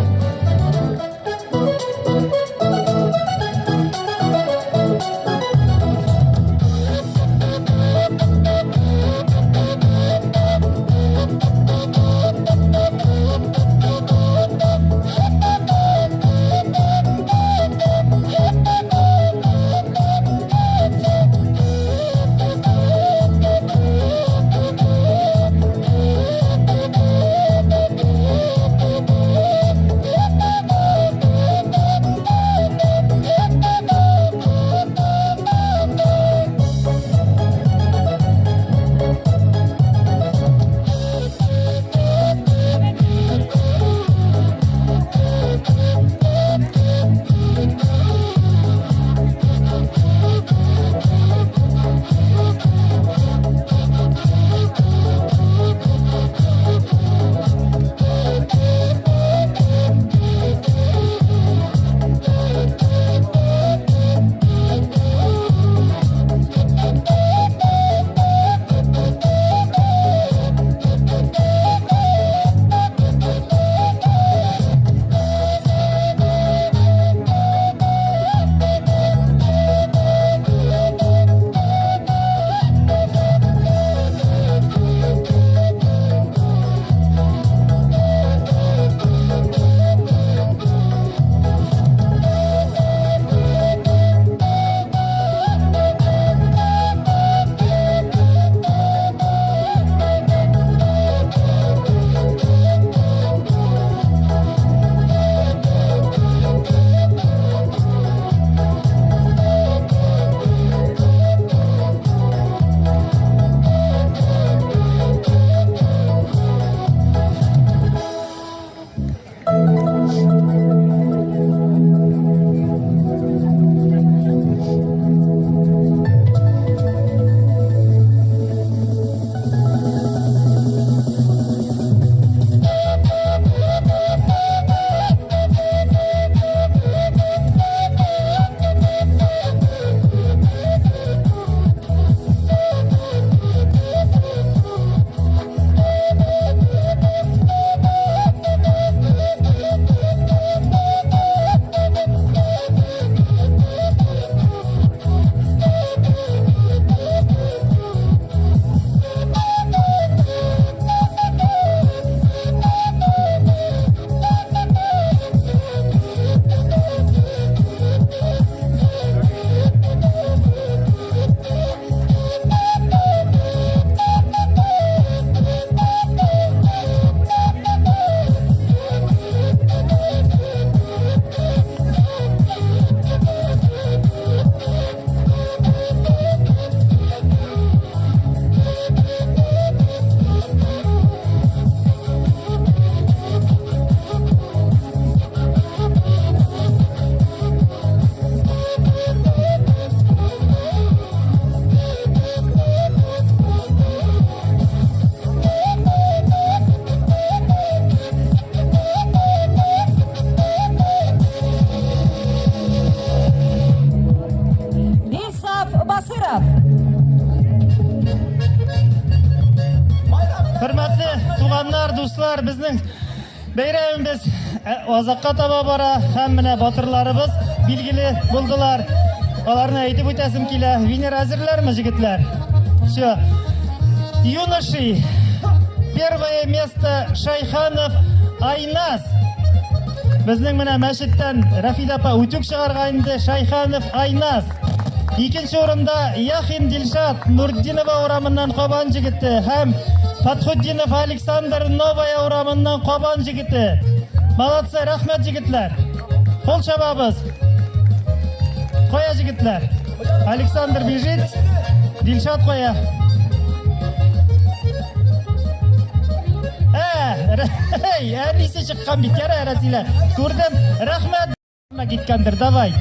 Дуслар, безнең бәйрәмебез азакка таба бара һәм менә батырларыбыз билгеле булдылар. Аларны әйтеп үтәсем килә. Венера әзерләрме, җегетләр? Все. Юноши. Первое место Шайханов Айназ. Безнең менә мәчеттән Рәфидә апа үтүк чыгарган инде Шайханов Айназ. Икенче урында Яхин Дилшат Нуртдинова урамыннан Кабан җегете һәм Фатхутдинов Александр Новая урамыннан Кабан җегете. Молодцы, рәхмәт җегетләр. Кул чабабыз. Кая җегетләр? Александр бежит. Дилшат кая? Ә, әнисе чыккан бит, яра, Рәзилә. Күрдем. Рәхмәт. Киткәндер, давай.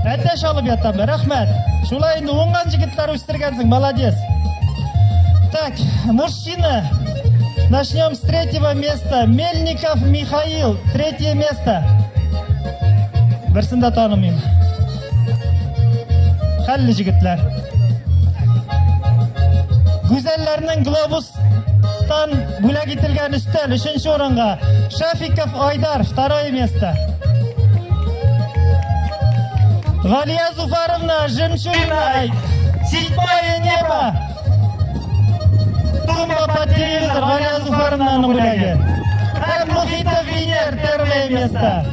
Әтәч алып ятам, рәхмәт. Шулай инде уңган җегетләр үстергәнсең, молодец. Так, мужчина. Начнем с третьего места. Мельников Михаил, третье место. Берсен дә танымыйм. Хәлле җегетләр. Гүзәлләрнең глобустан бүләк ителгән өстәл өченче урынга Шафиков Айдар, второе место. Галия Зуфаровна, жемчужина, седьмое небо. Тумба под телевизор, Галия Зуфаровнаның бүләге. Һәм Мухитов Венер, первое место.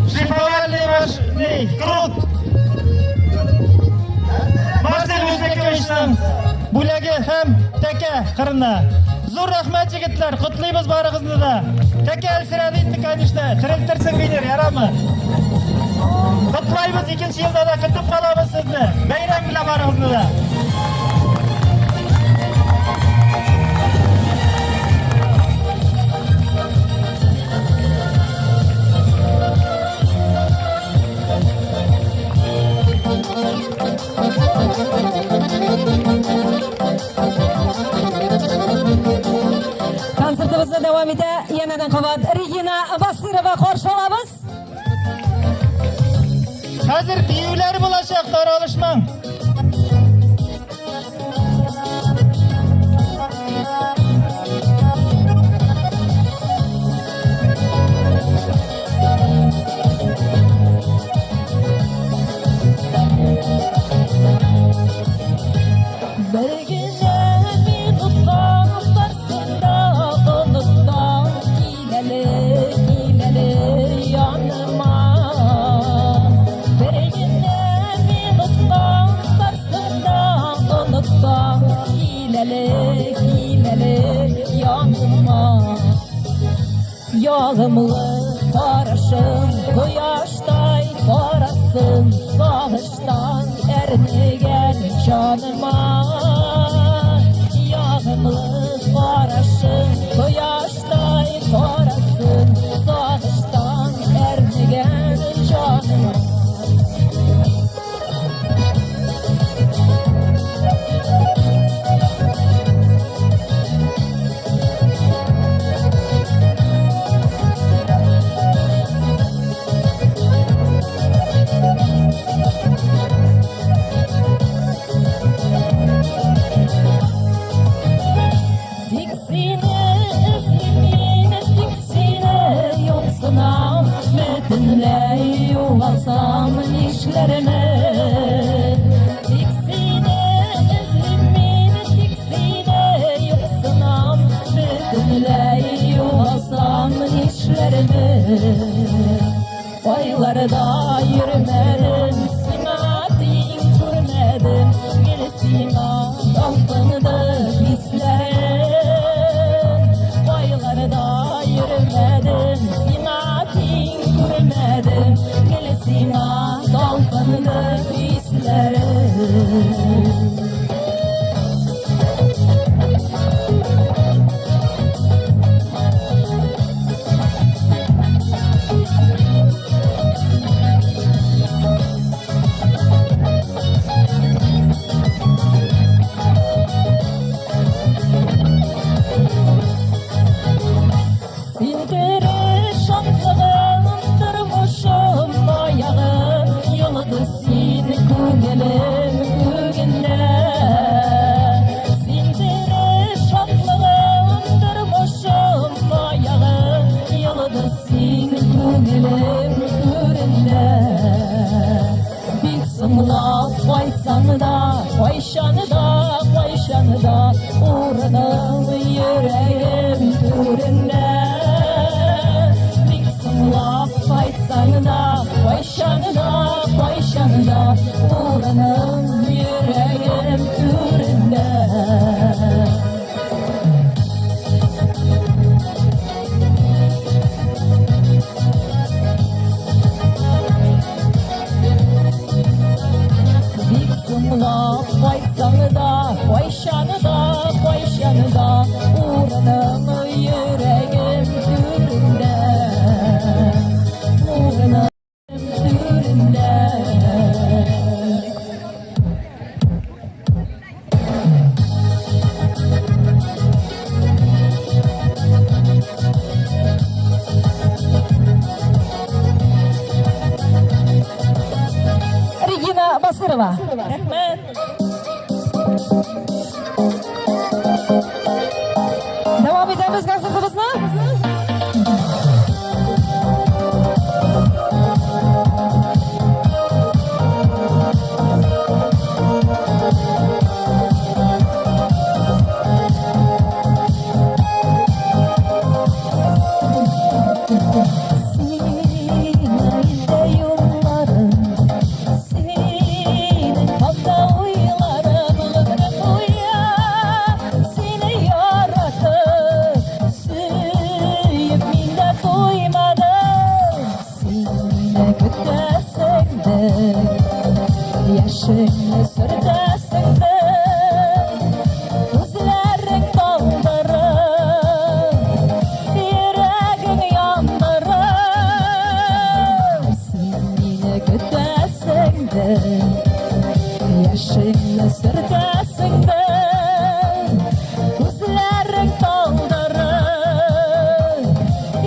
Шлифовальный машины, круг. Марсель Үзбековичның бүләге һәм тәкә кырына. Зур рәхмәт, егетләр, котлыйбыз барыгызны да. Тәкә әлсерәде инде, конечно. Терелтерсең, Венер, ярамы? Котлайбыз, икенче елда да көтеп калабыз сезне. Бәйрәм белән барыгызны да. Концертыбызны дәвам итә янәдән кабат Регина Басырова каршы алабыз. Хәзер биюләр булачак, таралышмаң. Бер генә минутка барсын да оныттың, кил әле, кил әле яныма. Бер генә минутка барсын да оныттың, кил әле, кил әле яныма. Ягымлы карашың кояштай карасын, сагыштан әрнегән җаныма. Ягымлы карашың кояштай карасын, сагыштан әрнегән җаныма. Тик сине эзлим мин, тик сине юксынам, бөтенләй югалсам нишләрмен? Тик сине эзлим мин, тик сине юксынам, бөтенләй югалсам нишләрмен? Айларда йөрмәдем, сиңа тиң күрмәдем, гел сиңа талпынды хисләрем. Айларда йөрмәдем, сиңа тиң күрмәдем, гел сиңа талпынды хисләрем. Күңелем түрендә. Бик соңлап кайтсаң да, кайчан да, кайчан да, урының йөрәгем түрендә. Бик соңлап кайтсаң да, кайчан да, кайчан да, урының йөрәгем түрендә. Бик соңлап кайтсаң да, кайчан да, кайчан да, урының йөрәгем түрендә. Урының түрендә. Регина Басырова. Рәхмәт. Дәвам итәбез концертыбызны. Сиңа илтә юлларым, синең хакта уйларым гомерем буе сине яратып, сөеп мин дә туймадым. Син мине көтәсеңдер, яшеңне сөртәсеңдер, күзләрең талдырып, йөрәгең яндырып. Син мине көтәсеңдер, яшеңне сөртәсеңдер, күзләрең талдырып,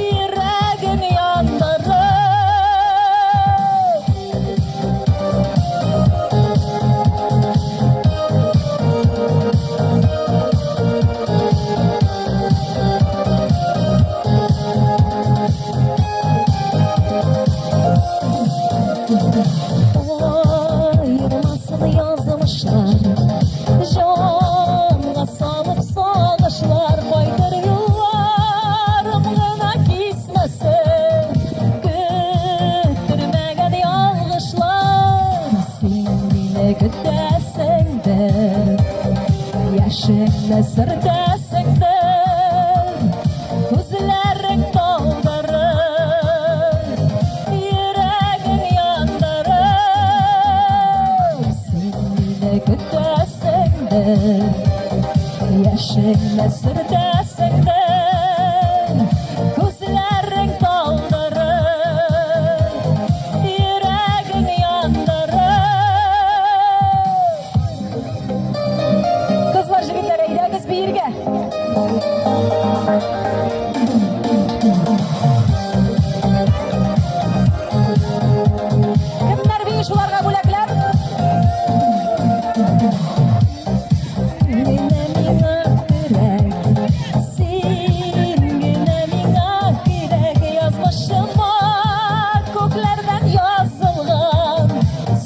йөрәгең яндырып. Аермасын язмышлар, җанга салып сагышлар, кайтыр юлларым гына кисмәсен, көттермәгән ялгышлар. Син мине көтәсеңдер, яшеңне сөртәсеңдер, күзләрең талдырып, йөрәгең яндырып. Син мине көтәсеңдер, яшеңне сөртәсеңдер, күзләрең талдырып, йөрәгең яндырып. Кызлар, егетләр, әйдәгез биергә. Кемнәр бии, шуларга бүләкләр. Генә миңа кирәк, син генә миңа кирәк, язмышыма күкләрдән язылган,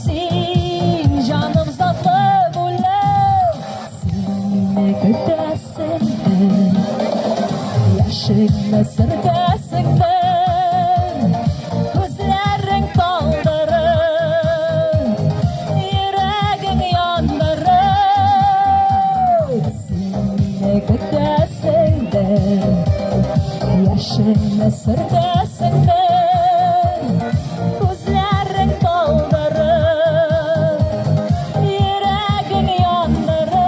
син җаным затлы бүләк. Син мине көтәсеңдер, яшеңне сөртәсеңдер, күзләрең талдырып, йөрәгең яндырып. Син мине көтәсеңдер, яшеңне сөртәсеңдер, күзләрең талдырып, йөрәгең яндырып.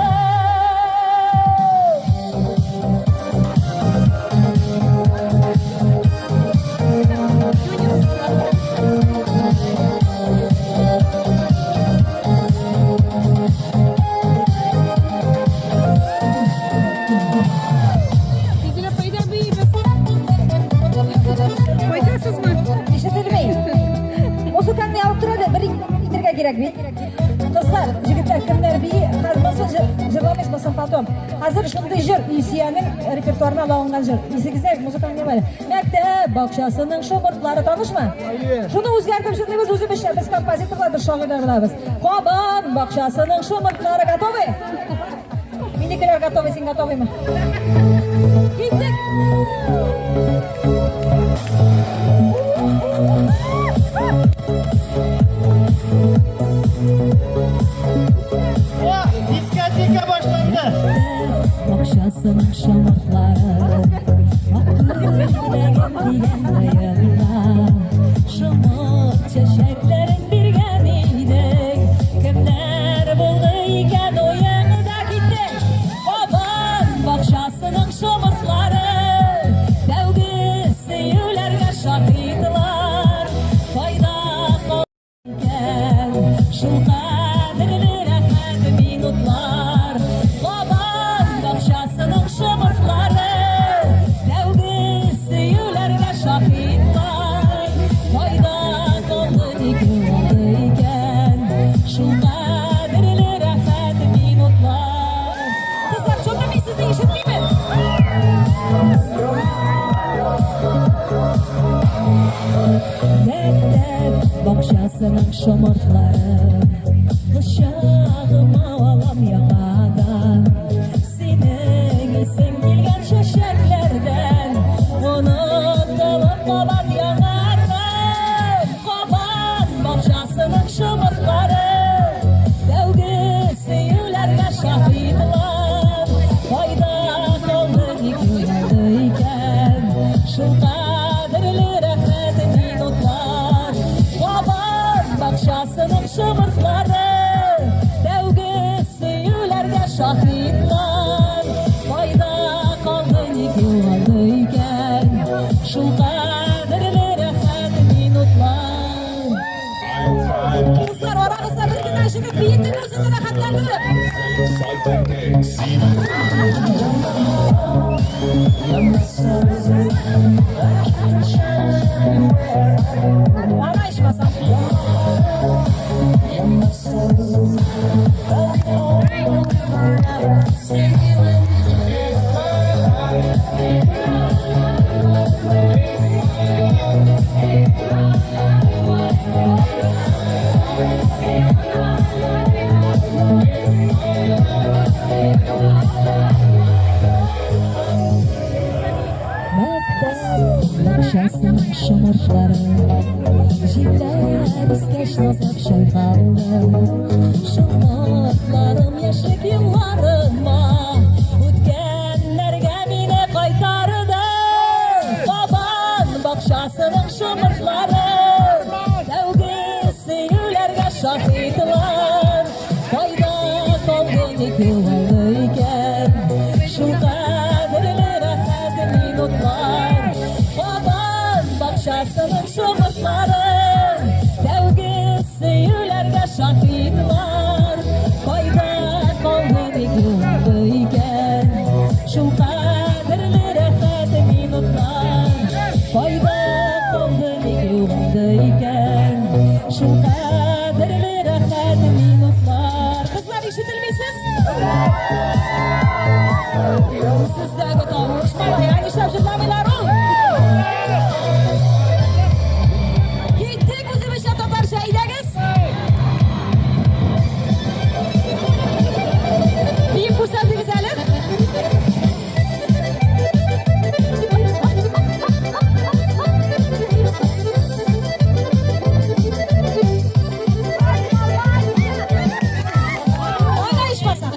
Ишетелми. Музыкаңны алып тор әле, бер итәргә кирәк бит. Кызлар, егетләр, кемнәр бии, хәзер монсын җырламыйсыз. соң потом. Хәзер шундый җыр, Илсөянең репертуарына алынган җыр. Исегездә музыканы беләм. Мәктәп бакчасының шомыртлары танышмы? Шуны үзгәртеп җырлыйбыз үзебезчә. Без композиторлар, без шагыйрьләр булабыз. Кабан бакчасының шомыртлары готовы? Минекеләр готовы, син готовыймы? Киттек! О, дискотека башланды. Бакчасының шомыртлары Ак күлмәгем кигән быелда Шомырт чәчәкләрен биргән идең Кемнәр булды икән уеңда китте Кабан бакчасының шомыртлары Тәүге сөюләргә шаһитлар Кайда калды икән шул кадерле рәхәт минутлар Кабан бакчасының шомыртлары Тәүге сөюләргә шаһитлар Кайда калды, ник югалды икән Шул кадерле рәхәт минутлар Кызлар, что-то мин сезне ишетмимен. Мәктәп бакчасының шомыртлары Кочагыма алам яңадан Синең исең килгән чәчәкләрдән Онытылып кабат яңармын Кабан бакчасының шомыртлары Тәүге сөюләргә шаһитлар Кайда калды, ник югалды икән Шул кадерле рәхәт минутлар Кабан бакчасының шомыртлары Тәүге сөюләргә шаһитлар Кайда калды, ник югалды икән Шул кадерле рәхәт минутлар Кызлар, арагызда бер генә җегет биетеп үзен рәхәтләндереп. Ана ичмасам. Мәктәп бакчасының шомыртлары Җилләр искәч назлап чайкалды Шомыртларым яшьлек елларыма Үткәннәргә мине кайтарды Кабан бакчасының шомыртлары Тәүге сөюләргә шаһитлар Кайда калды, ник югалды икән Шул кадерле рәхәт минутлар Кабан бакчасының шомыртлары Тәүге сөюләргә шаһитлар Кайда калды, ник югалды икән Шул кадерле рәхәт минутлар Кайда калды, ник югалды икән Шул кадерле рәхәт минутлар Кызлар, ишетелмисез? Сездәге тавыш малай, нишләп җырламыйлар ул? Киттек үзебезчә татарча, әйдәгез. Биеп күрсәтегез әле. Ана ичмаса.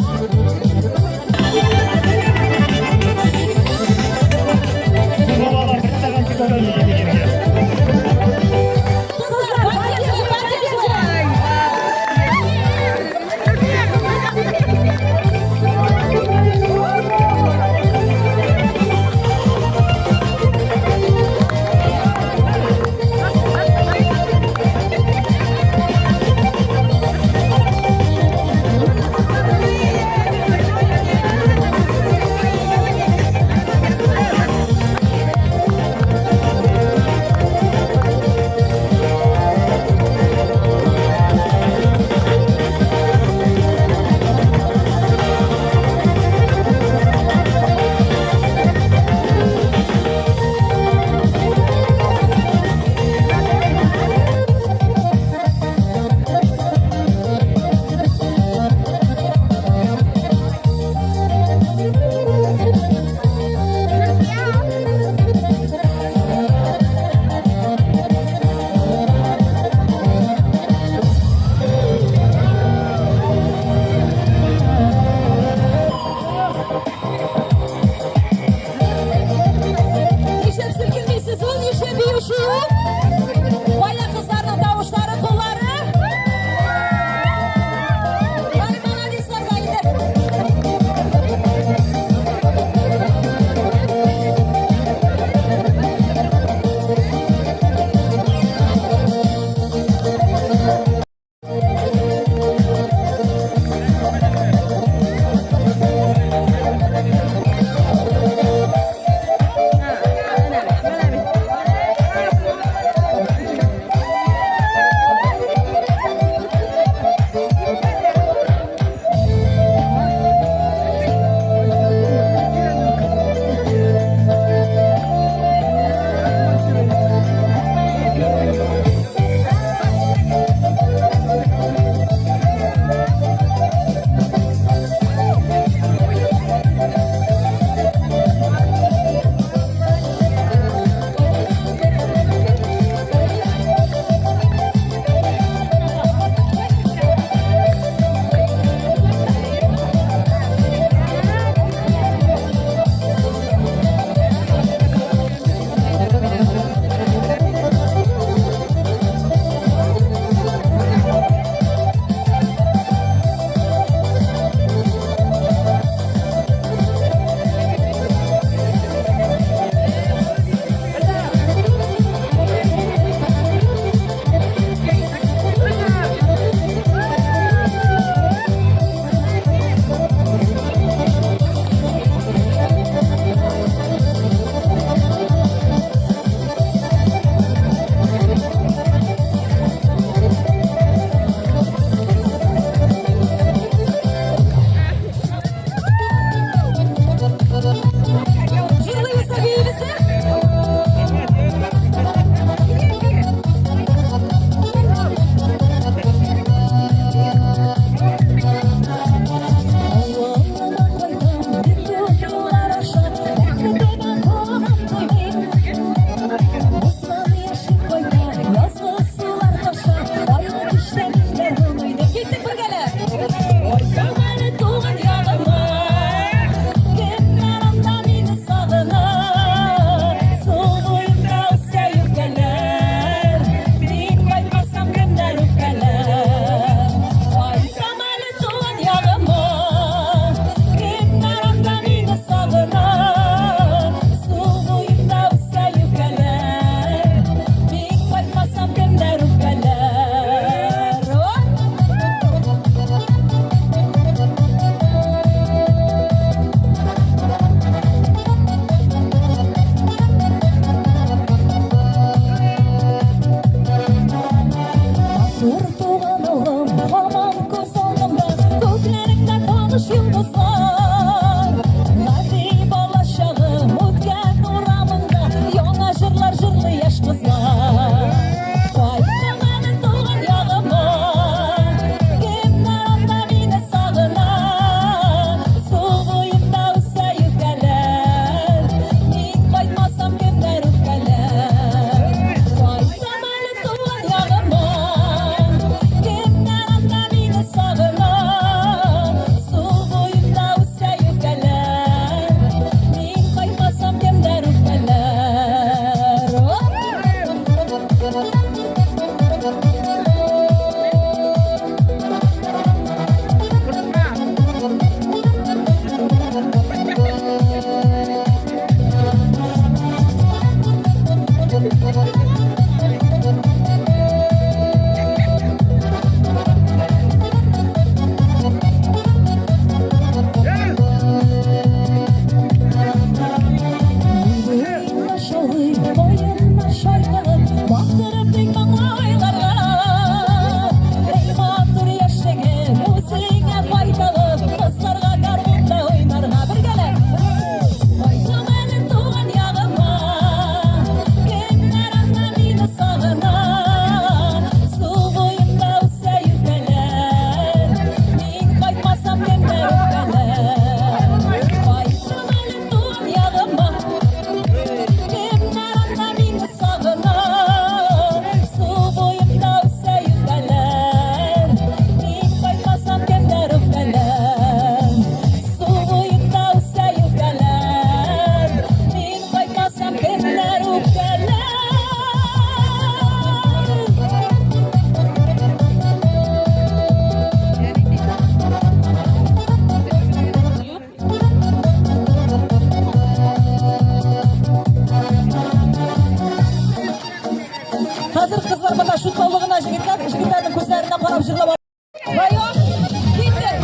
Кая кызларның тавышлары, куллары? Ай, молодецлар, инде. Хәзер кызлар монда шутлаулы гына җегетләр, җегетләрнең күзләренә карап җырлап. Вдвоем. Киттек.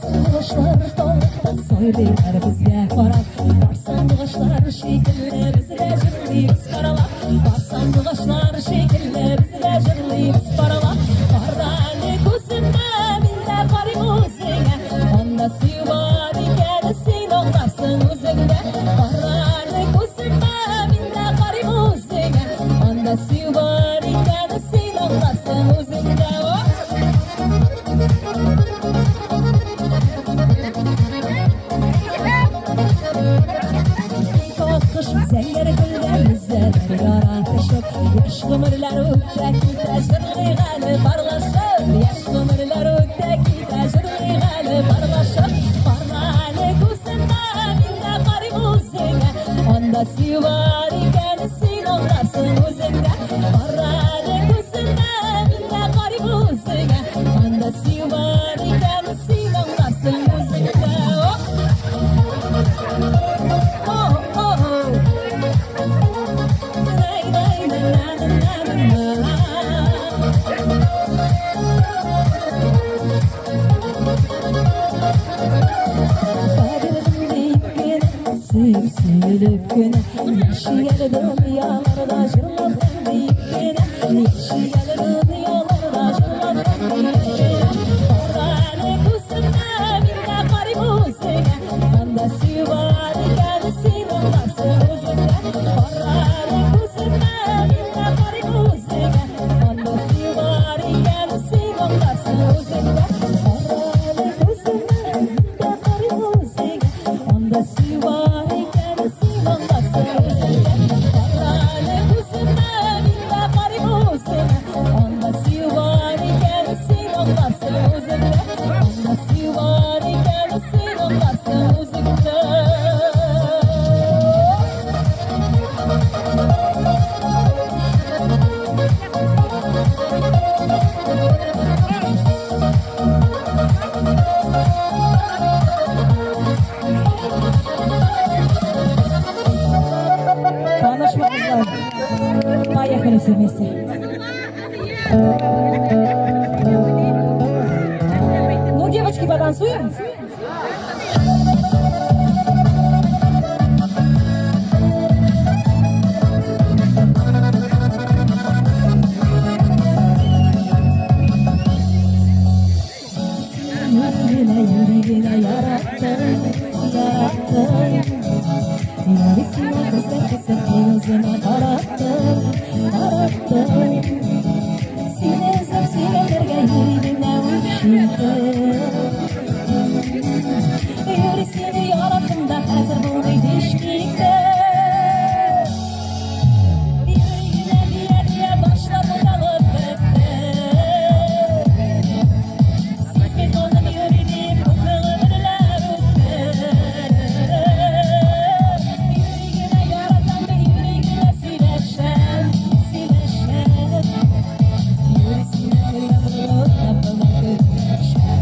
Сандугачлар таллыкта сайрыйлар безгә карап. Бар сандугачлар шикелле без дә җырлыйбыз паралап. Бар сандугачлар шикелле без дә җырлыйбыз паралап. Кара әле күземә, мин дә карыйм үзеңә. Анда сөю бар икән, син аңларсың үзеңдә. Кара әле күземә, мин дә карыйм үзеңә. Анда сөю бар икән, син аңларсың үзеңдә. Аккош зәңгәр күлдә йөзәләр яратышып. Яшь гомерләр үтә китә, җырлыйк әле парлашып. Яшь гомерләр үтә китә, җырлыйк әле парлашып. Кара әле күземә, мин дә карыйм үзеңә. Анда сөю бар икән, син аңларсың үзеңдә. Кара әле күземә, мин дә карыйм үзеңә. Анда сөю бар икән, син аңларсың үзеңдә. Oh, oh, oh. Най, най, на, на, на, на, на. Кадерлем диеп кенә, сөеп сөелеп кенә, яши әле дөньяларда җырлап диеп кенә, яши әле дөньяларда җырлап диеп кенә. Кара әле күземә, мин дә карыйм үзеңә. Анда сөю бар икән, син аңларсың үзеңдә. Кара әле күземә, мин дә карыйм үзеңә. Анда сөю бар икән, син аңларсың үзеңдә. Кара әле күземә, мин дә карыйм үзеңә. Анда сөю бар икән, син аңларсың үзеңдә. Кара әле күземә, мин дә карыйм үзеңә. Анда сөю бар икән, син аңларсың үзеңдә. Анда сөю бар икән, син аңларсың үзеңдә. Танышма, кызлар. Поехали все вместе. Ну, девочки, потанцуем? Генә йөрәгенә яраттым, яраттым. Ярыйсына күзләр кысып күземә караттым, караттым. Сине эзләп сөйләнергә йөрәгемә үчтем. Йөри сине яраттым да хәзер булмый һич китте. Йөрәгемә дия-дия башлар буталып бетте. Сизми калдым йөри дип күпме гомерләр үтте. Йөрәгемә яратам мин, йөрәгемә сөйләшәм, сөйләшәм. Йөри сине бергә борылып тапкан көнләшәм.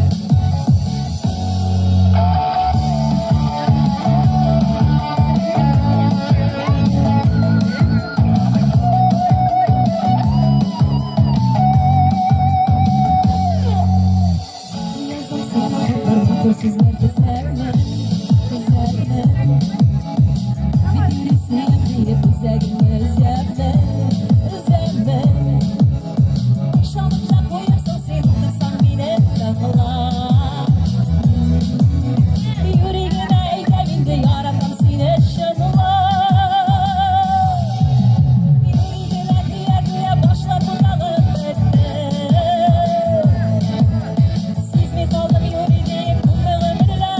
Язым сиңа хатлар, матур сүзләр тезәрмен, тезәрмен. Бит инде сөям диеп үзәгеңне өзәмен, өзәмен. Ышанып та куярсың син, утырсаң мине тыңлап. Йөрәгемә әйтәм инде, яратам сине чынлап. Йөрәгемә дия-дия башлар буталып бетте. Сизми калдым йөри дип күпме гомерләр.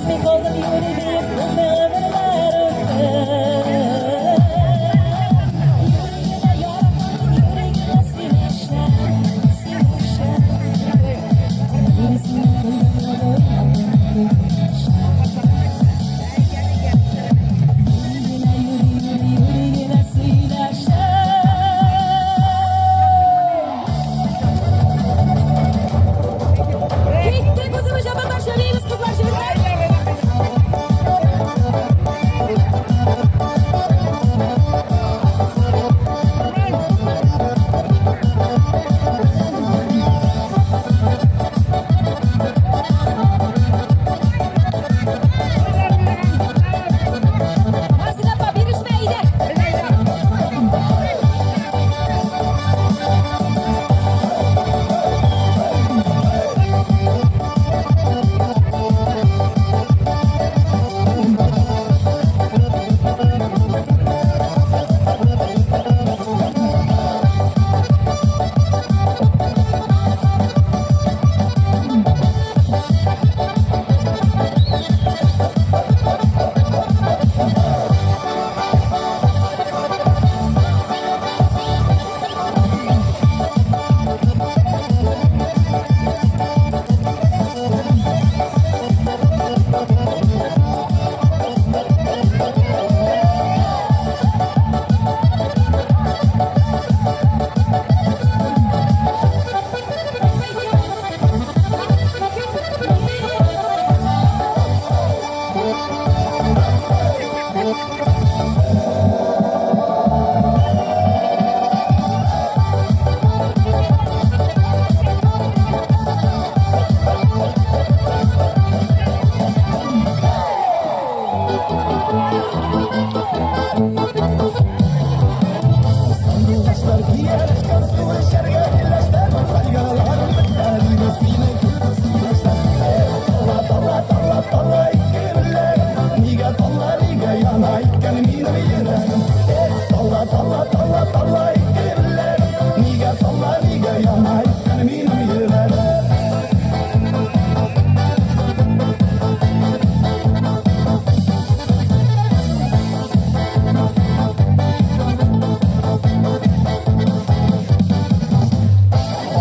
Сизми калдым юри диеп, күпме гомерләр үтте. Юри генә яратам, юри генә сөйләшәм, сөйләшәм. Юри сине көлдем, көлдем, Юри генә, юри, юри, юри генә сөйләшәм. Киттек үзебез җабата шәбиебез, кызлар, җегетләр. Марсина апа, бирешмә, әйдә. Сандугачлар ияләшкән, су эчәргә билләшкән, кайгыларым бетә, диде сине күреп сөйләшсәм. Тала, тала, тала, тала ике беләгем, нигә тала, нигә яна икән минем йөрәгем. Тала, тала, тала, тала ике беләгем, нигә тала, нигә яна икән минем йөрәгем.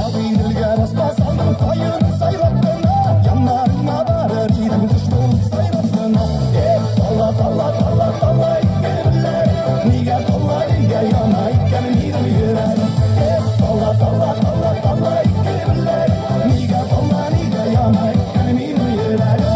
Агыйделгә басма салдым, каен сайлап кына, яннарыңа барыр идем, кош булып сайрап кына. Эх, тала, тала, тала, тала ике беләгем, нигә тала, нигә яна икән минем йөрәгем. Эх, тала, тала, тала, тала ике беләгем, нигә тала, нигә яна икән минем йөрәгем.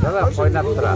Давай, кайнап тора.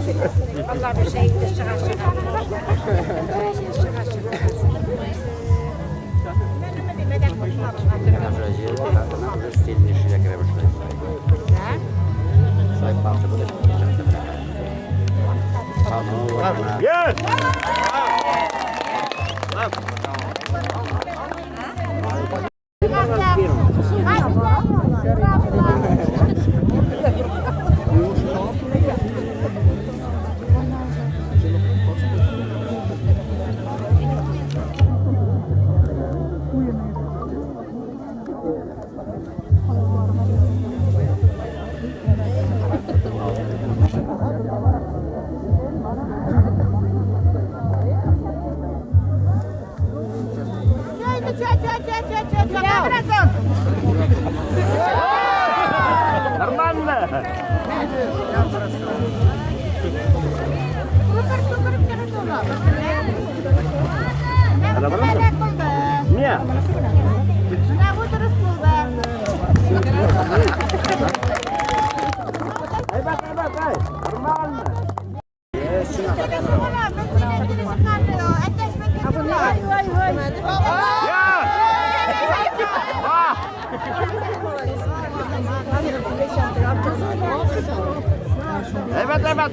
Evet evet.